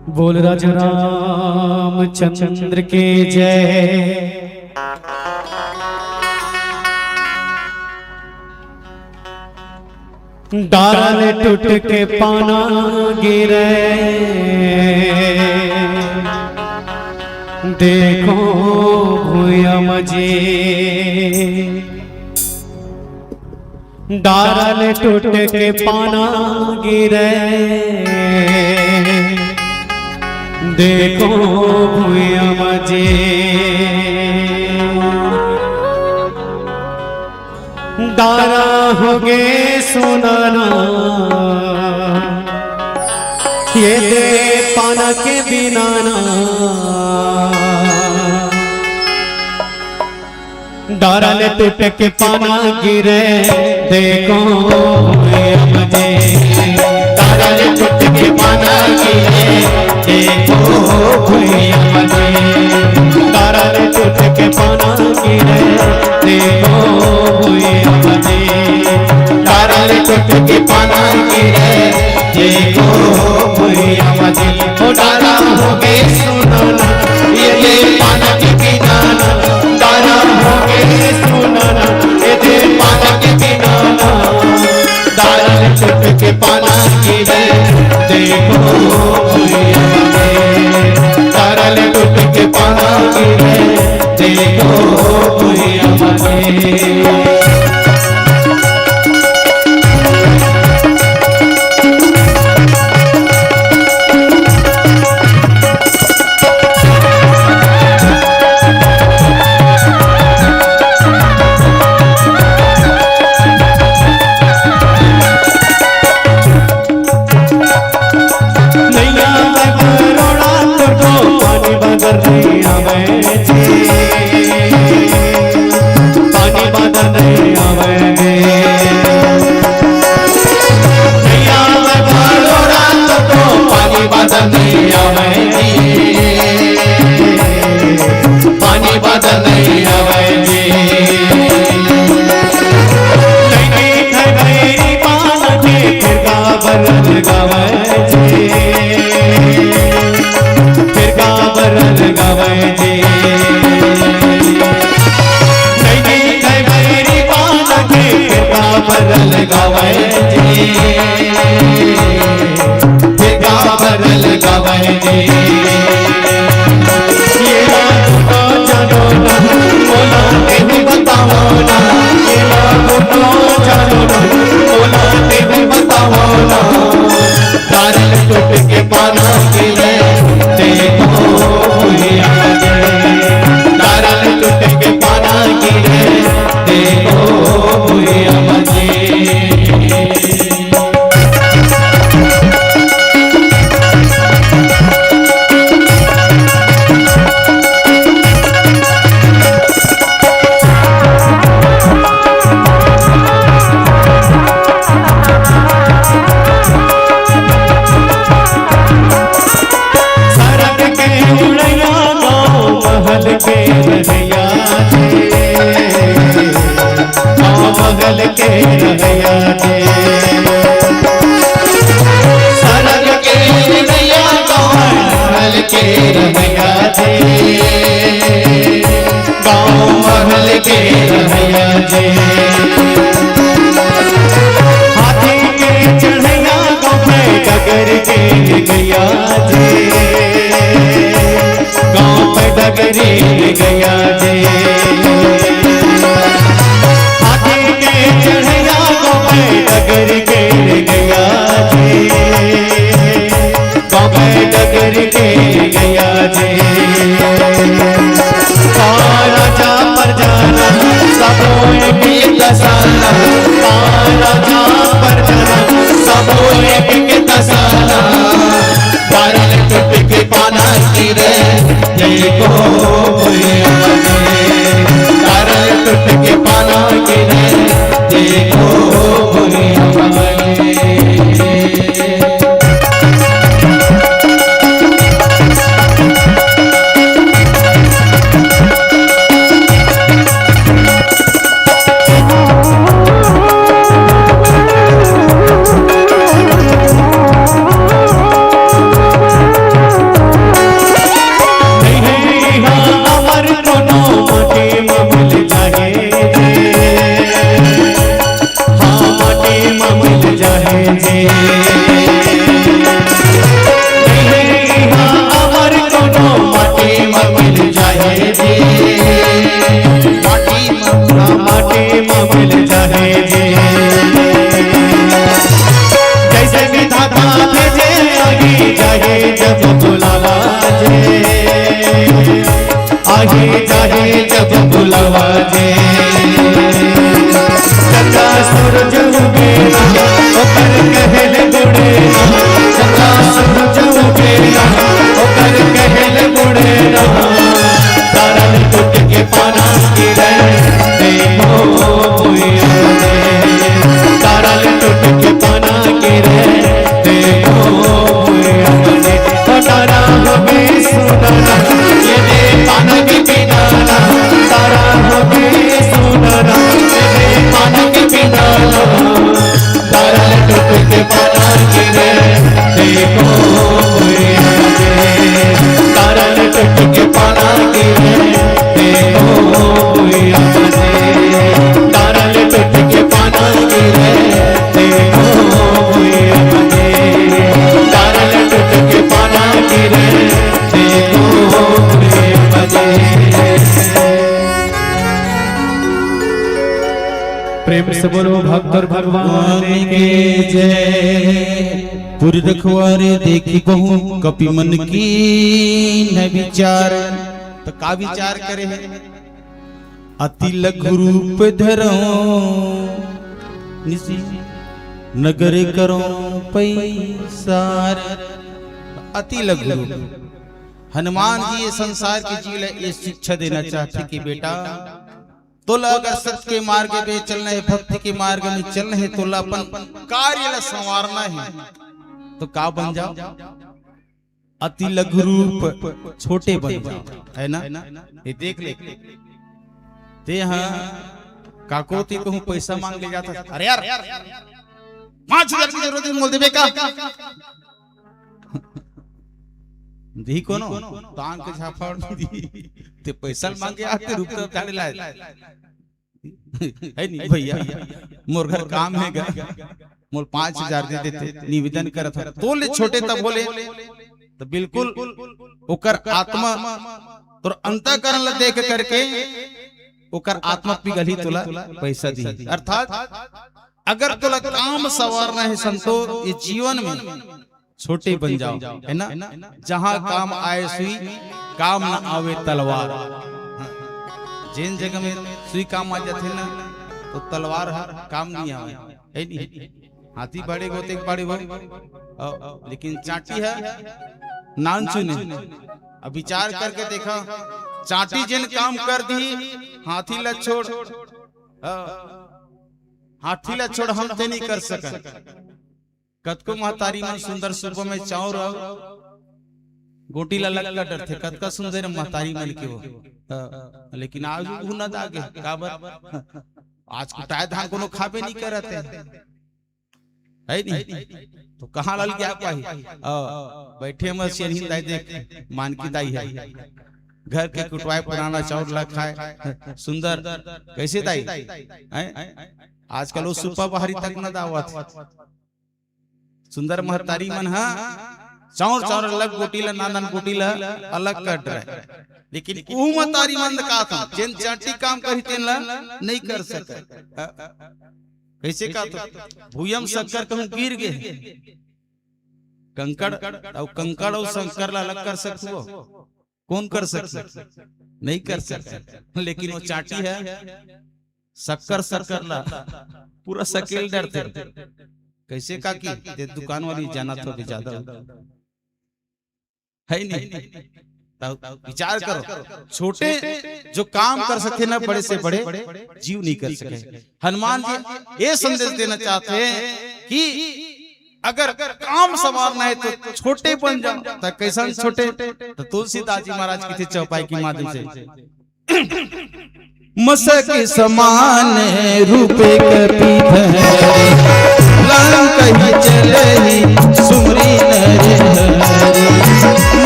बोल राजा रामचंद्र के जय। डारा ले टूट के पाना गिरे, देखो भुइयां मजी। डारा ले टूट के पाना गिरे, देखो भुइयां मजी। डारा होगे सुनाना, ये दे पाना के बिनाना। डारा ले टूट के पाना गिरे, देखो भुइयां मजी। डारा ले टूट के पाना गिरे, देखो भुइयां मजी। डारा ले टूट के पाना गिरे, देखो भुइयां मजी। डारा ले टूट के पाना गिरे, देखो भुइयां मजी। ओ डारा होगे सुनाना, ये दे पाना के बिनाना। डारा होगे सुनाना, ये दे पाना के बिनाना। डारा ले टूट के पाना गिरे, देखो भुइयां मजी। डारा ले टूट के पाना गिरे, देखो भुइयां मजी। नैया में बरोड़ा तोर तो पानी बदल नहीं आवे जी, पानी बदल नहीं आवे जी। नैया में बरोड़ा तोर तो पानी बदल नहीं आवे जी, पानी बदल नहीं आवे जी। नहीं थे भैरी पान के फिर का बदल गावे जी, फिर का बरन गावे जी। नहीं, नहीं, कई बैरी पान के फिर का बरन गावे जी। फिर का बरन गावे जी। ये ना तो जानो ना, बोला के नहीं बताओ ना। ये ना तो रहैया जी। सरग के रहैया, गाँव महल के रहैया जी। गाँव महल के रहैया जी। हाथी के चढ़ैया, गाँव के डगर के गैया जी। गाँव के डगर के गैया जी। हाथी के चढ़ैया, गाँव के डगर के गैया जी। गाँव के डगर के गैया जी। पारा जा पर जाना, सबो एक के तसाना। पारा जा पर जाना, सबो एक के तसाना। तारल टूट के पाना गिरे, देखो भुइयां रे। तारल टूट के पाना गिरे, देखो भुइयां रे। माटी म मिल जाए जी। जैसे विधाता भेजे, आही जाही जब बुलावा जी। आही जाही जब बुलावा जी। चंदा सूरज उगेला, ओकर कहल बुड़ेला। चंदा सूरज उगेला, ओकर कहल बुड़ेला। तारल टूट के पाना गिरे, देखो भुइयां रे। तारल टूट के पाना गिरे, देखो भुइयां रे। ओ तारा हो गई सुनना, ये दे पाना के पिनाना। तारा हो गई सुनना, ये दे पाना के पिनाना। तारल टूट के पाना गिरे, देखो भुइयां रे। तारल टूट के पाना गिरे, देखो भुइयां रे। तारल टूट के पाना गिरे, देखो भुइयां रे। तारल टूट के पाना गिरे, देखो भुइयां रे। प्रेम से बोलो भक्त और भगवान की जय। पुर रखवारे देखी बहु कपि मन कीन्ह विचार। तो का विचार करे हे? अति लघु रूप धरौं निसि नगर करौं पैसार। अति लघु रूप। हनुमान जी ये संसार के जीव ला ये शिक्षा देना चाहथे कि बेटा, तोला अगर सत्य के मार्ग में चलना हे, भक्ति के मार्ग में चलना हे, तोला अपन कार्य ला संवारना हे, तो का बन जाओ? अति लघु रूप, छोटे बन जाओ, है ना? ये देख ले, ते हा काको ते कहूँ पैसा मांग ले जाता, अरे यार, पाँच हजार की जरूरत हे, मोल देबे का? दी कोनो, तान के झापड़ दी। ते पैसा मांगे आते रूप तो जाने लाए। है नहीं भैया, मोर घर काम हे गा, मोल पाँच हजार दे देते, निवेदन करत हूँ। तोले छोटे तब बोले, तो बिल्कुल ओकर आत्मा तोर अंतःकरण ला देख करके ओकर आत्मा पिघलही, तोला पैसा दी। अर्थात अगर तोला काम संवारना हे संतो, ये जीवन में छोटे बन जाओ, है ना? जहाँ काम आए सुई, काम न आवे तलवार। हाँ। जेन जगह में सुई काम आ जाथे ना, तो तलवार ह काम नहीं आवे, है नहीं? हाथी बड़े गोते के बड़े हो, अ, लेकिन चांटी है नान चुने। अब विचार करके देखा, चांटी जेन काम कर दी, हाथी ला छोड़, अ, हाथी ला छोड़ हम ते नहीं कर सकन। कतको महतारी मन सुंदर सुबह में चाउर अउ गोटी ला लग कर डरथे, कतका सुंदर महतारी मन के वो। हाँ, लेकिन आज वो न दागे, काबर? आज कुटाए धान कोनो खाबे नहीं करत हे, है नहीं? तो कहाँ लल गया पाही? अ, बैठे हम सियनहीन दाई देख, मानकी दाई है, घर के कुटवाए पुराना चाउर ला खाए, सुंदर। कैसे दाई? हैं? आजकल वो सुपा बहारी तक न दावत। सुंदर महतारी मन ह चाउर चाउर अलग गोटी ला, नान नान गोटी ला अलग कर डरय। लेकिन उहू महतारी मन का था, जेन चांटी काम करही तेन ला नहीं कर सके। कैसे का तो भूयम शक्कर कहूँ गिर गे, कंकड़ अउ कंकड़ अउ शंकर ला अलग कर सकबो? कौन कर सकथे? नहीं कर सकथे। लेकिन वो चांटी है, शक्कर शक्कर ला पूरा सकेल डरथे। कैसे काकी? ते दुकान वाली जानत होगे ज्यादा, है नहीं? तब विचार करो, छोटे जो काम कर सके ना, बड़े से बड़े जीव नहीं कर सके। हनुमान जी ये संदेश देना चाहते हैं कि अगर काम संवारना है तो छोटे बन जाओ। तो कैसन छोटे? तो तुलसीदास जी महाराज कथे चौपाई के माध्यम से, मसक समान रूपे कपि धरे, लंक ही चलहि सुमरि नर हरि।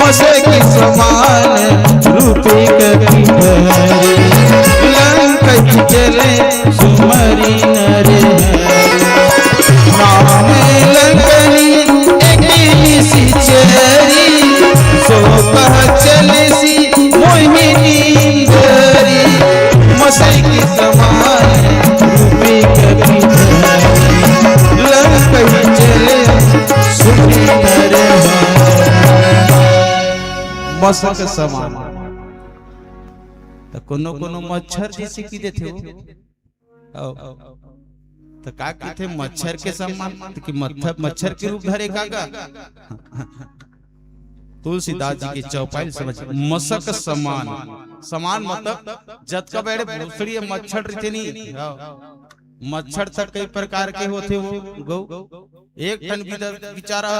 मसक समान रूपे कपि धरे, लंक ही चले सुमरि नर हरि। नाम लंक ही एक निसि चरी, सो कह चलसि मोहि नींदरी। मसक समान रूपे कपि धरे, लंक ही चले सुमरि नर हरि। मसक समान। त कोनो कोनो मच्छर जैसे कि देथे हो। अउ त का कथे मच्छर के समान? त कि मत्थ-, मच्छर के रूप धरे का का? तुलसीदास जी के चौपाई समझ, मसक समान। समान मतलब जतका बड़े भोसड़ी मच्छर रहिथे नी। मच्छर तक कई प्रकार के होथे वो गौ। एक ठन बिदा-, बिचारा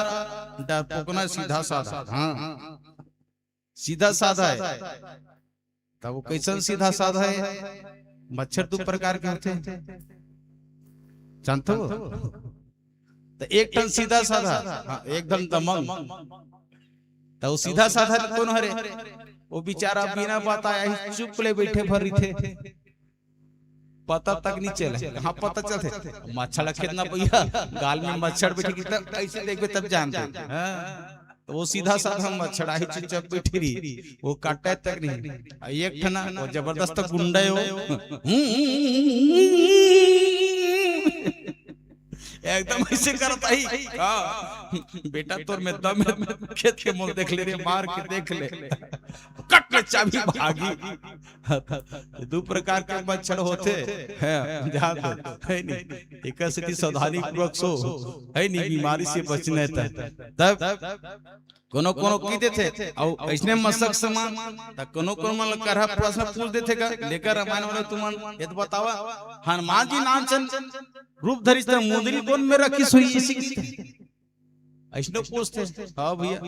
डरपोकना सीधा साधा। हाँ, सीधा साधा है। तब वो कैसन सीधा साधा है? मच्छर दू प्रकार के होथे, जानथो? त एक ठन सीधा साधा, हाँ, एकदम दमंग। त वो सीधा साधा कोन हरे? वो बिचारा बिना बताए ही चुप ले बैठे भर रहिथे, पता तक नहीं चले। हाँ, पता चलथे, मच्छर ला खेदना भैया, गाल में मच्छर बैठे कि तब ऐसे देखबे तब जानबे। हाँ। त वो सीधा साधा मच्छर आही चुपचाप बैठी रही, वो काटे तक नहीं। आ एक ठना वो जबरदस्त गुंडा है वो। एकदम ऐसे करत ही का, बेटा तोर में दम है, खेद के मोल देख ले रे, मार के देख ले, कट ले चाबी भागी। दू प्रकार के मच्छर होथे, हैं, ध्यान दे, है नहीं? एकर सेती सावधानी पूर्वक सो, है नहीं? बीमारी से बचना है त। तब कोनो कोनो की देथे, अउ अइसने मसक समान, त कोनो कोनो मन ल करहा प्रश्न पूछ देथे का, लेकर रामायण वाले तुमन ये तो बतावा, हनुमान जी नान सन रूप धरिस त मुंदरी कोन में रखिस होही, इसी की अइसने पूछथे। हाँ भैया,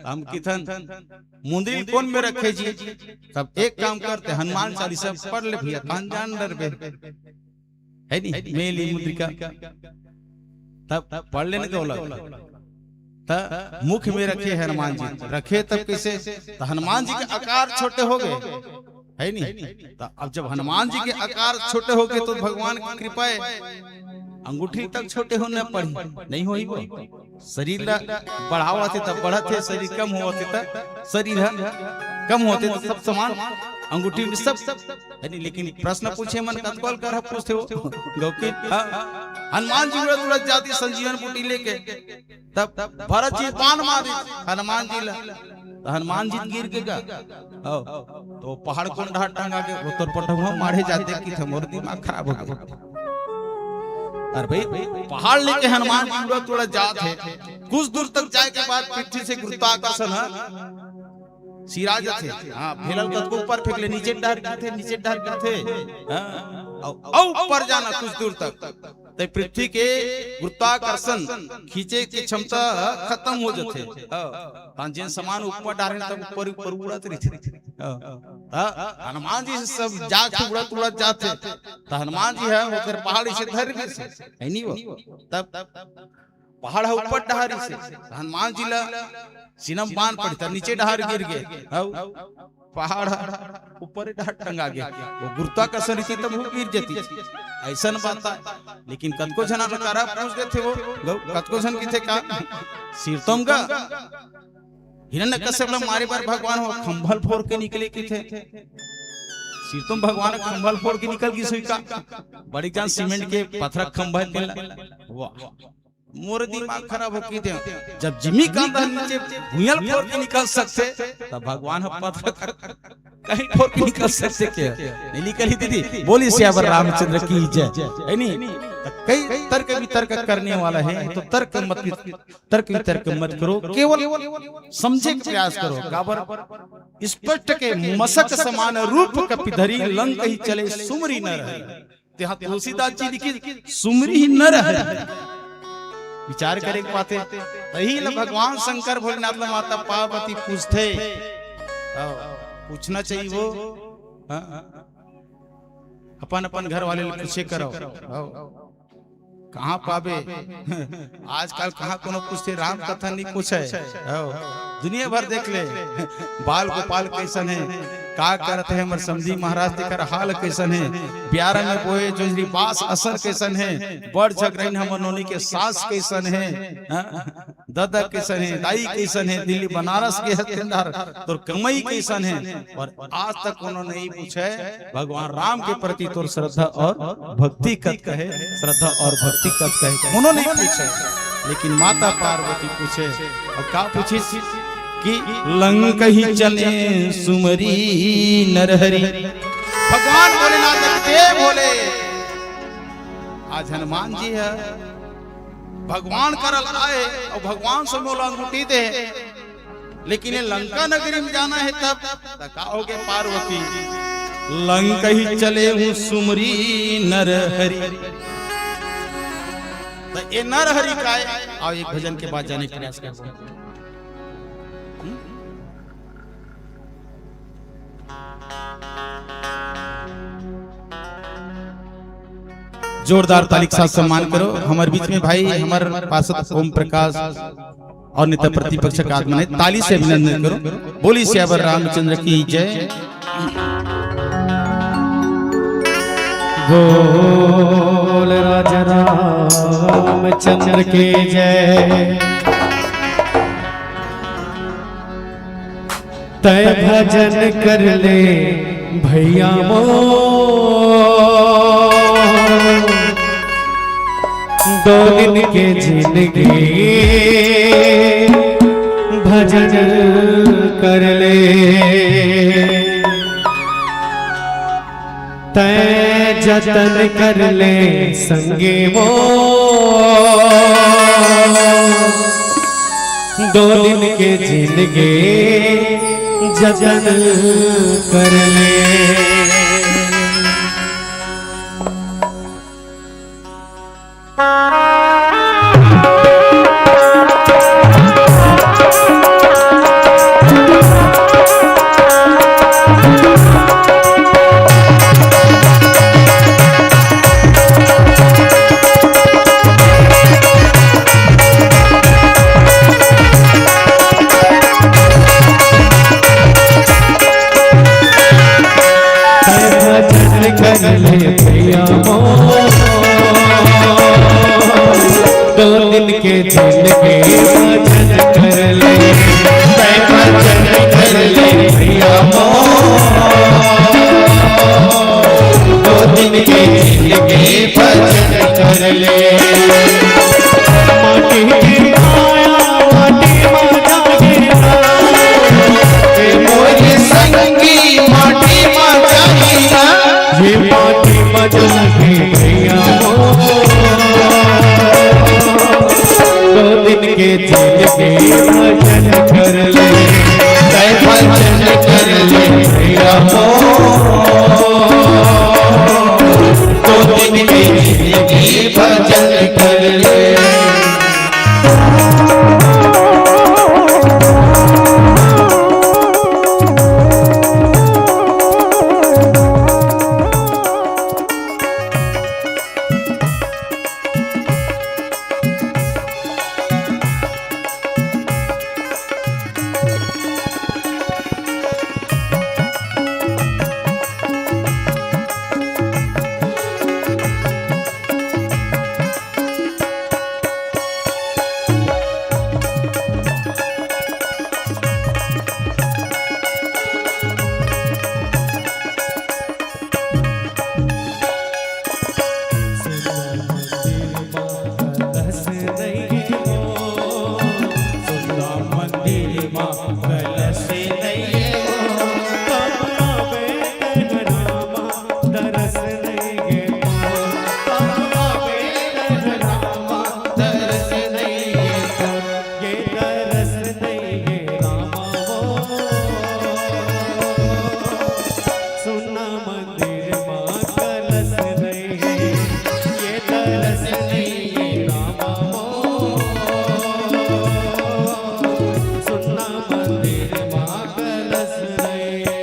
हम किथन मुंदरी कोन में रखे जी? तब एक काम करते, हनुमान चालीसा पढ़ ले भैया, कान जान डरबे, है नी? मेली मुद्रिका, तब पढ़ लेने का बोला, त मुख में रखे हनुमान जी, रखे तब कैसे? त हनुमान जी के आकार छोटे हो गए, है नी? त अब जब हनुमान जी के आकार छोटे हो गए तो भगवान की कृपा है, अंगूठी तक छोटे होने पड़ी, नहीं होई वो। शरीर ला बढ़ावत हे त बढ़त हे, शरीर कम होवत हे त शरीर ह कम होत हे, त सब समान अंगूठी में सब, है नी? लेकिन प्रश्न पूछे मन कतको ल करहा पूछथे वो, गौकी, हाँ, हनुमान जी उड़त उड़त जाथे संजीवन बूटी लेके, तब भरत जी बाण मारे हनुमान जी ला, त हनुमान जी गिर के गा, हो, तो पहाड़ कोन डहर टंगा के, वो तोर पटहुआ मारे जाथे कि थे, मोर दिमाग खराब हो गया। अरे भाई, पहाड़ लेके हनुमान जी उड़त उड़त जात हे, कुछ दूर तक जाए के बाद पृथ्वी से गुरुत्वाकर्षण ह सिरा जाथे। हाँ, भेलल कतको ऊपर फेंक ले, नीचे डहर गिरथे, नीचे डहर गिरथे। हाँ, अउ, अउ ऊपर जाना कुछ दूर तक, त पृथ्वी के गुरुत्वाकर्षण खींचे के क्षमता खत्म हो जाथे। हाँ, त जेन समान ऊपर डारे तब ऊपर ऊपर उड़त रहिथे। हाँ। त हनुमान जी से सब जाग के उड़त उड़त जाथे। त हनुमान जी ह ओकर पहाड़ से धर भी से, है नी वो? तब पहाड़ ह ऊपर डहारी से, त हनुमान जी ला सीना म बाण पड़ी, त नीचे डहार गिर गे। हव, पहाड़ ह ऊपर डहार टंगा गे। वो गुरुत्वाकर्षण रीति तब वो गिर जती। अइसन बात आय। लेकिन कतको झन ल करा पूछ देथे वो, गौ-, कतको झन किथे का, सिरतोम गा, हिरण्यकश्यप ला मारे बर भगवान हो खंभल फोर के निकले किथे। सिरतोम भगवान खंभल फोर के निकल गिस होही का? बड़े जान सीमेंट के पथरा खंभा के ला। वाह, मोर दिमाग खराब हो किथे। जब जिमीकांत नीचे भुइयां ल फोर के निकल सकथे, तब भगवान ह पथरा कहीं फोर के निकल सकथे क्या? नहीं निकल ही दीदी। बोली सियावर रामचंद्र की जय, है नी? त कई तर्क वितर्क करने वाला है, तो तर्क मत, तर्क वितर्क मत करो, केवल समझे के प्रयास करो। काबर स्पष्ट के मसक समान रूप कपि धरी, लंक ही चले सुमरी नर हरि। तेहा तुलसीदास जी लिखिस सुमरी ही नर हरि। विचार करे के बात हे। तही ल भगवान शंकर भोलेनाथ ल माता पार्वती पूछथे। हव, पूछना चाहिए वो। हाँ, हाँ। अपन अपन घर वाले ल पूछे करव। हव। कहाँ पाबे? आजकल कहाँ कोनो पूछथे, राम कथा नहीं पूछे। हव। दुनिया भर देख ले, बाल गोपाल कइसन हे, का करत हे हमर समधी महाराज, तेकर हाल कइसन हे, बियारा में बोए जोजरी बास असर कइसन हे, बड़ झगड़इन हमर नोनी के सास कइसन हे, हाँ? ददा कइसन हे, दाई कइसन हे, दिल्ली बनारस गे हस तेन डाहर, तोर कमई कइसन हे, अउ आज तक कोनो नहीं पूछे भगवान राम के प्रति तोर श्रद्धा अउ भक्ति कतका हे, श्रद्धा अउ भक्ति कतका हे, कोनो नहीं पूछे। लेकिन माता पार्वती पूछे, अउ का पूछिस कि लंक ही चले सुमरी नर हरि। भगवान भोलेनाथ के भोले, आज हनुमान जी हे, भगवान करा आए अउ भगवान से मोला अंगूठी दे, लेकिन ये लंका नगरी में जाना हे तब, त का होगे पार्वती? लंक ही चले हूँ सुमरी नर हरि। त ये नर हरि काय? आओ एक भजन के बाद जाने के प्रयास करबो। हम्म? जोरदार ताली के साथ सम्मान करो। हमर बीच में भाई, हमर पार्षद ओम प्रकाश अउ नेता प्रतिपक्ष का आगमन हे, ताली से अभिनंदन करो। बोली सियावर रामचंद्र की जय। बोल राजा रामचंद्र की जय। तै भजन कर ले भैया मोर, दो दिन के जिंदगी भजन कर ले। तै जतन कर ले संगी मोर, दो दिन के जिंदगी जतन कर ले। कलश नइये वो, कब आवे तोर रामा दरस नइये वो, कब आवे तोर रामा दरस नइये वो, ये दरस नइये रामा वो। सुनना मंदिर मा कलश नइये, ये दरस नइये रामा वो। सुनना मंदिर मा कलश नइये।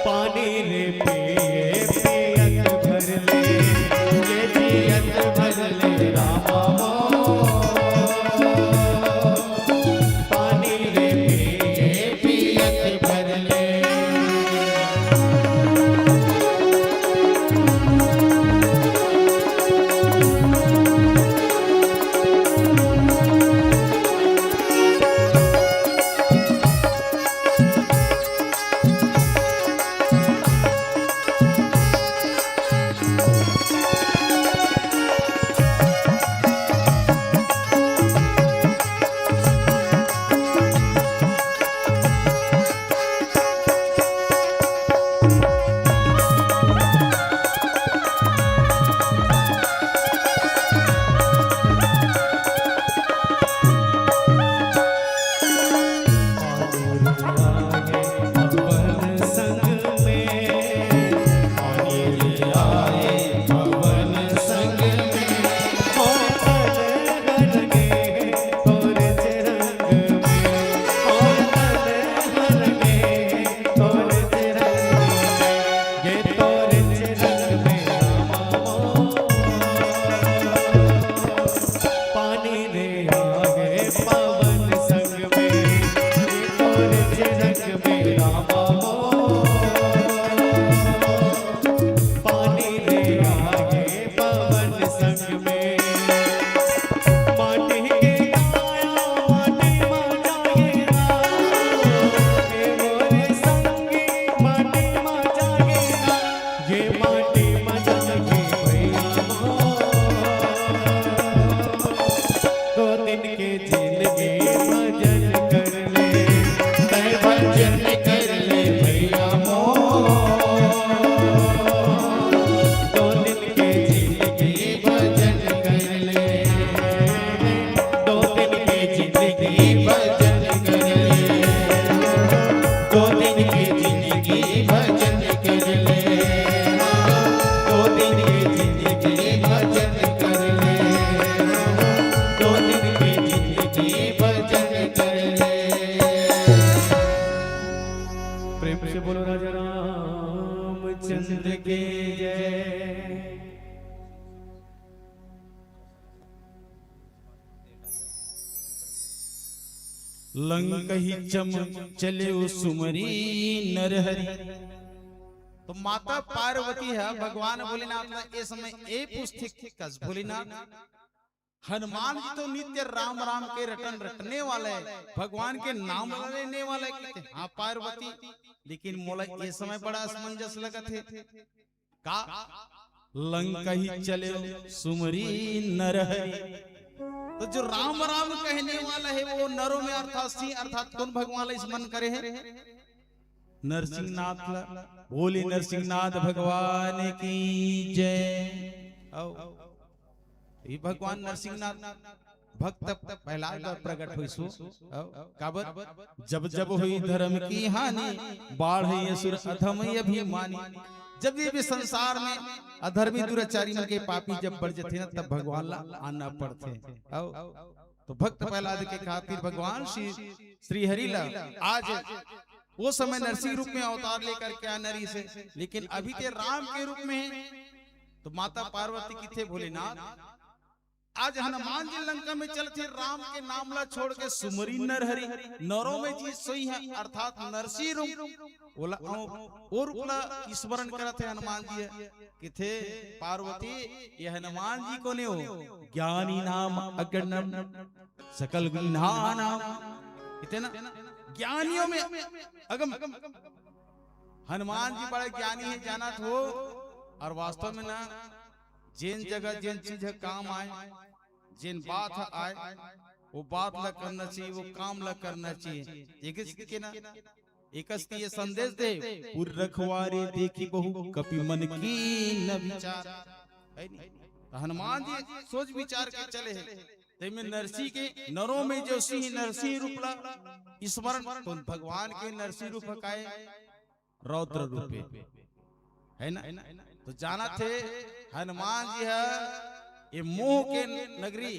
पानी रे पिए पियत भर ले, ये जियत भर ले रामा वो। पानी रे पिए पियत भर ले। पानी रे आगे पवन संग में, तोर चिरंग में रामा वो। पानी रे आगे पवन संग में, माटी के काया माटी मा जागे ना, हे मोरे संगी माटी मा जागे ना। ये माटी मा जागे भैया मोर। दो दिन के जिंदगी भजन कर ले, तै भजन कर ले भैया मोर। दो दिन के जिंदगी भजन कर ले। दो दिन की जिंदगी भजन कर ले, दो दिन की जिंदगी भजन कर ले, दो दिन की जिंदगी भजन कर ले, दो दिन की जिंदगी भजन कर ले। प्रेम से बोलो राजा रामचंद्र की जय। लंकही चम चले ओ सुमरी नरहरि। तो माता पार्वती ह भगवान भोलेनाथ ला ए समय ए पूछथे कस भोलेनाथ, हनुमान जी तो नित्य राम राम के रटन रटने वाला है, भगवान के नाम लेने वाला है, कहते हाँ पार्वती, लेकिन मोला ए समय बड़ा असमंजस लगत हे। का लंकही चले सुमरी नरहरि। तो जो राम राम कहने वाला है वो नरों में अर्थात सिंह अर्थात कौन भगवान ला स्मरण करे है? नरसिंहनाथ ला। बोले नरसिंहनाथ भगवान की जय। अउ ये भगवान नरसिंहनाथ भक्त प्रहलाद बर प्रगट होइस हो। अउ काबर? जब जब होई धर्म की हानि, बाढ़ असुर अधम अभिमानी। जब ये भी संसार में अधर्मी दुराचारी मन के पापी जब बढ़ जाथे ना, तब भगवान ला आना पड़थे। अउ तो भक्त प्रहलाद के खातिर भगवान श्री श्री हरि ला आज वो समय नरसिंह रूप में अवतार लेकर के आना रहिस हे, लेकिन अभी ते राम के रूप में हे। तो माता पार्वती किथे, भोलेनाथ, आज हनुमान जी लंका में चलथे, राम के नाम ला छोड़ के सुमरी नर हरि, नरों में जेसोई हे, अर्थात नरसिंह रूप, ओला, ओ, ओ रूप ला स्मरण करत हे हनुमान जी हे। किथे पार्वती, ये हनुमान जी कोने हो? ज्ञानी नाम अगणम सकल गुणानाम। किथे ना, ज्ञानियों में अगम। हनुमान जी बड़े ज्ञानी हे, जानत हो। और वास्तव में ना, जेन जगह जेन चीज ह काम आय, जेन बात ह आय, वो बात ला करना चाहिए, वो काम ला करना चाहिए। एक स्थिति के ना, एक स्थिति ये संदेश दे, "पुर रखवारे देखी बहु कपि मन कीन्ह विचार।" हे नहीं? तो हनुमान जी सोच विचार के चले हे। तेमे नरसी के नरों में जेसोई नरसिंह रूप ला स्मरण, तो भगवान के नरसिंह रूप ह काय? रौद्र रूपे, हे ना? तो जानत हे, हनुमान जी ह ये मोह के नगरी,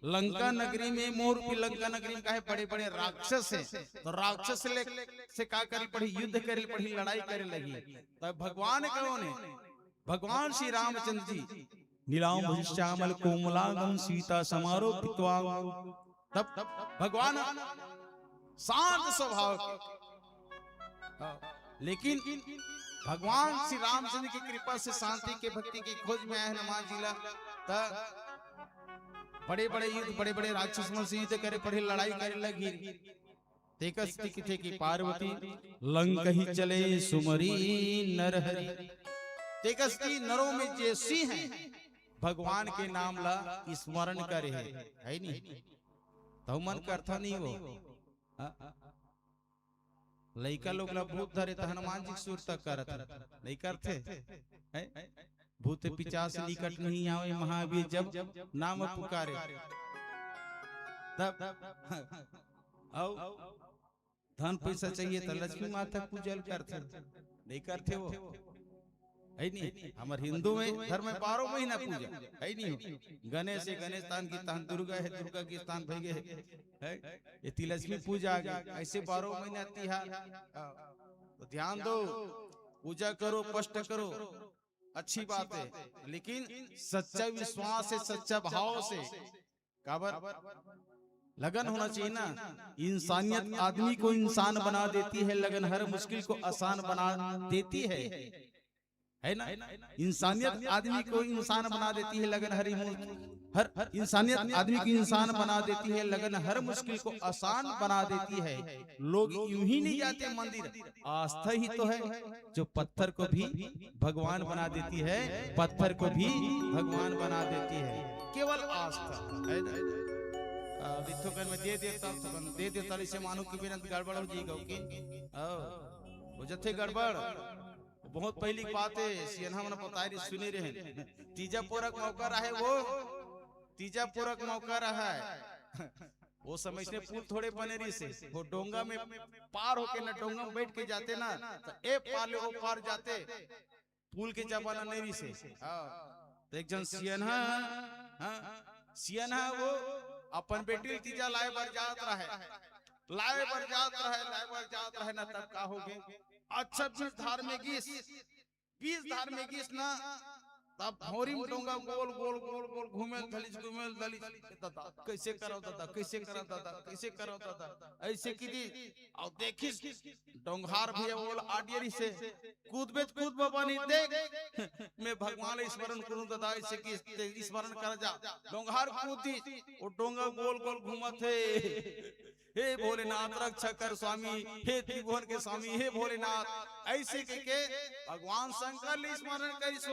लंका नगरी में, मोह रूपी लंका नगरी में काहे बड़े बड़े राक्षस हे, तो राक्षस ले से का करे पड़ही? युद्ध करे पड़ही, लड़ाई करे लगही। तो भगवान कौन हे? भगवान श्री रामचंद्र जी। नीलांबुज श्यामल कोमलांगम सीता समारोपित्वा। तब भगवान शांत स्वभाव के, हाँ, लेकिन भगवान श्री रामचंद्र की कृपा से शांति के, भक्ति की खोज में आए हनुमान जी ला, त बड़े बड़े युद्ध, बड़े बड़े राक्षस मन से युद्ध करे पड़े, लड़ाई करे लगही। तेकस ती किथे कि पार्वती लंक ही चले सुमरी नर हरि। तेकस ती नरों में जेसोई हे, भगवान के नाम ला स्मरण करे हे, हे नहीं? तहु मन करथा नहीं वो? हाँ? लइका लोग ला भूत धरे त हनुमान जी के सुरता करत हे, नहीं करथे? हे? भूत पिचास निकट नहीं आवे महावीर जब नाम पुकारे। तब अउ धन पैसा चाहिए त लक्ष्मी माता के पूजा ल करथे, नहीं करथे वो? हे नहीं? हमर हिंदू में धर्म में बारह महीना पूजा, हे नहीं हो? गणेश हे, गणेश स्थान की स्थान दुर्गा हे, दुर्गा की स्थान भई गे हे, हे? ये ती लक्ष्मी पूजा आ गे, ऐसे बारह महीना तिहार। हाँ। तो ध्यान दो, पूजा करो, कष्ट करो, अच्छी बात हे, लेकिन सच्चा विश्वास से, सच्चा भाव से, काबर? लगन होना चाहिए ना। इंसानियत आदमी को इंसान बना देती है, लगन हर मुश्किल को आसान बना देती है, हे ना? इंसानियत आदमी को इंसान बना देती है, लगन हर मु-, हर इंसानियत आदमी को इंसान बना देती है, लगन हर मुश्किल को आसान बना देती है। लोग यूं ही नहीं जाते मंदिर, आस्था ही तो है जो पत्थर को भी भगवान बना देती है, पत्थर को भी भगवान बना देती है। केवल आस्था, हे ना? आ, थोकन में दे देता, थोकन दे देता, इसे मानो कि बिना गड़बड़ हो जाएगा, ओके? आओ, हो जथे गड़बड़। बहुत पहिली के बात हे, सियनहा मन बताए रहे, सुने रहे। तीजा पोरा के मौका रहे वो, तीजा पोरा के मौका रहे। वो समय से पुल थोड़े बने रहिस हे, वो डोंगा में पार होके ना, डोंगा में बैठ के जाते ना, तो ए पार ले ओ पार जाते, पुल के जमाना नहीं रहिस हे। हाँ, तो एक झन सियनहा, हाँ, सियनहा वो अपन बेटी ल तीजा लाए बर जात रहे, लाए बर जात रहे, लाए बर जात रहे ना, तब का हो गे? अच्छा, बीच धार में गिस, बीच धार में गिस ना, तब भौंरी में डोंगा गोल, गोल, गोल, गोल घूमे धलिस, घूमे धलिस। ए दादा, कैसे करव दादा, कैसे करव दादा, कैसे करव दादा, ऐसे किदिस। अउ देखिस, डोंगहार भैया बोल आडियरी से, "कूदबे त कूद बाबा, नहीं देख, मैं भगवान ला स्मरण करूं दादा, ऐसे किदिस, स्मरण कर जा।" डोंगहार कूदिस, वो डोंगा गोल गोल घूमत हे। "हे भोलेनाथ रक्षा कर स्वामी, हे त्रिभुवन के स्वामी, हे भोलेनाथ, ऐसे कहिके भगवान शंकर ला स्मरण करिस।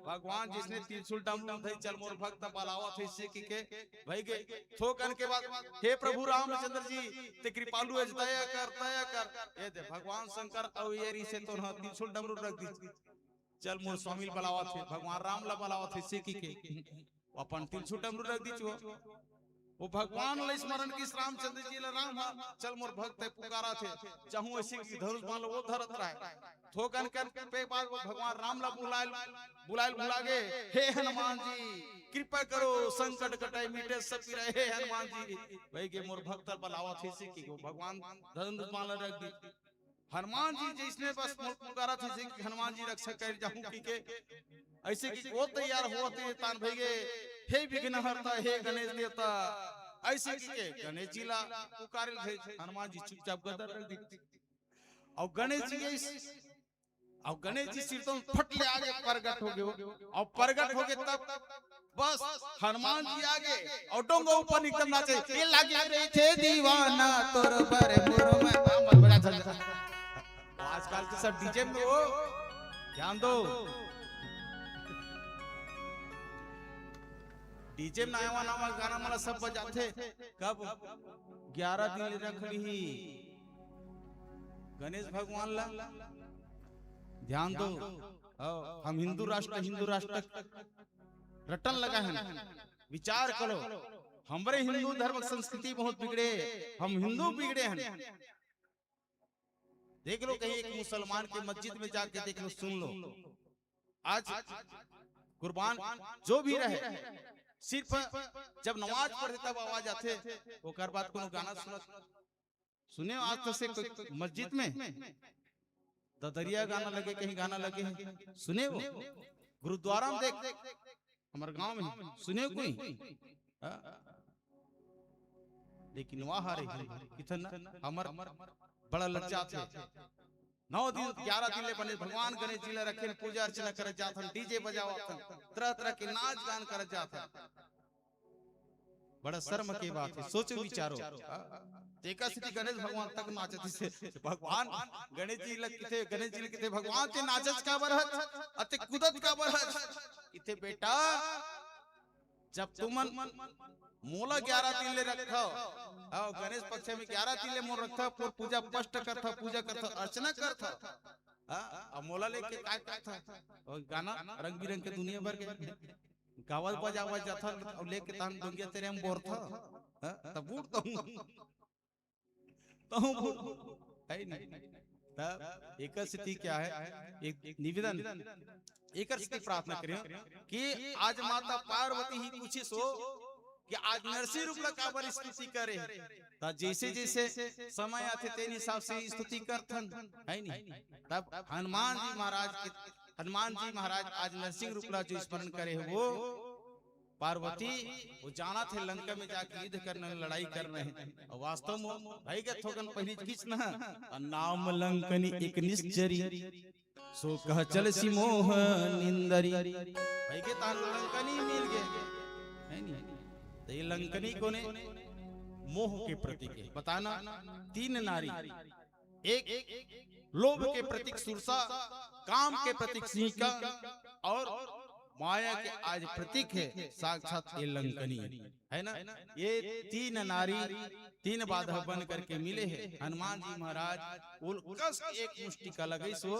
भगवान जइसने त्रिशूल डमरू धई चल मोर भक्त बलावत हे, ऐसे कहिके भई गे।" थोकन के बाद, "हे प्रभु रामचंद्र जी, ते कृपालु अस, दया कर, दया कर।" ए दे भगवान शंकर अउ ए रहिस हे तो ना त्रिशूल डमरू रख दिस। चल मोर स्वामी ल बलावत हे, भगवान राम ला बलावत हे, से कहिके। वो अपन तिरछुल डमरू रख दीच वो। वो भगवान ला स्मरण किस, रामचंद्र जी ला, राम हा, चल मोर भक्त हे, पुकारत हे, जाहूं, अइसे कहिके धनुष बाण ला वो धरत रहय। थोकन कन के बाद वो भगवान राम ला बुलाय ल, बुलाय ल भुला गे, "हे हनुमान जी, कृपा करो, संकट कटय, मिटे सब पीरा, हे हनुमान जी।" वही के मोर भक्त ला बलावत हे, अइसे कहिके वो भगवान धनुष बाण ला रख दीच। हनुमान जी जइसने बस मोला पुकारत हे, अइसे कहिके हनुमान जी रक्षा करे जाहूं कहिके, अइसे कहिके वो तैयार होवत हे, तान भइगे, "हे विघ्नहर्ता, हे गणेश देवता," अइसे कहिके गणेश जी ला पुकारे ल धरे। हनुमान जी चुपचाप गदा रख दीच। अउ गणेश जी अइस-, अउ गणेश जी सिरतोन फट ले आगे परगट होगे हो, अउ परगट होगे तब बस हनुमान जी आगे अउ डोंगा ऊपर एकदम नाचे, "ये लागे रहिथे दीवाना तोर बर मोर मैं।" आजकल के सब डीजे में वो, ध्यान दो, डीजे में नवा नवा गाना मन ला सब बजाथे। कब? ग्यारह दिन ले रख लीही गणेश भगवान ला। ध्यान दो, हव, हम हिंदू राष्ट्र, हिंदू राष्ट्र रटन लगा हन। विचार करो, हमरे हिंदू धर्म संस्कृति बहुत बिगड़े, हम हिंदू बिगड़े हन। देख लो, कहीं एक मुसलमान के मस्जिद में जाके देख लो, सुन लो, आज कुर्बान जो भी रहे, सिर्फ जब नमाज पढ़े तब आवाज आथे, ओकर बाद कोनो गाना सुनत सुने हो आज तक से कोई मस्जिद में ददरिया गाना लगे, कहीं गाना लगे हे? सुने हो? गुरुद्वारा में देख, हमर गांव में सुने हो कोई? हाँ? लेकिन वहां रे, कितना हमर बड़ा लज्जा थे। नौ दिन, ग्यारह दिन ले बने भगवान गणेश जी ला रखे, पूजा अर्चना करे जात हन, डीजे बजावत हन, तरह तरह के नाच गान करे जात हन। बड़ा शर्म के बात हे, सोचो विचारो। तेकर सेती गणेश भगवान तक नाचत हे। भगवान गणेश जी ला कथे, गणेश जी ला कथे, "भगवान ते नाचत काबर हस? अते कूदत काबर हस?" कथे, "बेटा, जब तुमन मोला ग्यारह दिन ले रखथव, हाँ, गणेश पक्ष में ग्यारह दिन ले मोला रखथव, पूजा पाठ करथव, पूजा करथव, अर्चना करथव, हाँ, अब मोला लेके काय करथव?" अउ गाना रंग बिरंग के दुनिया भर के गावत बजावत जाथव, अउ लेके तान डोंगिया तरिया में बोरथव, हाँ, तब बूड़ तो हूँ, तो हूँ बूड़, हे नहीं? तब एकर सेती क्या हे, एक निवेदन, एकर सेती प्रार्थना करेंव कि आज माता पार्वती ही पूछिस हो कि आज नरसिंह रूप ला काबर स्तुति करे हे। त जइसे जइसे समय आथे, तेन हिसाब से स्तुति करथन, हे नहीं? तब हनुमान जी महाराज के, हनुमान जी महाराज आज नरसिंह रूप ला जो स्मरण करे हे, वो पार्वती, वो जानत हे लंका में जाके युद्ध करना हे, लड़ाई करना हे। अउ वास्तव में भइगे थोकन पहिली किस न, "नाम लंकनी एक निश्चरी, सो कह चलसि मोह निंदरी।" भइगे तान लंकनी मिल गे, हे नहीं? त ये लंकनी कोने? मोह के प्रतीक हे। बताना, तीन नारी, एक लोभ के प्रतीक सुरसा, काम के प्रतीक सिंहिका अउ माया के आज प्रतीक हे साक्षात ये लंकनी, हे ना? ये तीन नारी तीन बाधा बन करके मिले हे। हनुमान जी महाराज उनकस एक मुष्टिका लगाइस हो,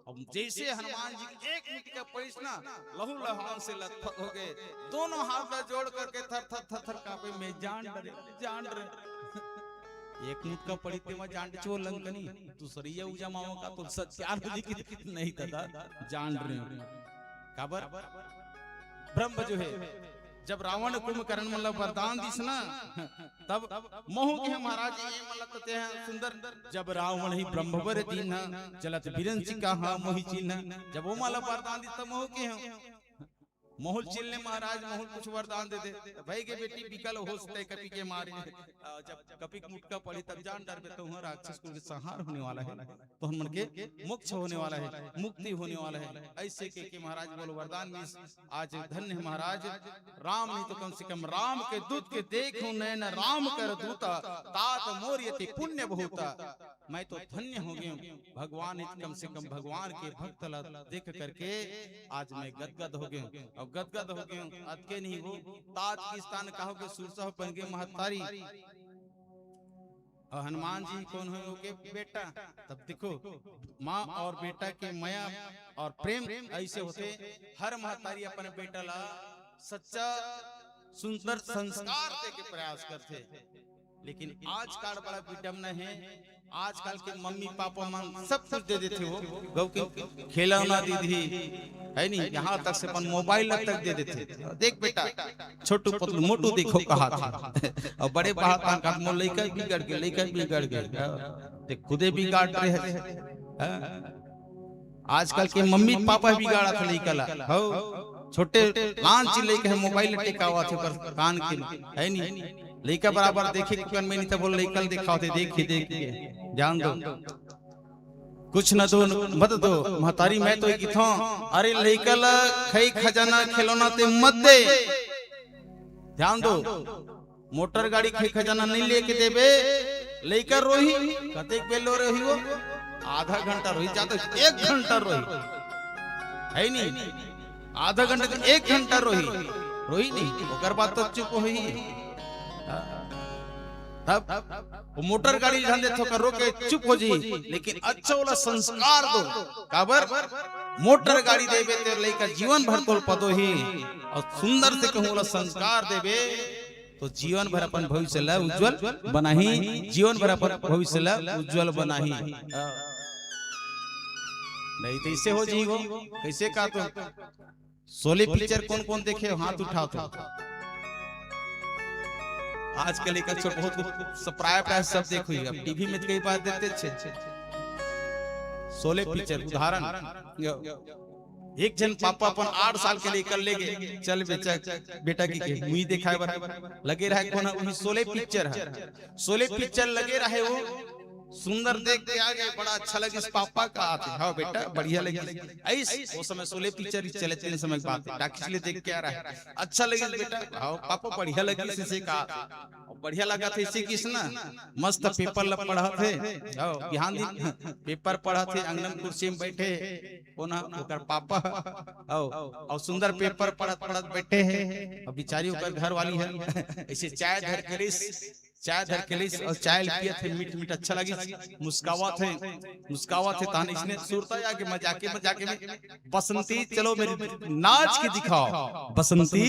अउ जइसे हनुमान जी एक मुष्टिका पड़िस ना, लहू लहान से लथपथ होगे, दोनों हाथ ला जोड़ करके थर थर थर थर कांपे, "मैं जान डरे, जान डरे।" एक मुटका पड़ी ते मैं जान डरे, वो लंकनी, दूसरी ये उजा मामा का तो सत्यार हो जी की, "नहीं दादा, जान डरे।" काबर? ब्रह्म जो हे, जब रावण कुंभकर्ण मन ला वरदान दिस ना, तब महूं के महाराज ये मन ला तते हैं सुंदर, "जब रावण ही ब्रह्म वर दीन्हा, चलत बिरंचि कहा मोहि चीन्हा।" जब वो मन ला वरदान दिस, तब महूं के हैं, महूं ल चिन्ह ले महाराज, महूं ल कुछ वरदान दे दे। त भइगे बेटी बिकल होस तैं कपि के मारे। आ, जब कपि के मुटका पड़ी तब जान डरबे, तोहर राक्षस कुल के संहार होने वाला हे, तोहर मन के मोक्ष होने वाला हे, मुक्ति होने वाला हे। अइसे कहिके महाराज बोल वरदान मिलिस। आज धन्य हे महाराज, राम नहीं तो कम से कम राम के दूत के देखहूं नैन राम कर दूता, तात मोर अति पुण्य बहुता। मैं तो धन्य हो गेंव, भगवान इत-, कम से कम भगवान के भक्त ला देख करके आज मैं गदगद हो गेंव। अउ गदगद हो गेंव, अतके नहीं हो, तात के स्थान का होगे, सुरसा बन गे महतारी। और हनुमान जी कौन हो के बेटा? तब देखो, माँ और बेटा के मया और प्रेम ऐसे होथे। हर महतारी अपन बेटा ला सच्चा सुंदर संस्कार दे के प्रयास करथे। लेकिन आजकल बड़ा विडम्बना हे, आजकल के मम्मी पापा मन सब कुछ दे देथे, वो गौ के खिलौना दे दी, है नहीं, यहाँ तक से अपन मोबाइल तक दे देथे। देख बेटा, छोटू पतलू मोटू देखो कहा था। और बड़े बात का मोर लइका बिगड़ गए, लइका बिगड़ गए। देख, खुदे बिगाड़ रहे हैं। हाँ? आजकल के मम्मी पापा बिगाड़त हे लइका ला। हो, छोटे लान ची लइका हे, मोबाइल टेकावत हे पर कान के, है नहीं। लइका बराबर देखे कुकन में नहीं, तब वो लइका ल दिखावत हे, देखिए, देखिए, जान दो। कुछ न दो, मत दो, महतारी मैं तो किथों, अरे लइका ला खई खजाना खिलौना ते मत दे। ध्यान दो, मोटर गाड़ी खई खजाना नहीं लेके देबे, लइका रोही। कतेक बेर रोही वो? आधा घंटा रोही, ज्यादा एक घंटा रोही, है नहीं? आधा घंटा तो एक घंटा रोही, रोही नहीं, ओकर बाद तो चुप होही। तब वो मोटर गाड़ी धन देथो कर रोके चुप हो जी, लेकिन अच्छा वाला संस्कार दो। काबर? मोटर गाड़ी देबे ते लइका जीवन भर तोल पदो ही, और सुंदर से कहूँ वाला संस्कार देबे तो जीवन भर अपन भविष्य ला उज्जवल बनाही, जीवन भर अपन भविष्य ला उज्जवल बनाही। नहीं तो इसे हो जी वो, कैसे का तो शोले पिक्चर कौन कौन देखे हो? हाथ उठाओ तो। आजकल एक अच्छा बहुत सब, प्राय प्राय सब देखो ही, अब टीवी में तो कई बार देते छे। शोले पिक्चर उदाहरण, एक झन पापा अपन आठ साल के लइका ल लेगे, चल बेटा, बेटा की के मुई देखाए बर लगे रहे, कोन ह? उही शोले पिक्चर है। शोले पिक्चर लगे रहे, वो सुंदर देख के आ गए, बड़ा अच्छा लगिस पापा का आते। हाँ बेटा, बढ़िया लगिस। ऐस वो समय शोले पिक्चर ही चले, तेने समय की बात है, टाकीज ले देख के आ रहा है, अच्छा लगिस बेटा। हाँ पापा, बढ़िया लगिस इसे का, बढ़िया लगा थे इसे किस ना, मस्त पेपर ल पढ़त हे। हाँ, बिहान दिन पेपर पढ़त हे, अंगन कुर्सी में बैठे, कोन ह? ओकर पापा। आओ, और सुंदर पेपर पढ़त पढ़त बैठे हे। अब बिचारी ओकर घर वाली है, ऐसे चाय धर के लिस, चाय धर के लिस और चाय ल पियत हे, मीठ मीठ अच्छा लगिस, मुस्कावत हे, मुस्कावत हे। तहन इसने सुरता आगे मजाके मजाके में, "बसंती चलो मेरी नाच के दिखाओ, बसंती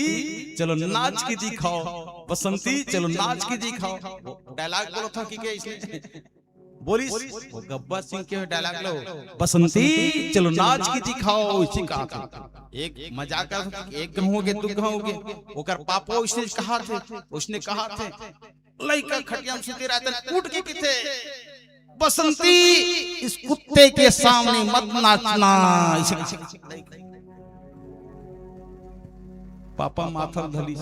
चलो नाच के दिखाओ, बसंती चलो नाच के दिखाओ।" वो डायलॉग बोला था कि क्या इसने बोलिस, वो गब्बर सिंह के डायलॉग लो, "बसंती चलो नाच के दिखाओ।" इसी कहा था। एक मजाक का एक गाँव हो गए, दो गाँव हो गए, ओकर पापा उसने कहा थे, उसने कहा थे, लइका खटिया में सुते रहते, उठ के किथे, "बसंती, इस कुत्ते के सामने मत नाचना।" इसे पापा माथा धली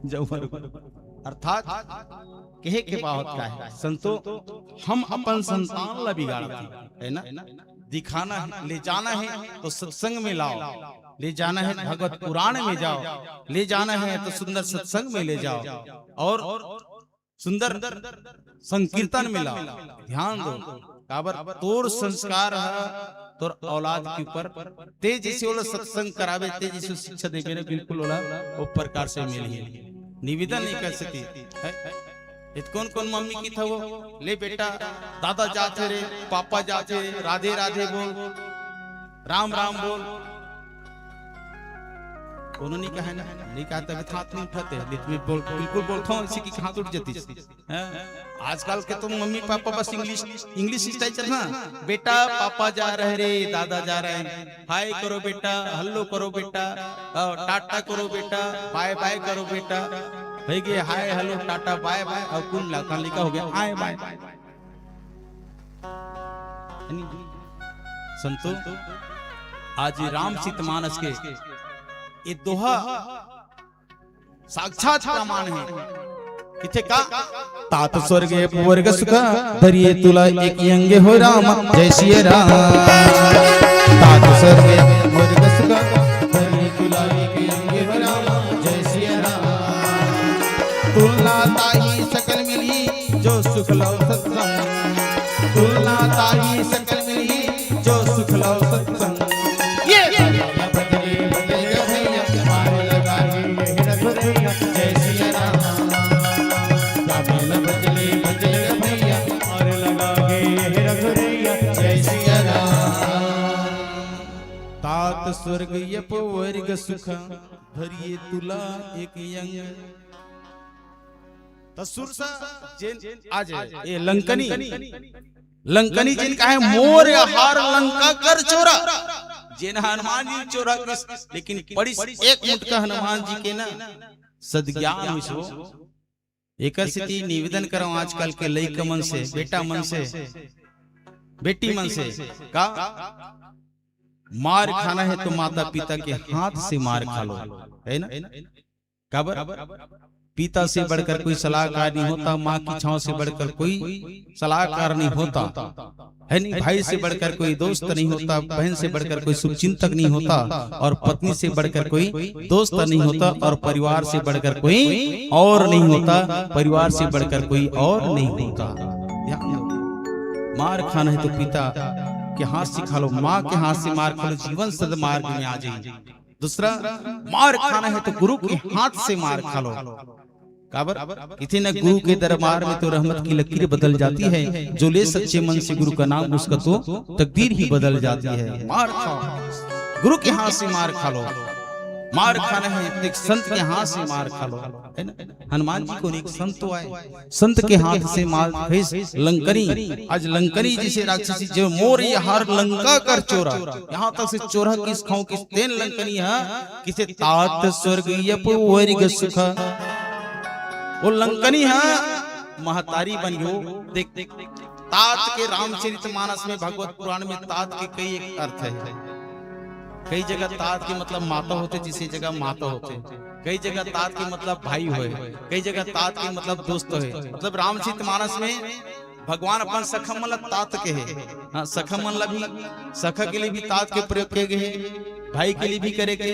जबर। अर्थात कहे के बात का है, संतो, हम अपन संतान ला बिगाड़त हन, है ना? दिखाना है, ले जाना है तो सत्संग में लाओ, ले जाना है भगवत पुराण में जाओ, ले जाना है तो सुंदर सत्संग में ले जाओ, और सुंदर संकीर्तन में लाओ। ध्यान दो, काबर तोर संस्कार ह तोर औलाद के ऊपर, ते जैसे ओला सत्संग करावे, ते जैसे शिक्षा देवे ना, बिल्कुल ओला वो प्रकार से मिलही। निवेदन नहीं कर सकी है। इत कौन कौन मम्मी की था वो, "ले बेटा, दादा जाथे रे, पापा जाथे रे, राधे राधे बोल, राम राम बोल।" कोनो नहीं कहे ना, नहीं कहा तभी हाथ नहीं उठाते, नहीं तो मैं बोल, बिल्कुल बोलता हूँ, इसी की हाथ उठ जाती है। हैं? आजकल के तो मम्मी पापा बस इंग्लिश, इंग्लिश स्टाइल चल ना, "बेटा पापा जा रहे रे, दादा जा रहे हैं, हाय करो बेटा, हेलो करो बेटा, और टाटा करो बेटा, बाय बाय करो बेटा।" हो गए हाय हेलो टाटा बाय बाय, और कुल मिलाकर लिखा हो गया आय बाय। संतो, आज ये राम सीत मानस के ये दोहा साक्षात प्रमाण है। किथे का? "तात स्वर्गे वर्ग सुख, धरिए तुला एक अंग हो राम, जय सिया राम।" तात स्वर्गे वर्ग सुख, धरिए तुला एक अंग हो राम, जय सिया राम। तुलना ताही सकल मिली, जो सुख लो सत्संग। तुलना ताही सकल मिली, जो सुख लो सत्संग। ये बजले बजले भैया, मार लगा दी ये रघुरैया, जय सिया राम। बजले बजले स्वर्ग यप वर्ग सुख, धरिए तुला एक अंग। त सुरसा जेन आ जाए, ए लंकनी, लंकनी जेन कहे मोर हार लंका कर चोरा, जेन हनुमान जी चोरा किस, लेकिन पड़िस एक मुटका हनुमान जी के ना सदज्ञान होइस हो। एकर सेती निवेदन करव आजकल के लइका मन से, बेटा मन से, बेटी मन से, का मार खाना है तो माता पिता के हाथ से मार खा लो, है ना? काबर? पिता से बढ़कर कोई सलाहकार नहीं होता, माँ की छांव से बढ़कर कोई सलाहकार नहीं होता, है नहीं? भाई से बढ़कर कोई दोस्त नहीं होता, बहन से बढ़कर कोई शुभचिंतक नहीं होता, और पत्नी से बढ़कर कोई दोस्त नहीं होता, और परिवार से बढ़कर कोई और नहीं होता, परिवार से बढ़कर कोई और नहीं होता। ध्यान दो, मार खाना है तो पिता के हाथ से खा लो, माँ के हाथ से मार खा लो, जीवन सदमार्ग में आ जाइए। दूसरा, मार खाना है तो गुरु के हाथ से मार खा लो। काबर? किथे न गुरु के दरबार में तो रहमत की लकीर बदल जाती है। जो ले सच्चे मन से गुरु का नाम, उसका तो तकदीर ही बदल जाती है। मार खाओ, गुरु के हाथ से मार खा लो। मार खाना है तो एक संत के हाथ से मार खा लो, है ना? हनुमान जी को एक संत तो आए, संत के हाथ से मार खइस लंकनी। आज लंकनी जैसे राक्षसी जो मोर ये हार लंका कर चोरा, यहाँ तक से चोरा किस खाऊं किस तेन लंकनी है, किसे तात स्वर्ग यप वर्ग सुख। वो लंकनी है महतारी बन गयो। देख, देख, तात के रामचरित मानस में, भगवत पुराण में तात के कई एक अर्थ है। कई जगह तात के मतलब माता होथे, जिसे जगह माता होथे, कई जगह तात के मतलब भाई होय, कई जगह तात के मतलब दोस्त होय। मतलब रामचरित मानस में भगवान अपन सखा मन ला तात कहे। हाँ, सखा मन ला भी, सखा के लिए भी तात के प्रयोग किए गए हैं, भाई के लिए भी करे के,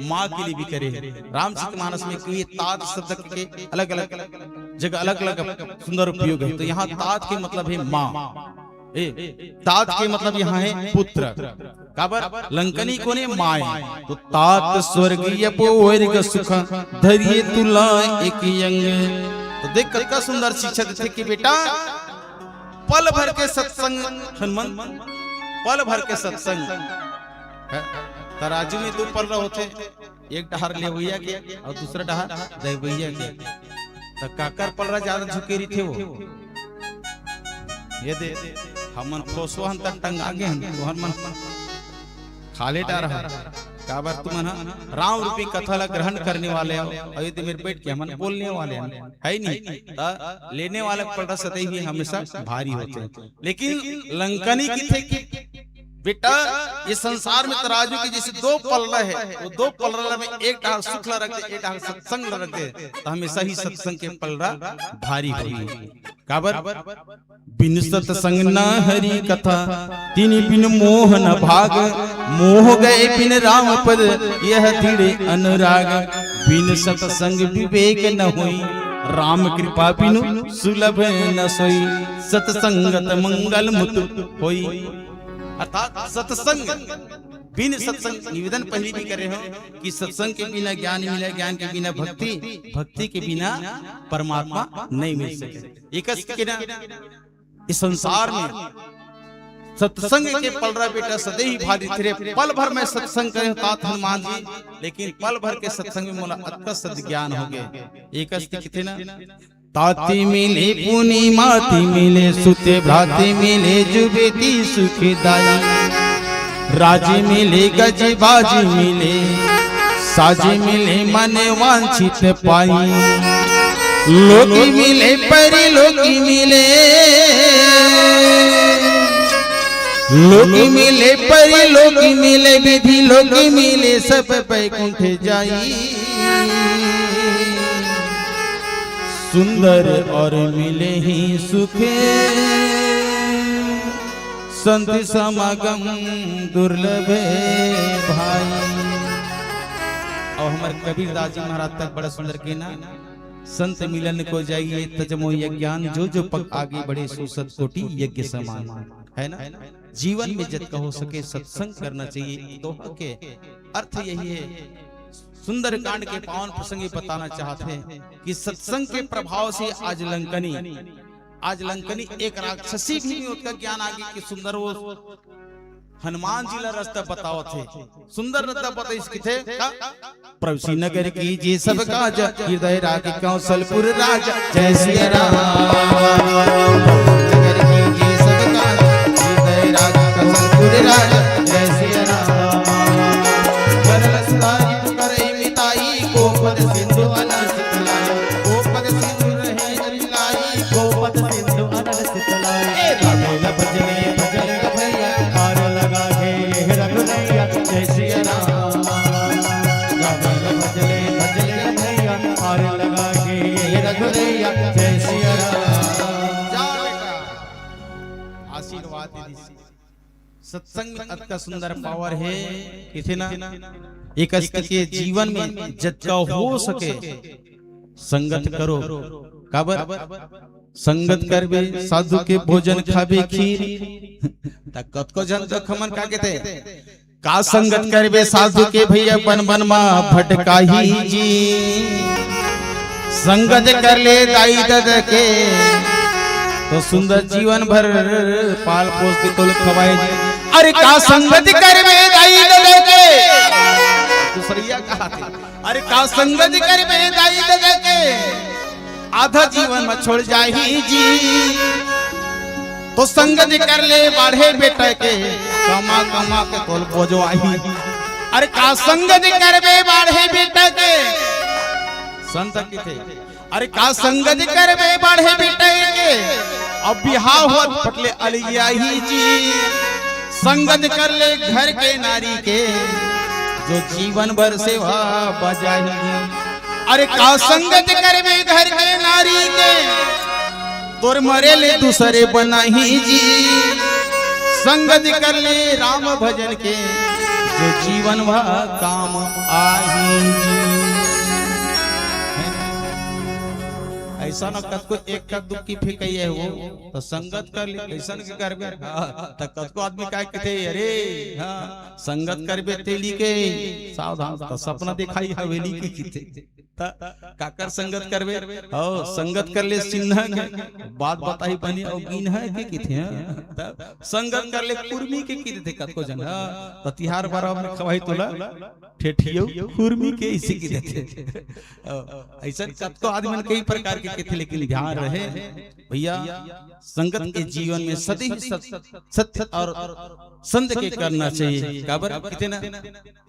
माँ के लिए भी करे हैं। रामचरित मानस में ये तात शब्द के अलग अलग जगह अलग अलग सुंदर उपयोग है। तो यहाँ तात के मतलब है माँ, ए, तात के मतलब यहाँ है पुत्र। काबर? लंकनी कोने माय। तो तात स्वर्ग यप वर्ग सुख, धरिए तुला एक अंग। तो देख, कतका सुंदर शिक्षा देथे कि बेटा, पल भर के सत्संग, हनुमंत, पल भर के सत्संग। है? तराजू में दो पलरा होथे, एक डहार लेवइया के और दूसरा डहार देवइया के। त काकर पलरा ज्यादा झुके रहिथे वो? ये दे, हमन फोसवा हन तक टंगा गे हन, तुहर मन खाले डार हन। काबर तुमन ह राम रूपी कथा ला ग्रहण करने वाले हो, अउ ये दे मेर बैठ के हमन बोलने वाले हन, है नहीं? त लेने वाले पलरा सदैव ही हमेशा भारी होथे। लेकिन लंकनी किथे कि बेटा, ये संसार में तराजू के जैसे दो पलरा है, वो दो पलरा में एक डहार सुख ला रख दे, एक डहार सत्संग ला रख दे, तो हमेशा ही सत्संग के पलरा भारी होही। काबर? बिन सत्संग न हरि कथा, तिनि बिन मोह न भाग, मोह गए बिन राम पद, यह दृढ़ अनुराग। बिन सत्संग विवेक न होई, राम कृपा बिनु सुलभ न सोई। सत्संगत मंगल मुत होई। अर्थात सत्संग, बिन सत्संग, निवेदन पहले भी करे हो कि सत्संग के बिना ज्ञान मिले, ज्ञान के बिना भक्ति, भक्ति के बिना परमात्मा नहीं मिल सके। एकस के ना, इस संसार में सत्संग के पलरा बेटा सदैव भारी थे। पल भर में सत्संग करे तात हनुमान जी, लेकिन पल भर के सत्संग में मोला अतका सद ज्ञान हो गए। एकस के किथे ना, ताती मिले पुनि माती मिले, सुते भ्राती मिले, जुबेती सुखदाई। राजी मिले गज बाजी मिले, साजी मिले मन वांछित पाई। लोकी मिले परी लोकी मिले, लोकी मिले परी लोकी मिले, विधि लोकी मिले सब बैकुंठ जाई। सुंदर और मिले ही सुखे, संत समागम दुर्लभ भाई। और हमारे कबीरदास जी महाराज तक बड़ा सुंदर कहना, संत मिलन को जाइए तजमो यज्ञान, जो जो पग आगे बढ़े सो सत कोटि यज्ञ समान, है ना? जीवन में जतका हो सके सत्संग करना चाहिए। दोहा के अर्थ यही है। सुंदरकांड के पावन प्रसंग ये बताना चाहते हैं कि सत्संग के प्रभाव से आज लंकनी, आज लंकनी एक राक्षसी भी नहीं, उसका ज्ञान आ गया कि सुंदर वो हनुमान जी ला रस्ता बतावत हे। सुंदर रस्ता बताइस, किथे का? प्रभु श्री नगर कीजे सब काज, हृदय राखि कौशलपुर राज। जय सिया राम। नगर कीजे सब काज, हृदय राखि कौशलपुर राज। जय सिया राम। करल सुधारि करई मिताई, कोप सिंधु अनल सित लाय। कोप सिंधु रहे अरिलाई, कोप सिंधु अनल सित लाय। ए राम भजले भजले भैया, पार लगा के ये रघुनैया। जय सिया राम। राम भजले भजले भैया, पार लगा के ये रघुनैया। जय सिया राम। जा बेटा, आशीर्वाद दे दी। सत्संग में अतका सुंदर पावर हे, किथे ना? एक के जीवन में जतका हो सके संगत करो। काबर? संगत करबे, साधु के भोजन खाबे खीर। त कतको झन तो हमन का कथे, का संगत करबे साधु के भैया, बन बन मा भटकाही जी। संगत कर ले दाई ददा के, तो सुंदर जीवन भर पाल पोस के तोल खवाए जी। अरे का संगत करबे दाई ददा के, दूसरिया कहा थे। अरे का संगत करबे दाई ददा के, आधा जीवन में छोड़ जाही जी। तो संगत कर ले बाढ़े बेटा के, कमा कमा के तोल बोझो आही। अरे का संगत करबे बाढ़े बेटा के, संत किथे। अरे का संगत करबे बाढ़े बेटा के, अब बिहाव होत पटले अलगियाही जी। संगत कर ले घर के नारी के, जो जीवन भर सेवा बजाही। अरे का संगत करबे घर के नारी के, तोर मरे ले दूसरे बनाही जी। संगत कर ले राम भजन के, जो जीवन भर काम आही जी। ऐसा न कतको एक का दुखी फेंकइए हो, तो संगत कर ले, कैसन के करबे? हाँ, तो कतको आदमी का कथे, "अरे, हाँ, संगत करबे तेली के, सावधान, तो सपना दिखाई हवेली की किथे।" त काकर संगत करबे? हो, संगत कर ले सिन्हा के, बात बताही बनी अउ गिन है के किथे, हाँ? त संगत कर ले कुर्मी के किथे कतको जन, हाँ? त तिहार बारा में खवाही तोला ठेठियो कुर्मी के इसी किथे। हो, ऐसा कतको आदमी मन कई प्रकार के किथे, लेकिन ध्यान रहे भैया, संगत के जीवन में सदैव सत-, सत्य और संत के करना चाहिए। काबर किथे ना?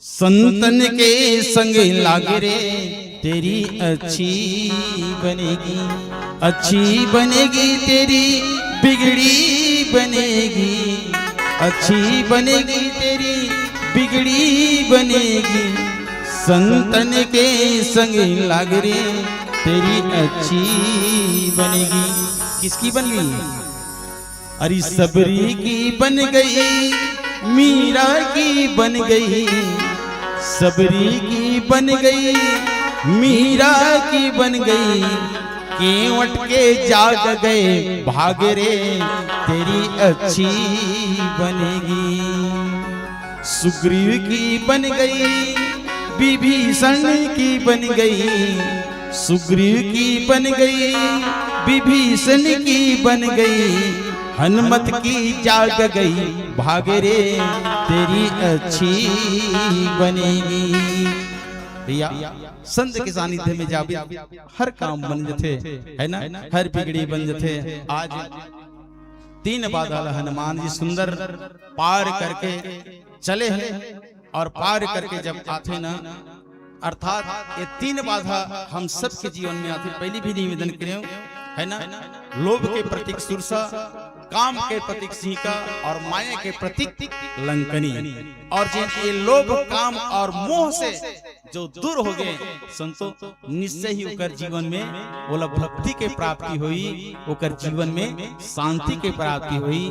संतन के संग लागे रे, तेरी अच्छी बनेगी, अच्छी बनेगी, तेरी बिगड़ी बनेगी, अच्छी बनेगी, तेरी बिगड़ी बनेगी। संतन के संग लागे रे, तेरी अच्छी बनेगी। किसकी बन गई? अरे सबरी की बन गई, मीरा की बन गई, सबरी की बन गई, मीरा की बन गई। केवट के जाग गए भाग रे, तेरी अच्छी बनेगी। सुग्रीव की बन गई, विभीषण की बन गई, सुग्रीव की बन गई, विभीषण की बन गई, हनुमत की जाग गई भाग रे, तेरी अच्छी बनेगी। भैया, संत के सानिध्य में जाबे, हर काम बन जथे, है ना, हर बिगड़ी बन जथे। आज तीन बाधा ला हनुमान जी सुंदर पार करके चले हैं, और पार करके जब आथे ना, अर्थात ये तीन बाधा हम सबके जीवन में आथे। पहली भी निवेदन करें, है ना, लोभ के प्रतीक सुरसा, काम के प्रतीक सिंह का और माया के प्रतीक लंकनी। और जिन ये लोभ, काम और मोह से जो दूर हो गए संतो, निश्चय ही ओकर जीवन में ओला भक्ति के प्राप्ति होई, ओकर जीवन में शांति के प्राप्ति होई।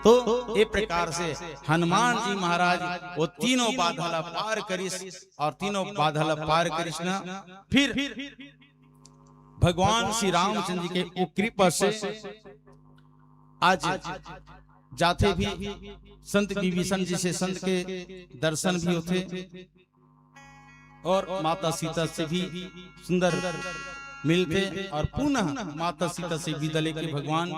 तो ए प्रकार से हनुमान जी महाराज वो तीनों बाधा ला पार करिस, और तीनों बाधा ला पार करिस ना, फिर भगवान श्री रामचंद्र जी के वो कृपा से आज जाथे भी संत विभीषण जी से संत के दर्शन भी होथे और माता सीता से भी सुंदर मिलथे और पुनः माता सीता से विदा लेके भगवान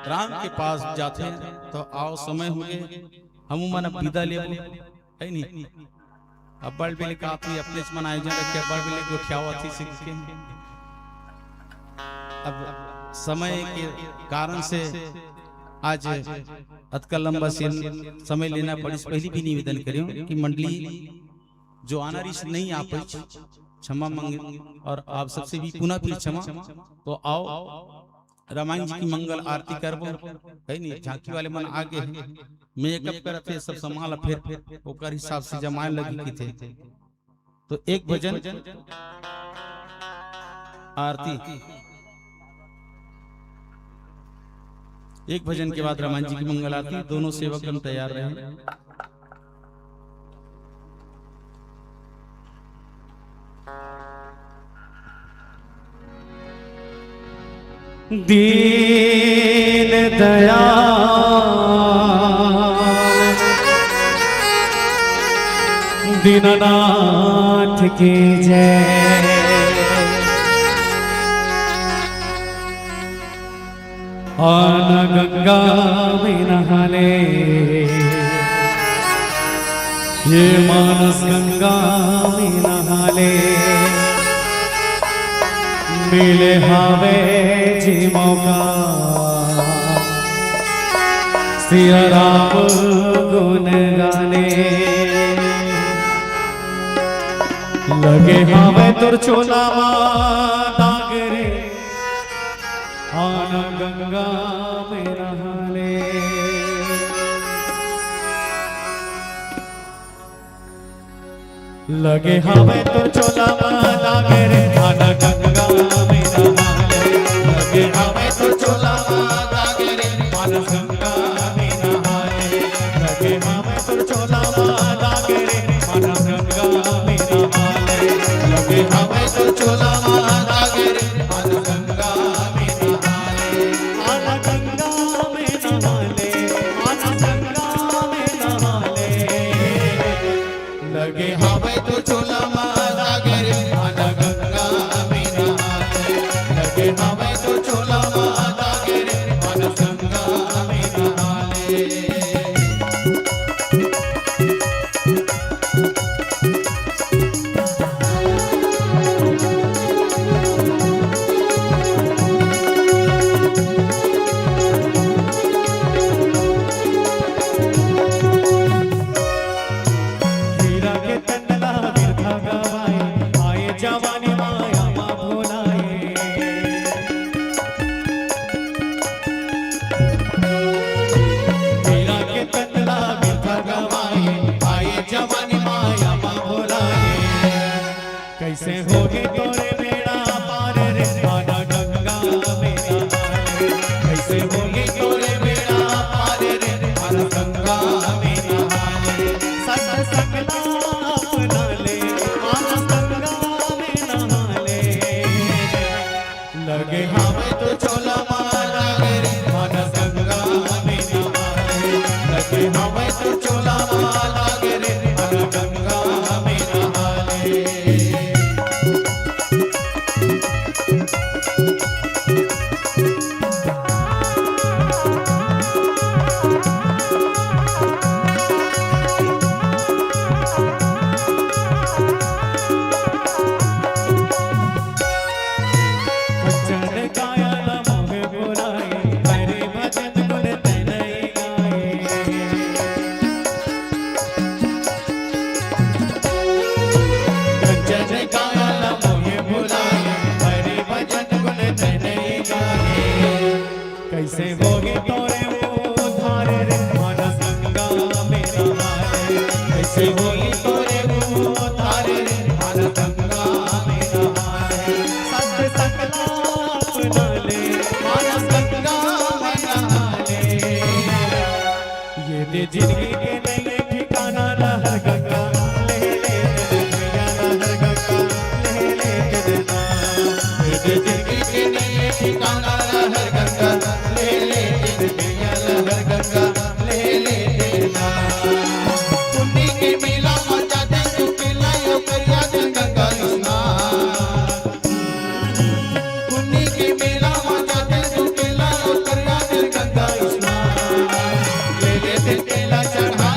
राम के पास जाथे। तो आओ, समय हो गए, हमू मन अब विदा लेबो, है नी? अब्बड़ बेले का थी, अपनेच मन आयोजन रखे, अब्बड़ बेले गोठियावत ही सीख के। अब समय के कारण से आज अतका लंबा सीन समय लेना पड़िस। पहली भी निवेदन करियो कि मंडली जो आना रहिस नहीं आ पाइस, क्षमा मांगे और आप सबसे भी पुनः फिर क्षमा। तो आओ, रामायण जी की मंगल आरती करबो, है नी? झांकी वाले मन आगे हैं, मेकअप करत हे, सब सामान ला फिर ओकर हिसाब से जमाए लगी किथे। तो एक भजन आरती, एक भजन के बाद रामायण जी की मंगल आरती। दोनों सेवकगण तैयार रहे। दीन दयाल दीननाथ की जय। आना गंगा में नहा ले, ये मानस गंगा में नहा ले। मिले हावे जी मौका, सिया राम गुन गाने। लगे हावे तोर चोला मा दाग रे, आना गंगा में नहा ले। लगे हावे तोर चोला मा दाग रे, आना गंगा में नहा ले। लगे हावे तोर चोला मा दाग रे, आना गंगा में नहा ले। लगे हावे तोर चोला मा दाग रे, आना गंगा में नहा ले। लगे हावे तोर चोला मा दाग रे, आना गंगा में नहा ले। आना गंगा में नहा ले, आना गंगा में नहा ले। लगे हावे तोर चोला मा दाग रे, आना गंगा में नहा ले। लगे हावे तोर चोला मा दाग रे, आना गंगा में नहा ले। हीरा के तन ला बिरथा गवाए, आए जवानी माया मा भुलाए। हीरा के तन ला बिरथा गवाए, आए जवानी माया मा भुलाए। कैसे होगे तोरे बेड़ा पार रे, आना गंगा में नहा ले। कैसे होगे तोरे बेड़ा पार रे, आना गंगा में नहा ले। सत सकला अपना ले, आना गंगा में नहा ले। लगे हावे तोर चोला मा दाग रे, आना गंगा में नहा ले। लगे हावे तोर चोला मा दाग रे, आना गंगा में नहा ले। भजन गाया ला मोहे बुलाए, हरि भजन गुण तनय गाए। भजन गाया ला मोहे बुलाए, हरि भजन गुण तनय गाए। कैसे होगे तोरे उद्धार रे, आना गंगा में नहा ले। कैसे होगे तोरे उद्धार रे, आना गंगा में नहा ले। सत सकला अपना ले, आना गंगा में नहा ले। ये दे जिंदगी के नैया ठिकाना लहर गंगा, ले ले दे दे भैया लहर गंगा, ले ले दे दे ना। ये दे जिंदगी के नैया ठिकाना लहर गंगा, ले ले दे दे भैया लहर गंगा, ले ले दे ना। पुन्नी के मेला मा जाते तू पिलायो करिया दे गंगा स्नान। पुन्नी के मेला मा जाते तू केला लो करिया दे गंगा स्नान। ले ले दे केला चढ़ा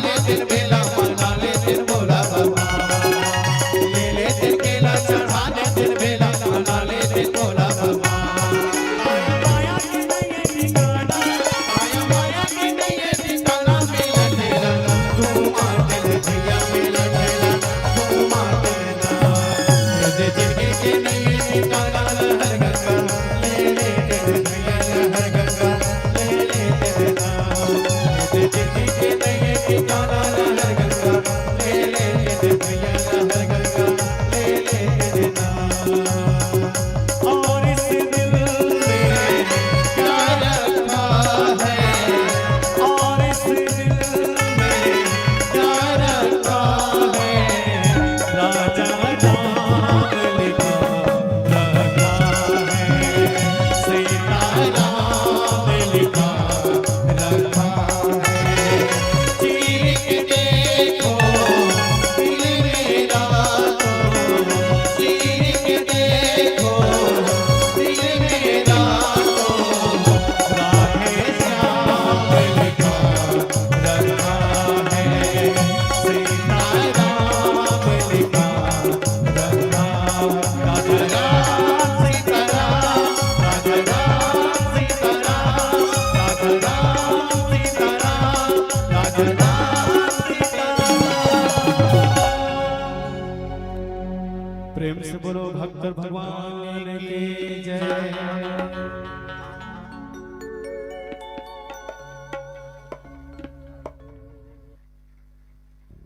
भगवान की जय।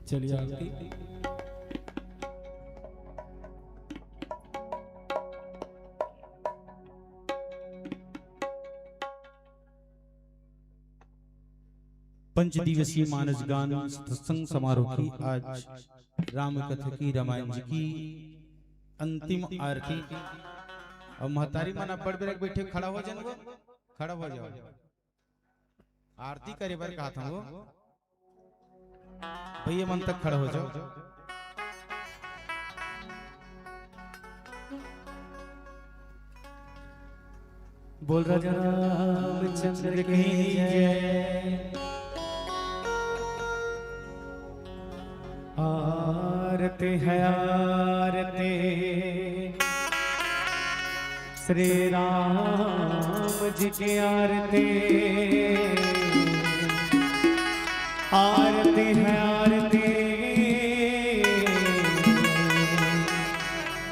चलिए आरती। पंच दिवसीय मानस गान सत्संग समारोह की आज राम कथा की, रामायण जी की अंतिम आरती। अउ महतारी मन अब्बड़ बेरा के बइठे, खड़ा हो जान वो, खड़ा हो जाओ। आरती करे बर कहा था वो, भैया मन तक खड़ा हो जाओ। बोल राजा रामचंद्र की जय। आरती है आरती श्री राम जी की आरती। आरती है आरती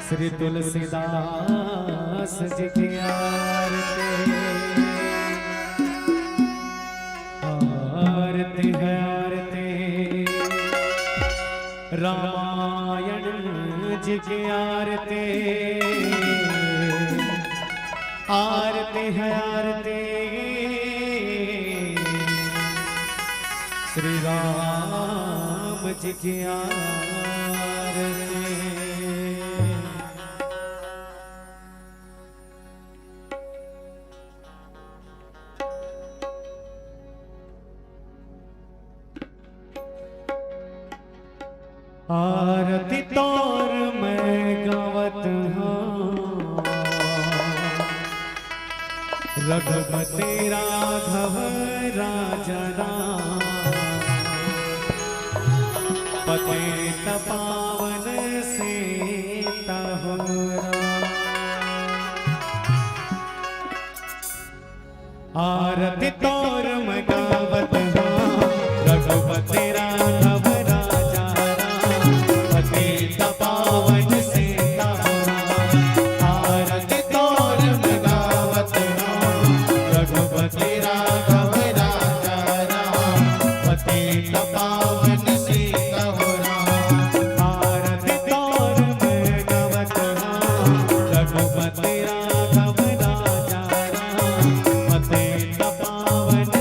श्री तुलसीदास जी की आरती। आरती है आरती रामायण जी की आरती। आरती है आरती श्री राम जी की आरती। आरती तोर मैं गावत हँव, रघुपति राघव राजा राम, पतित पावन सीता हो राम। आरती तोर मैं गावत हँव, रघुपति राघव राजा राम, पतित पावन सीता हो राम। आरती तोर मैं गावत हँव, रघुपति राघव राजा राम, पतित पावन सीता हो राम। आरती तोर मैं गावत हँव, रघुपति राघव राजा राम, पतित पावन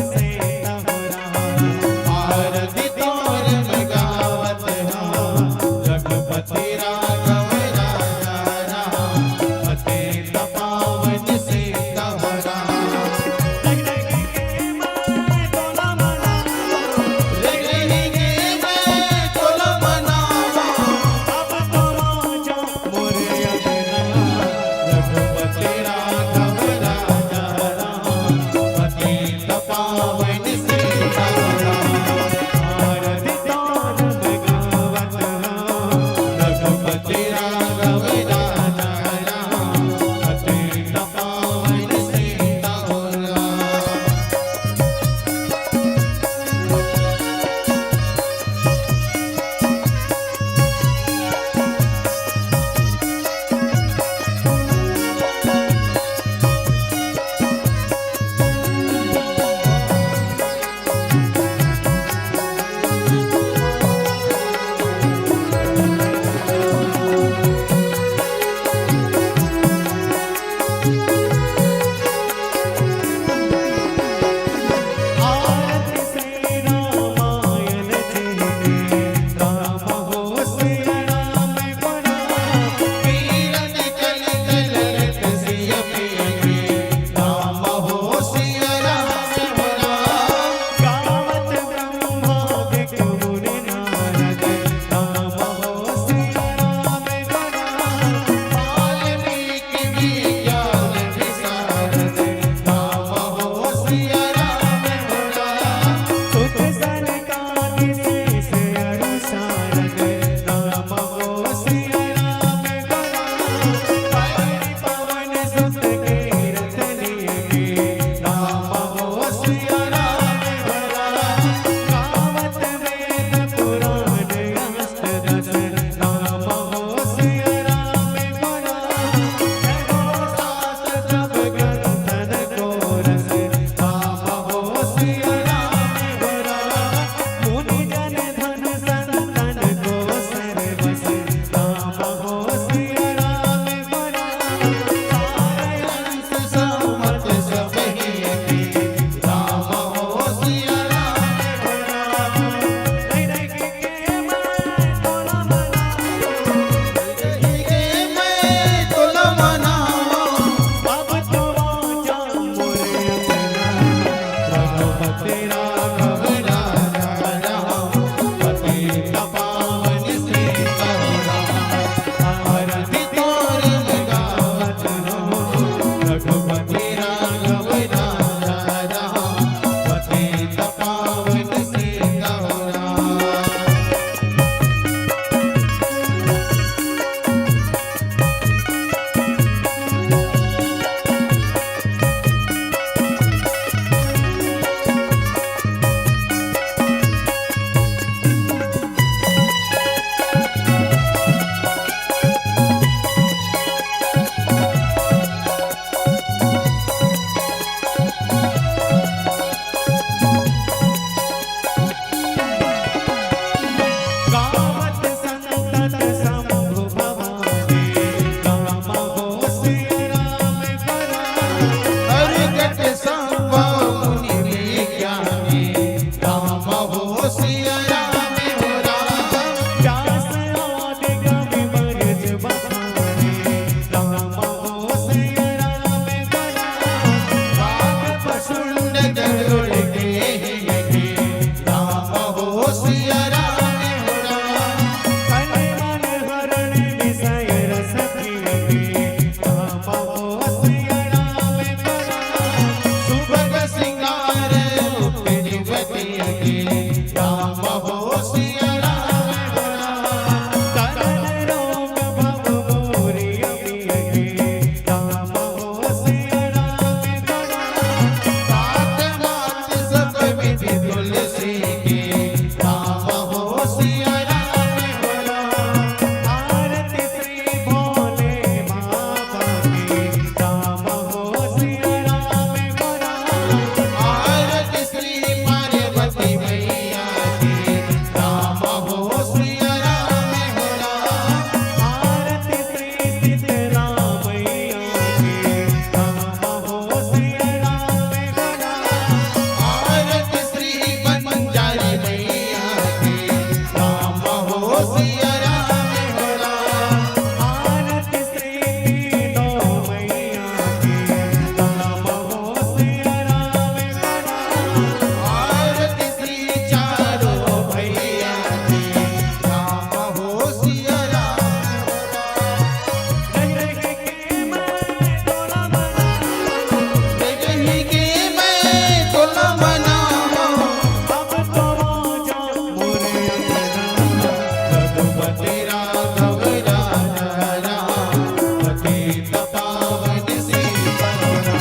पावन सीताराम।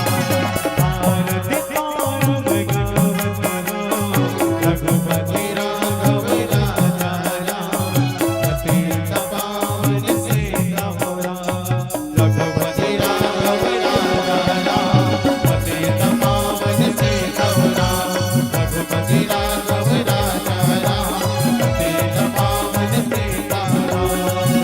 आरती तारम गावत हो, रघुपति राघव राजा राम। पतित पावन सीताराम। रघुपति राघव राजा राम। पतित पावन सीताराम। रघुपति राघव राजा राम। पतित पावन सीताराम।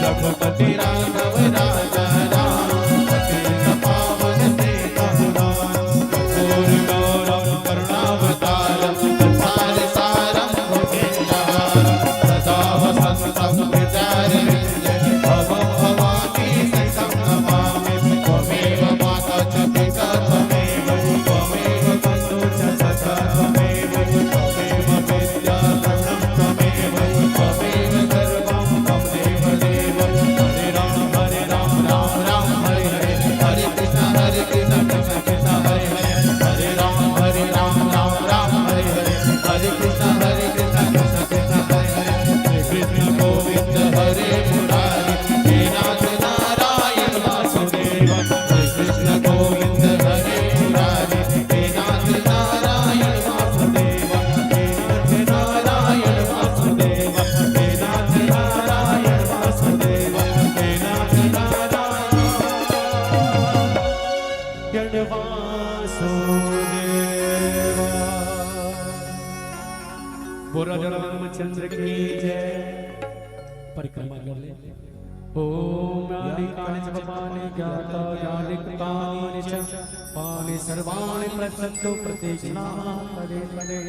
रघुपति राघव राजा राम। पतित पावन सीताराम। कपूर गौरम करुणावतारम संसार सारम भुजगेन्द्रहारम। सदा वसंतम हृदयारविंदे भवम भवानी सहितं नमामि। त्वमेव माता च पिता त्वमेव, त्वमेव बन्धु च सखा त्वमेव, त्वमेव विद्या धनं त्वमेव, त्वमेव सर्वं त्वमेव देव। हरे राम हरे राम राम राम हरे हरे, हरे कृष्ण हरे कृष्ण कृष्ण कृष्ण हरे हरे, हरे राम हरे राम राम राम हरे हरे, हरे कृष्ण हरे कृष्ण कृष्ण कृष्ण हरे हरे। श्री कृष्ण गोविंद हरे मुरारी, हे नाथ नारायण वासुदेव। श्री कृष्ण गोविंद हरे मुरारी, हे नाथ नारायण वासुदेव। हे नाथ नारायण वासुदेव। हे नाथ नारायण वासुदेव। हे नाथ नारायण वासुदेव। बोल राजा रामचंद्र की जय। परिक्रमा कर ले। ओम यानि कानि च पापानि ज्ञाता ज्ञानिक पापानि च, पापानि सर्वाणि पश्यन्तु प्रतीक्षां पदे पदे।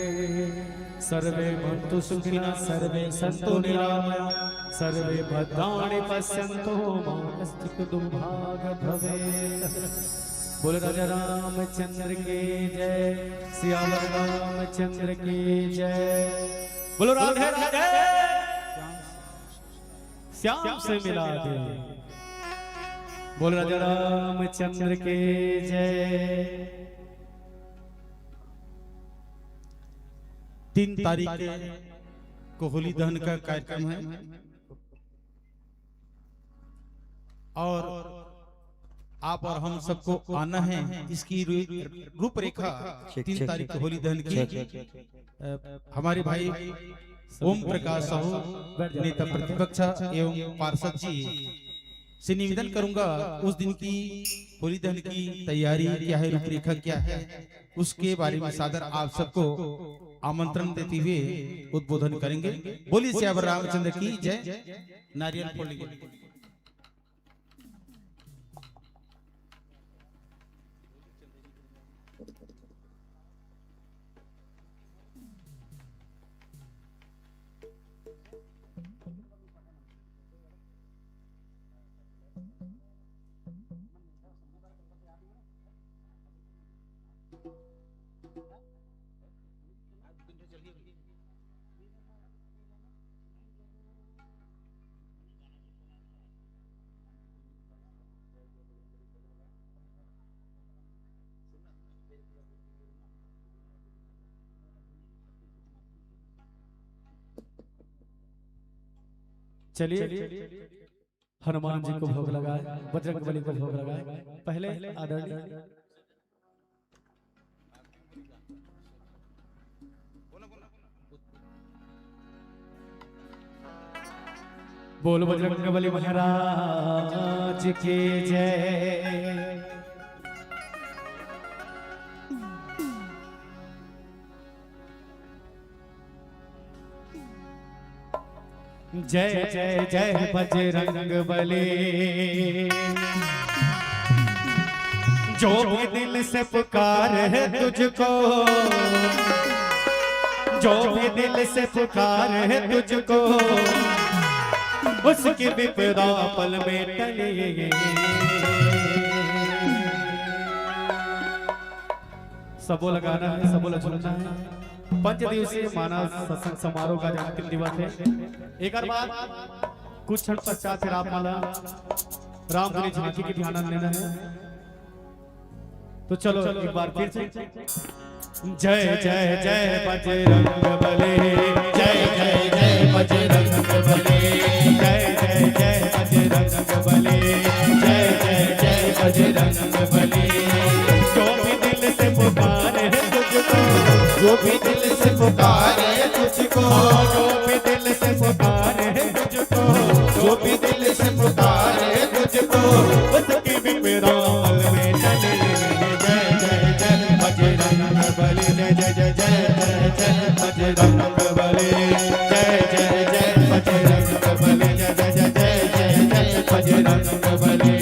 सर्वे भवन्तु सुखिनः सर्वे सन्तु निरामया, सर्वे भद्राणि पश्यन्तु मा कश्चित् दुर्भाग्य भवेत्। बोल राजा रामचंद्र की जय, सियावर रामचंद्र की जय। बोलो राधे राधे। श्याम से मिला दे। बोल राजा रामचंद्र की जय। तीन तारीख को होली दहन का कार्यक्रम है और आप और हम सबको आना है। इसकी रू-, रूपरेखा ठीक, तीन ठीक, तारीख ठीक। को होली दहन की, ठीक, ठीक। अ, हमारे भाई ओम प्रकाश साहू, नेता प्रतिपक्ष एवं पार्षद जी से निवेदन करूंगा, उस दिन की होली दहन की तैयारी क्या है, रूपरेखा क्या है, उसके बारे में सादर आप सबको आमंत्रण देते हुए उद्बोधन करेंगे। बोलिए सियावर रामचंद्र की जय। नारियल फोड़ेंगे। चलिए, हनुमान जी को भोग लगाए, बजरंग बली को भोग लगाए। पहले आदरणीय बोल बजरंग बली महाराज की जय। जय जय जय बजरंग बली। जो भी दिल से पुकार है तुझको, जो भी दिल से पुकार है तुझको, उसकी विपदा पल में टली। सबो लगाना है, सबो लगाना है। पंच दिवसीय मानस सत्संग समारोह का आज अंतिम दिवस है। एक बार कुछ क्षण पश्चात फिर आप माला रामधुनी झांकी की ध्यान लेना है। तो चलो एक बार फिर से। जय जय जय बजरंग बली, जय जय जय बजरंग बली, जय जय जय बजरंग बली, जय जय जय बजरंग बली। जो भी दिल से पुकारे तुझको, जो भी दिल से पुकारे तुझको, जो भी दिल से पुकारे तुझको, जो भी दिल से पुकारे तुझको, उसके विपराल में चले। जय जय जय बजरंग बली, जय जय जय जय जय जय बजरंग बली, जय जय जय बजरंग बली, जय जय जय जय जय जय बजरंग बली।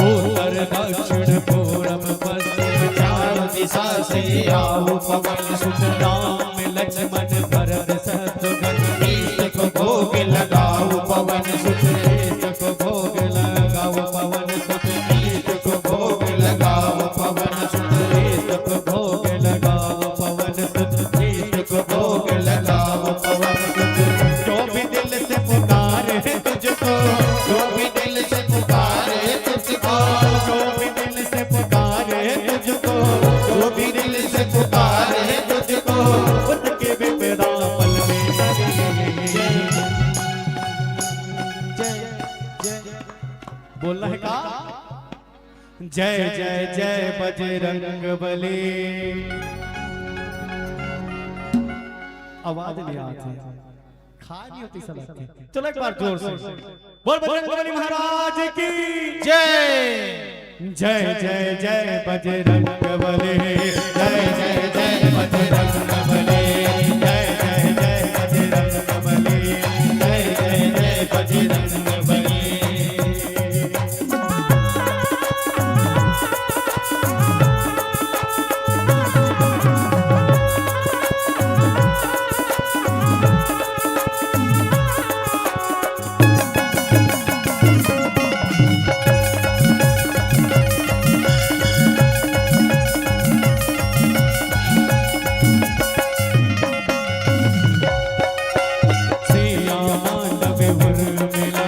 उत्तर दक्षिण पूरब पश्चिम चारों दिशा से आओ पवन सुत। राम लक्ष्मण भरत शत्रुघ्न, इष्ट को भोग लगाओ पवन सुत। इष्ट को भोग लगाओ पवन सुत, इष्ट को भोग लगाओ पवन सुत। इष्ट को भोग लगाओ पवन सुत, इष्ट को भोग लगाओ पवन सुत। जो भी दिल से पुकारे तुझको, जो भी दिल से पुकारे तुझको, जो भी दिल से पुकारे तुझको, जो भी दिल से पुकारे तुझको, उसके विपराल में चले। जय जय जय। बोलना है का? जय जय जय बजरंग बली। आवाज नहीं आती, खा नहीं होती सलग के। चलो एक बार जोर से बोल बजरंग बली महाराज की जय। जय जय जय बजरंग बली, जय जय जय बजरंग बली, जय जय जय बजरंग बली, जय जय जय बजरंग बली। सिया मांडव उर्मिला,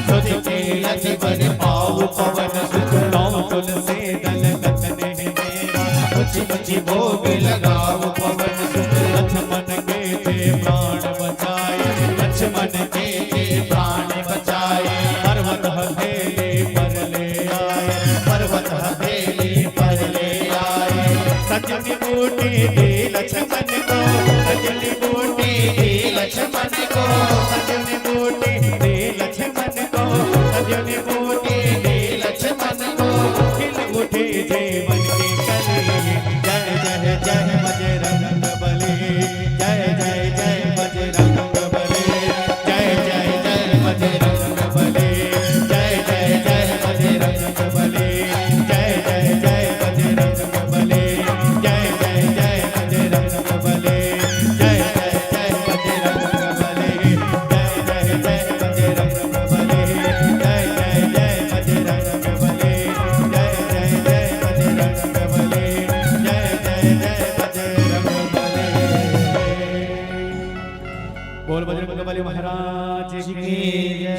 तुझ के अजबर पाऊ पवन सुत। नौ तुलसी दल कतने मेरा, मुझ मुझ भोग लगाओ पवन सुत। लक्ष्मण के थे प्राण बचाए, लक्ष्मण के थे प्राण बचाए। पर्वत हथेली पर ले आए, पर्वत हथेली पर ले आए। संजीवनी बूटी दी लक्ष्मण को, संजीवनी बूटी दी लक्ष्मण को, संजीवनी बूटी दी लक्ष्मण को, संजीवनी बूटी दी लक्ष्मण को। खिल उठे जीवन की कली। जय जय जय बजरंग बली, जय जय जय बजरंग बली, जय जय जय बजरंग बली, जय जय जय बजरंग बली, जय जय जय बजरंग बली, जय जय जय बजरंग बली, जय जय जय बजरंग बली, जय जय जय बजरंग बली, जय जय जय बजरंग बली, जय जय जय बजरंग बली, जय जय जय बजरंग बली। बोल बजरंग बली महाराज की जय।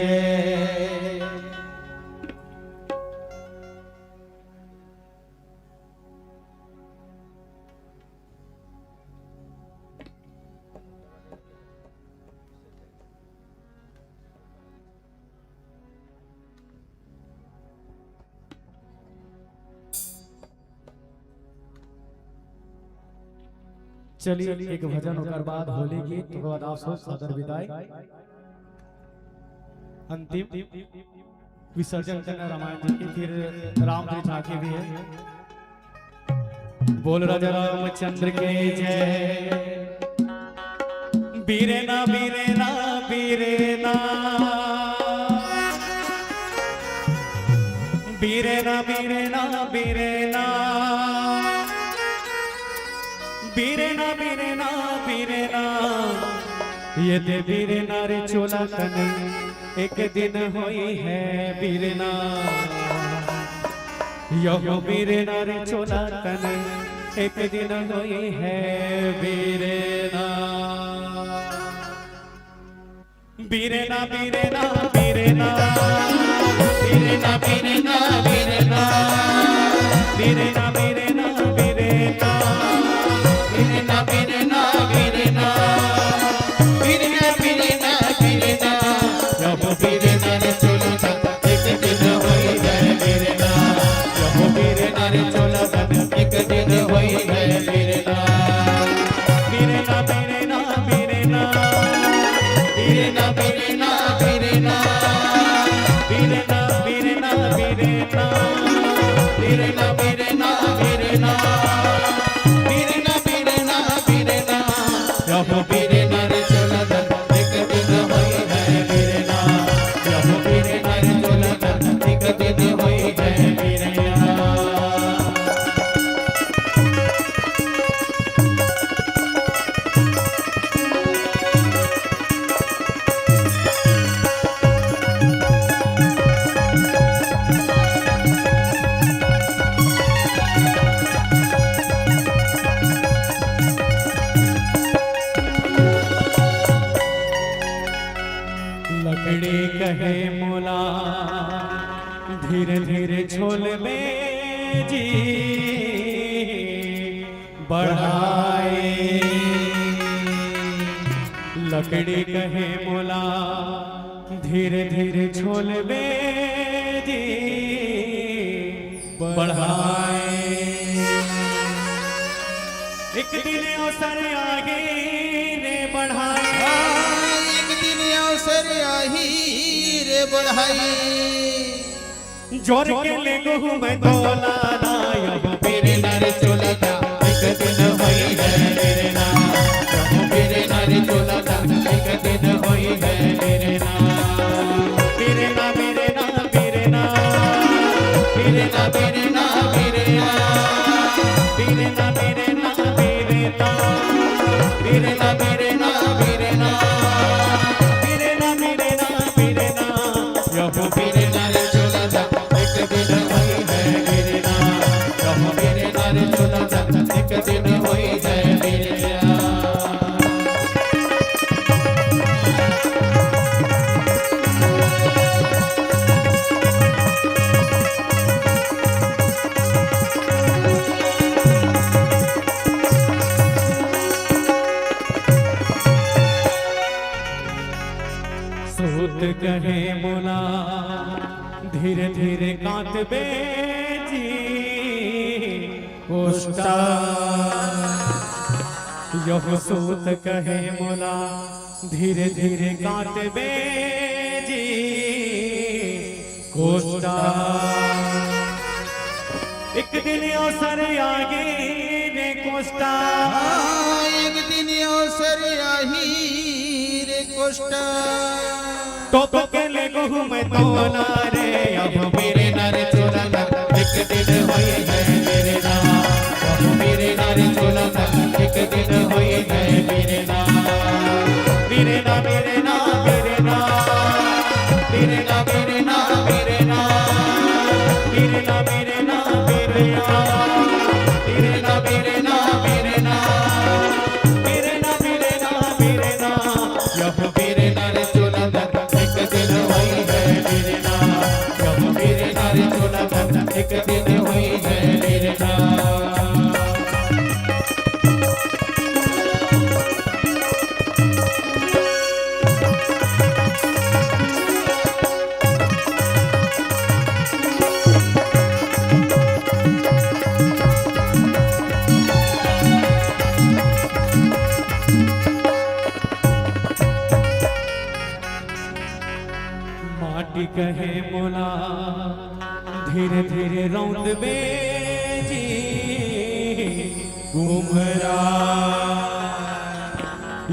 चलिए, एक भजन, ओकर बाद होली गीत, ओकर बाद आप सब सादर विदाई। अंतिम विसर्जन करना रामायण जी की, फिर रामधुनी झांकी भी है। बोल राजा रामचंद्र की जय। बीरेना बीरेना बीरेना, बीरेना बीरेना बीरेना, बीरेना बीरेना बीरेना, ये दे बीरेना रे चोला तने, एक दिन होई है बीरेना। यहो बीरेना रे चोला तने, एक दिन होई है बीरना। बीरना, बीरना, बीरना। बीरना, बीरना, बीरना। बीरना, बीरना, बीरना। बीरना, बीरना, बीरना। बीरना, बीरना, बीरना। यहो बीरना रे चोला एक दिन होई जाए बीरना। यहो बीरना रे चोला एक दिन होई जाए बीरना। बीरना, बीरना, बीरना। बीरना, बीरना, बीरना। बीरना, बीरना, बीरना। बीरना, बीरना, बीरना। बीरना, बीरना, बीरना। यहो बीरना रे चोला एक दिन होई है बीरना। यहो बीरना रे चोला एक दिन होई है बीरना। लकड़ी कहे मोला धीरे धीरे छोलबे जी बढ़ाए। लकड़ी कहे मोला धीरे धीरे छोलबे जी बढ़ाए। एक दिन अवसर आगे रे बढ़ाए। हाँ, एक दिन अवसर आही रे बढ़ाई। जोर के ले गहूं मैं तोला ना, यहो बीरना रे चोला एक दिन होई है बीरना। यहो बीरना रे चोला एक दिन होई है बीरना। बीरना, बीरना, बीरना। बीरना, बीरना, बीरना। बीरना, बीरना, बीरना। बीरना, बीरना, बीरना। बीरना, बीरना, बीरना। यहो बीरना रे चोला एक दिन होई है बीरना। यहो बीरना रे चोला एक दिन होई है बीरना। सूत कहे मोला धीरे धीरे कांतबे जी कोष्टा। यहो सूत कहे मोला धीरे धीरे कांतबे जी कोष्टा। एक दिन अवसर आगे रे कोष्टा। हाँ, एक दिन अवसर आही रे कोष्टा। टोप के ले गहूं मैं तोला रे, अब बीरना रे चोला एक दिन होई है बीरना। अब बीरना रे चोला एक दिन होई है बीरना। बीरना, बीरना, बीरना। बीरना, बीरना, बीरना। बीरना, बीरना, बीरना। बीरना, बीरना, बीरना। बीरना, बीरना, बीरना। यहो बीरना रे चोला एक दिन होई है बीरना। यहो बीरना रे चोला एक दिन होई है बीरना। माटी कहे मोला धीरे धीरे रौंदबे जी कुम्हरा।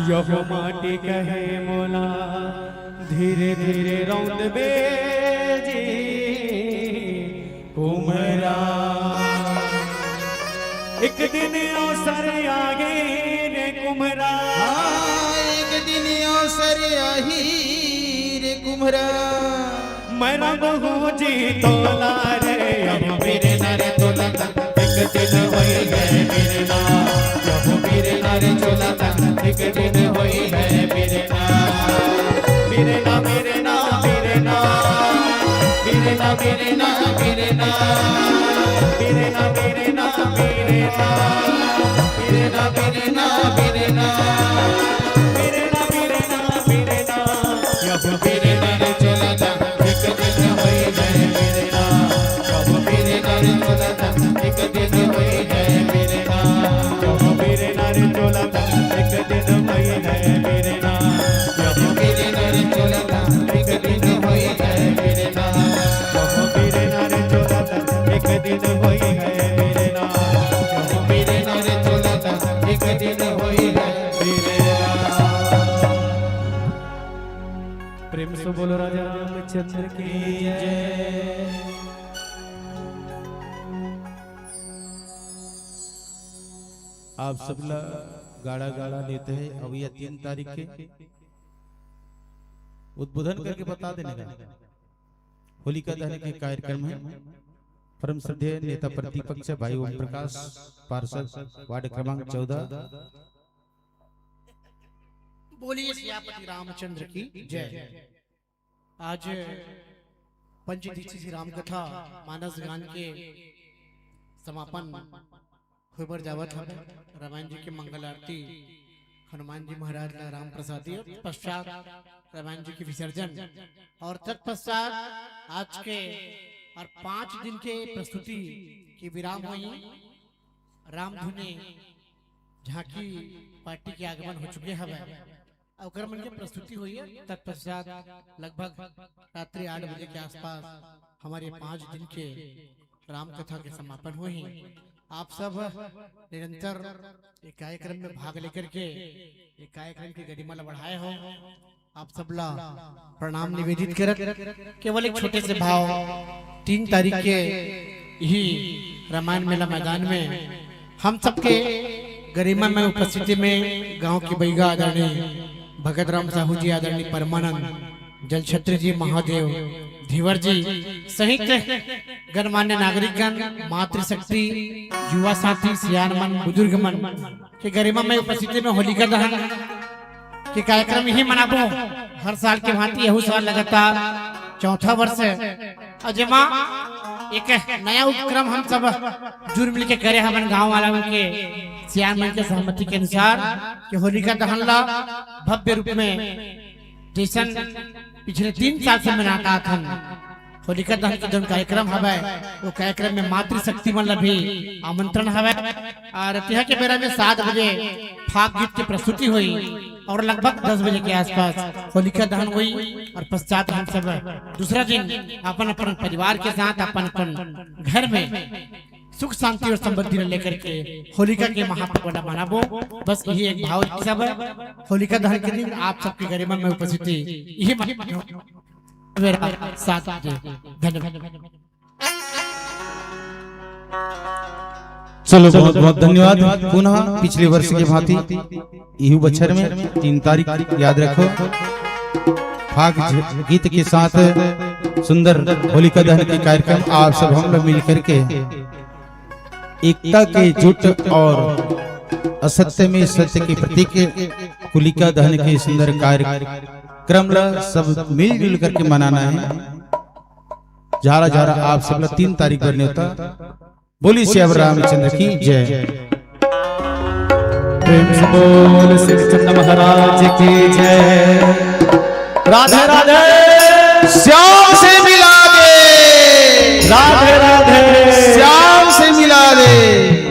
यहो माटी कहे मोला धीरे धीरे रौंदबे जी कुम्हरा। एक दिन अवसर आगे रे कुम्हरा। हाँ, एक दिन अवसर आही रे कुम्हरा। मैं रंगहूं जी तोला रे, अब बीरना रे चोला एक दिन होई है बिरना, प्रभु बिरना रे चोला तन एक दिन होई है बिरना। बिरना, बिरना, बिरना, बिरना, बिरना, बिरना, बिरना, बिरना, बिरना, बिरना, बिरना, बिरना, बिरना, बिरना, बिरना, बिरना। प्रभु बिरना रे चोला तन एक दिन होई है बिरना। प्रभु बिरना रे चोला तन एक दिन होई है बिरना। प्रभु बिरना रे चोला तन एक दिन होई है बिरना। प्रभु बिरना रे चोला तन एक दिन होई है बिरना। प्रभु बिरना रे चोला तन एक दिन होई है बिरना। प्रभु बिरना रे चोला तन एक दिन होई है बिरना। प्रेम से बोलो राजा रामचंद्र की जय। आप सबला गाड़ा गाड़ा नेता हे, अवइया तीन तारीख के उद्बोधन करके बता देने का होलिका दहन के कार्यक्रम हे। परम श्रद्धेय नेता प्रतिपक्ष भाई ओम प्रकाश, पार्षद वार्ड क्रमांक चौदह। बोलिए सियापति रामचंद्र की जय। आज पंचदीक्षी श्री राम कथा मानस गान के समापन होय बर जावत हवे। रामायण जी के मंगल आरती, हनुमान जी महाराज ला राम प्रसादी और पश्चात रामायण जी के विसर्जन और तत्पश्चात आज के और पाँच दिन के प्रस्तुति के विराम होई। रामधुनी झांकी पार्टी के आगमन हो चुके हवे। ओकर मन के प्रस्तुति होई है। तत्पश्चात लगभग रात्रि आठ बजे के आसपास हमारे पाँच दिन के राम कथा के समापन होही। आप सब निरंतर ये कार्यक्रम में भाग लेकर के ये कार्यक्रम की गरिमा ला बढ़ाए हो। आप सबला प्रणाम निवेदित करत केवल एक छोटे से भाव, तीन तारीख के ही रामायण मेला मैदान में हम सबके गरिमा में उपस्थिति में गांव के बैगा आदरणीय भगत राम साहू जी, आदरणीय परमानंद जल छत्री जी, महादेव धीवर जी सहित गणमान्य नागरिकगण, मातृशक्ति, युवा साथी, सियान मन, बुजुर्ग मन के गरिमा में उपस्थिति में होलिका दहन के कार्यक्रम ही मनाबो। हर साल के भांति यहू साल लगातार चौथा वर्ष हे। और जेमा एक नया उपक्रम हम सब जुड़ मिल के करे हवन गांव वाला मन के सियान मन के सहमति के अनुसार कि होलिका दहन ला भव्य रूप में जैसन पिछले तीन साल से मनात आत हन, होलिका दहन के जोन कार्यक्रम हवय, वो कार्यक्रम में मातृशक्ति मन ला भी आमंत्रण हवय। और तिहा के बेरा में सात बजे फाग गीत की प्रस्तुति होई और लगभग दस बजे के आसपास होलिका दहन होई और पश्चात हम सब दूसरा दिन अपन अपन परिवार के साथ अपन अपन घर में सुख शांति और समृद्धि ला लेकर के होलिका के महापर्व ला मनाबो। बस यही एक भाव सब होलिका दहन के दिन आप सबके गरिमा में उपस्थिति यही मेरा साथ दे। धन्यवाद। चलो, बहुत बहुत धन्यवाद। पुनः पिछले वर्ष के भांति इहू बछर में तीन तारीख याद रखो, फाग गीत के साथ सुंदर होलिका दहन के कार्यक्रम आप सब हम लोग मिल करके एकता के जुट और असत्य में सत्य के प्रतीक होलिका दहन के सुंदर कार्यक्रम ला सब मिलजुल करके मनाना है। झारा झारा आप सब ला तीन तारीख बर न्योता। बोली सियावर रामचंद्र की जय। प्रेम से बोल श्री चंद महाराज की जय। राधे राधे। श्याम से मिला दे। राधे राधे। श्याम से मिला दे।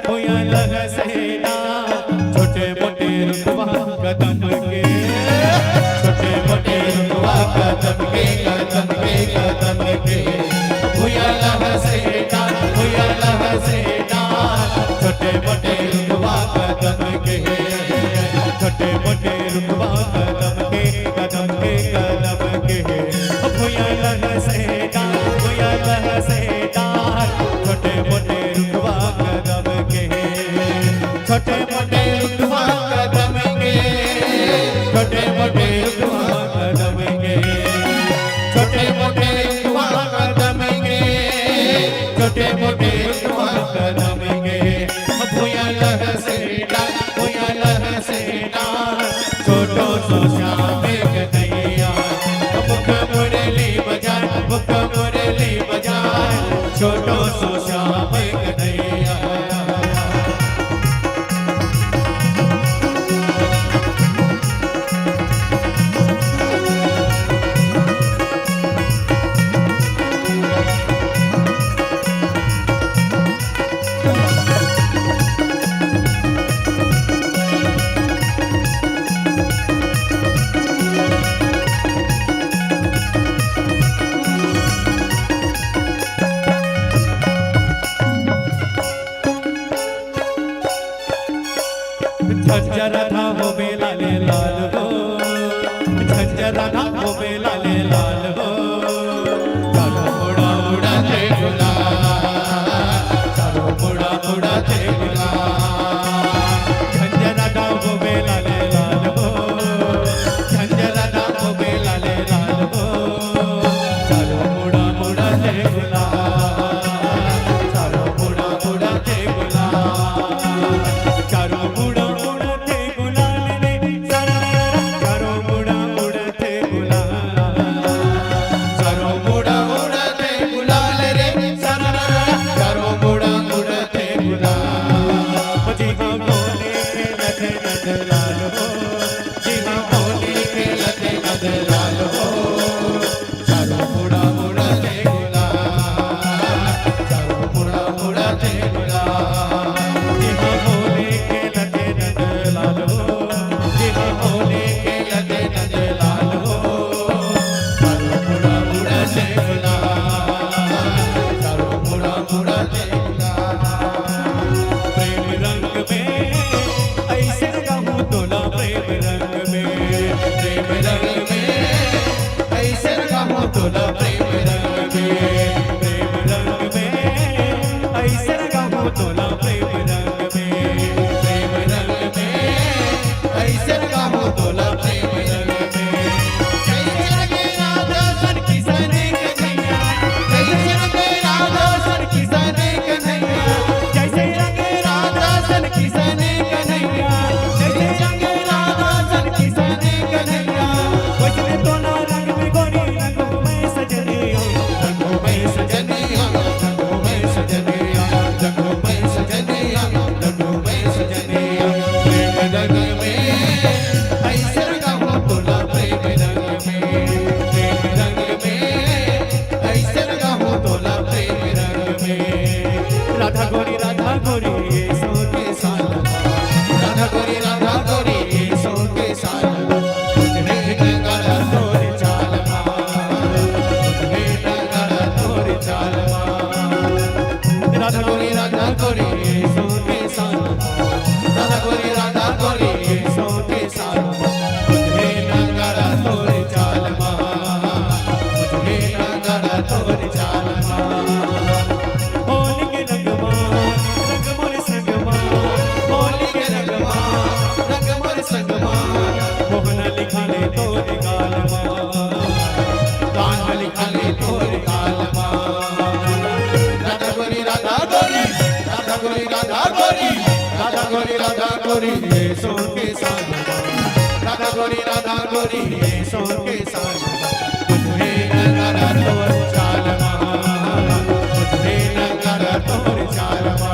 भुइयां लहसे डार, छोटे मोटे रुखवा कदम के, छोटे मोटे रुखवा कदम के, कदम के, कदम के। भुइयां लहसे डार, भुइयां लहसे डार, छोटे मोटे रुखवा कदम के, छोटे मोटे रुखवा कदम के, कदम के, कदम के। भुइयां लहसे डार, भुइयां लहसे डार, छोटे मोटे रुखवा कदम के, छोटे मोटे रुखवा कदम के, छोटे मोटे रुखवा कदम के, छोटे मोटे रुखवा कदम के, छोटे मोटे रुखवा कदम के। भुइयां लहसे डार, भुइयां लहसे डार, छोटो सो श्याम कन्हैया। मुख मुरली बजाए, मुख मुरली बजाए, छोटो सो श्याम कन्हैया। झंझर राधा होवे लाले लाल हो, झंझर राधा होवे लाले लाल हो। चारों मुड़ा उड़ाथे गुलाल, चारों मुड़ा उड़ाथे गुलाल। झंझर राधा होवे लाले लाल हो, झंझर राधा होवे लाले लाल हो। चारों मुड़ा उड़ाथे गुलाल, चारों मुड़ा उड़ाथे गुलाल। चारों मुड़ा उड़ाथे गुलाल रे, चारों मुड़ा उड़ाथे गुलाल। चारों मुड़ा उड़ाथे गुलाल रे, चारों मुड़ा उड़ाथे गुलाल। जी हाँ बोले लखन लाल हो, जी हाँ बोले लखन लाल हो। चारों मुड़ा उड़ाथे गुलाल, चारों मुड़ा उड़ाथे गुलाल। जी हाँ बोले के लते नंद लाल हो, जी हाँ बोले के लते नंद लाल हो। चारों मुड़ा उड़ाथे गुलाल, चारों मुड़ा उड़ाथे गुलाल। प्रेम रंग में ऐसे रंगाहूँ तोला, प्रेम रंग में, प्रेम रंग में ऐसे रंगाहूँ तोला, प्रेम रंग में, प्रेम रंग में ऐसे रंगाहूँ तोला, प्रेम रंग में, प्रेम रंग में ऐसे रंगाहूँ तोला, प्रेम रंग में। जैसे रंगे राधा सन किसने कन्हैया, जैसे रंगे राधा सन किसने कन्हैया, जैसे रंगे राधा सन किसने कन्हैया, जैसे रंगे राधा सन किसने कन्हैया। वैसने तोला रंग में गोरी रंगो मैं सजनिया, रंगो मैं सजनिया, रंगो मैं सजनिया, रंगो मैं सजनिया, रंगो मैं सजनिया। प्रेम रंग में ऐसे रंगाहूँ तोला, प्रेम रंग में, प्रेम रंग में ऐसे रंगाहूँ तोला, प्रेम रंग में। राधा गोरी, राधा गोरी, ये सो के साल। राधा गोरी, राधा गोरी, ये सो के साल। तुझे नगाड़ा तोर चाल मा, तुझे नगाड़ा तोर चाल मा। राधा गोरी, राधा गोरी, ये सो के साल। राधा गोरी, राधा गोरी, ये सो के साल। तुझे नगाड़ा तोर चाल मा, तुझे नगाड़ा तोर चाल मा। होली के रंगमा, रंग मोर संगमा, होली के रंगमा, रंग मोर संगमा। मोहन लिखा ले तोर गाल मा, कान्हा लिखा ले तोर गाल मा। राधा गोरी, राधा गोरी, राधा गोरी, राधा गोरी, राधा गोरी, राधा गोरी, ये सो के साल मा। राधा गोरी, राधा गोरी, ये सो के साल मा। तुझे नगाड़ा तोर चाल मा, तुझे नगाड़ा तोर चाल मा।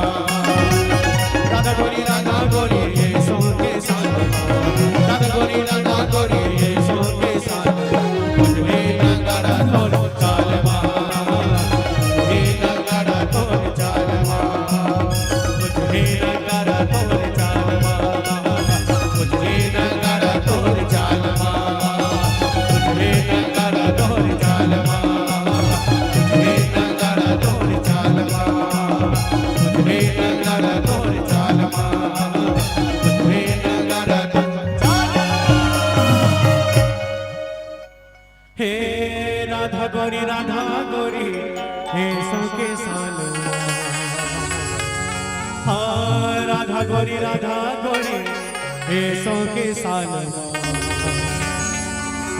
राधा गोरी, राधा गोरी, ये सो के साल मा। राधा गोरी, राधा गोरी, ये सो के साल मा। तुझे नगाड़ा तोर चाल मा, तुझे नगाड़ा तोर चाल मा। तुझे तोर चाल मा, हे नंगा रा तोर चाल मा। हे राधा गोरी, राधा गोरी, हे सो के साल मा। हाँ, राधा गोरी, राधा गोरी, हे सो के साल मा।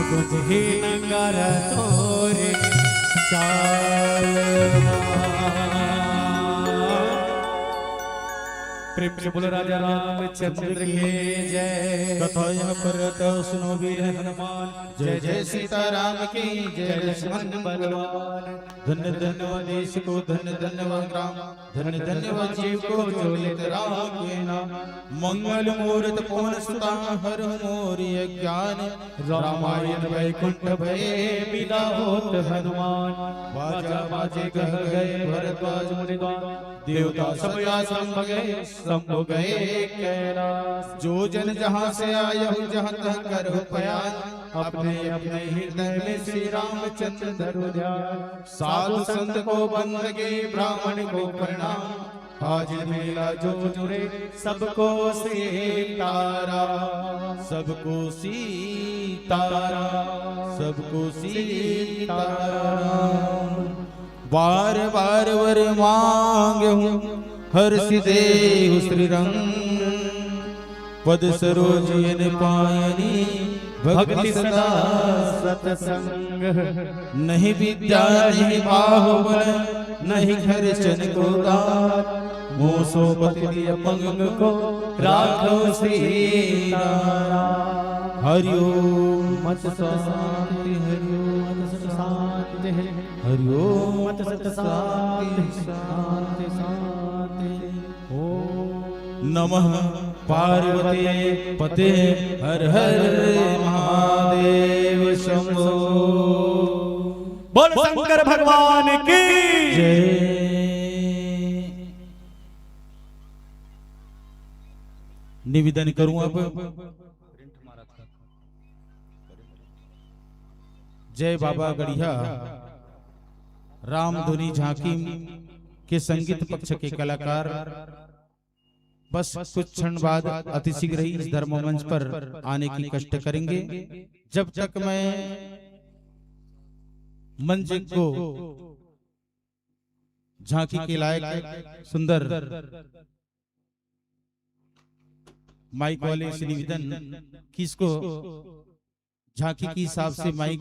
गुंजही नंगारा तोरे चाल मा। प्रेम से बोलो राजा रामचंद्र की जय। कथा यह पर सुनो वीर हनुमान। जय जय सीताराम की जय, लक्ष्मण बलवान। धन्य धन्य वह देश को, धन्य धन्य वह ग्राम, धन्य धन्य वह जीव को जो लेत राम के नाम। मंगल मूरत पवन सुता, हर मोर अज्ञान। रामायण वैकुंठ भये विदा होत हनुमान। बाजा बाजे गह गए भरद्वाज मुनिगण। देवता सब आश्रम गए, शंभु गए कैलास। जो जन जहाँ से आयहु जहाँ तह करहु प्रयास। अपने अपने हृदय में श्री रामचंद्र धरु ध्यान। साधु संत को बंदगी, ब्राह्मण को प्रणाम। हाजिर मेला जो जुड़े, सबको सीताराम। सबको सीताराम, सबको सीताराम। बार बार वर मांगहु, हरषि देहु श्री रंग। पद सरोज यन पायनी, भक्ति सदा सतसंग। नहीं विद्या नहीं बाहुबल, नहीं खर्चन को दान। मोसो पति दिय मंग को, राखो श्री राम। हरि ओम। मत शांति, हरि ओम। मत शांति, हरि ओम। मत शांति, शांति, शांति। ओम नमः पार्वती पते, हर हर महादेव शंभो। बोल शंकर भगवान की जय। निवेदन करूं अब, जय बाबा गढ़िया रामधुनी झांकी के संगीत पक्ष के कलाकार बस कुछ क्षण बाद अतिशीघ्र ही इस धर्म मंच पर आने की कष्ट करेंगे। जब तक मैं मंच को झांकी के लायक सुंदर माइक वाले से निवेदन कि इसको झांकी के हिसाब से माइक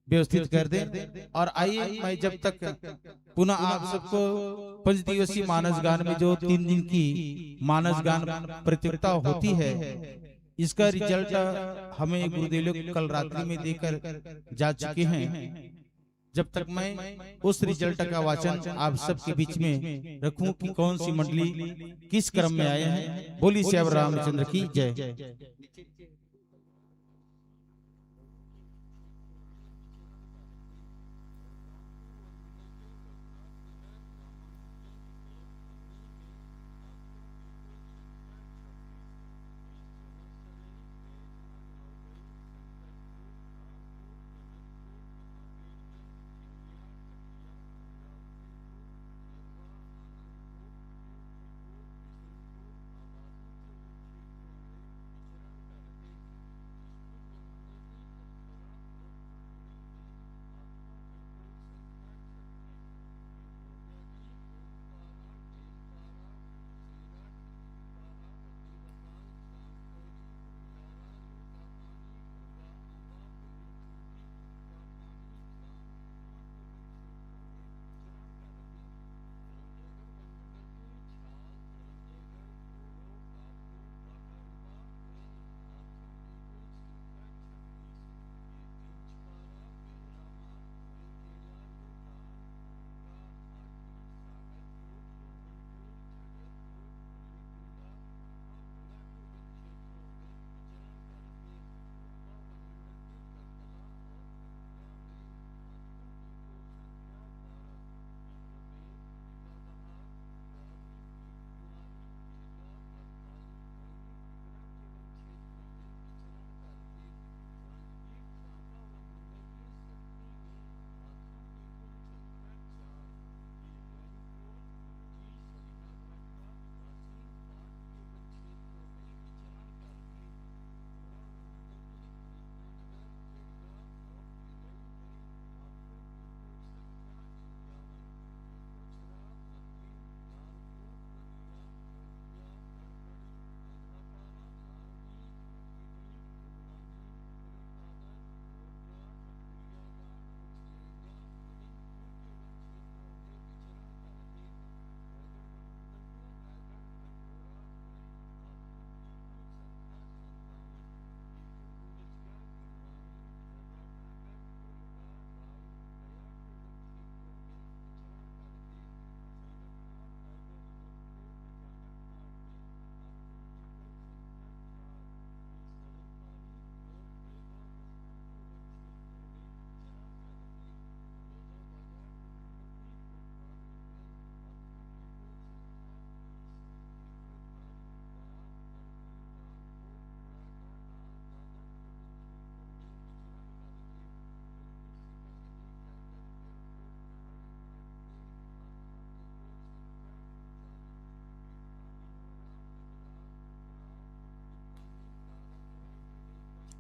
व्यवस्थित कर दें। और आइए, मैं जब तक पुनः आप सबको पंच दिवसीय मानस गान में जो तीन दिन की मानस गान प्रतियोगिता होती है, इसका रिजल्ट हमें गुरुदेव लोग कल रात्रि में देकर जा चुके हैं। जब तक मैं उस रिजल्ट का वाचन आप सबके बीच में रखूं कि कौन सी मंडली किस क्रम में आए हैं। बोली सियावर रामचंद्र की जय।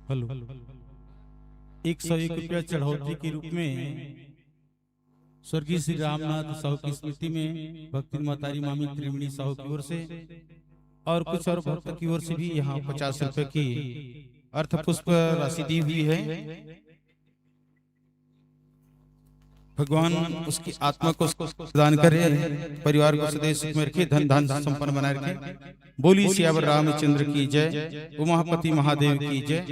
हेलो। एक सौ एक रुपया चढ़ौती के रूप में स्वर्गीय श्री रामनाथ साहू की स्मृति में भक्तिन महतारी मामी त्रिवेणी साहू की ओर से और कुछ और भक्त की ओर से भी यहाँ पचास रुपए की अर्थ पुष्प राशि दी हुई है। भगवान उसकी आत्मा को प्रदान करे, परिवार को सदैव सुख में रखे, धन धान से संपन्न बनाए रखे। बोली सियावर रामचंद्र की जय, उमापति महादेव की जय।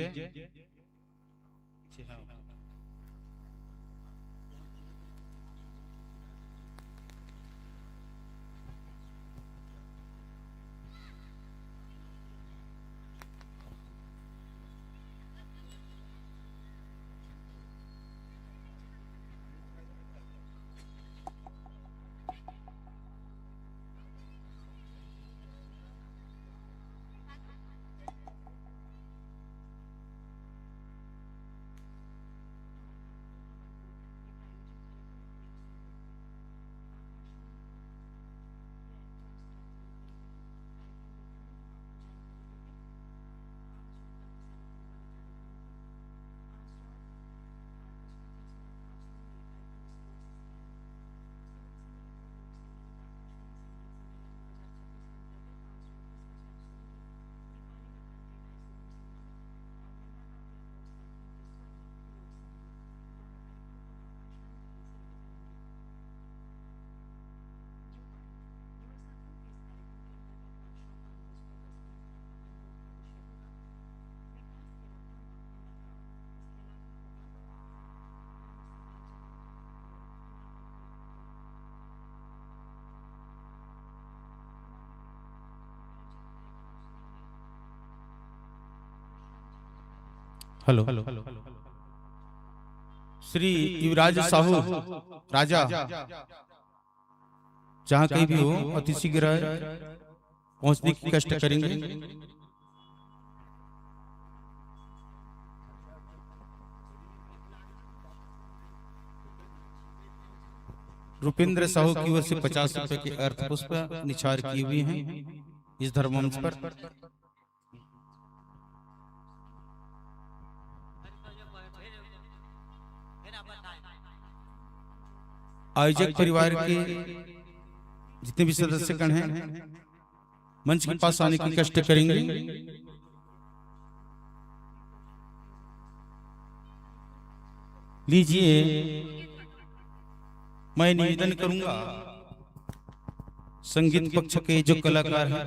हेलो। श्री युवराज साहू, राजा, जहाँ कहीं भी हो, अति शीघ्र पहुंचने की कष्ट करेंगे। रुपेंद्र साहू की ओर से पचास रुपए के अर्थ पुष्प निछार किए हुए हैं इस धर्म मंच पर। आयोजक परिवार के जितने भी सदस्यगण हैं, मंच के पास आने की कष्ट करेंगे। लीजिए, मैं निवेदन करूंगा, संगीत पक्ष के जो कलाकार हैं,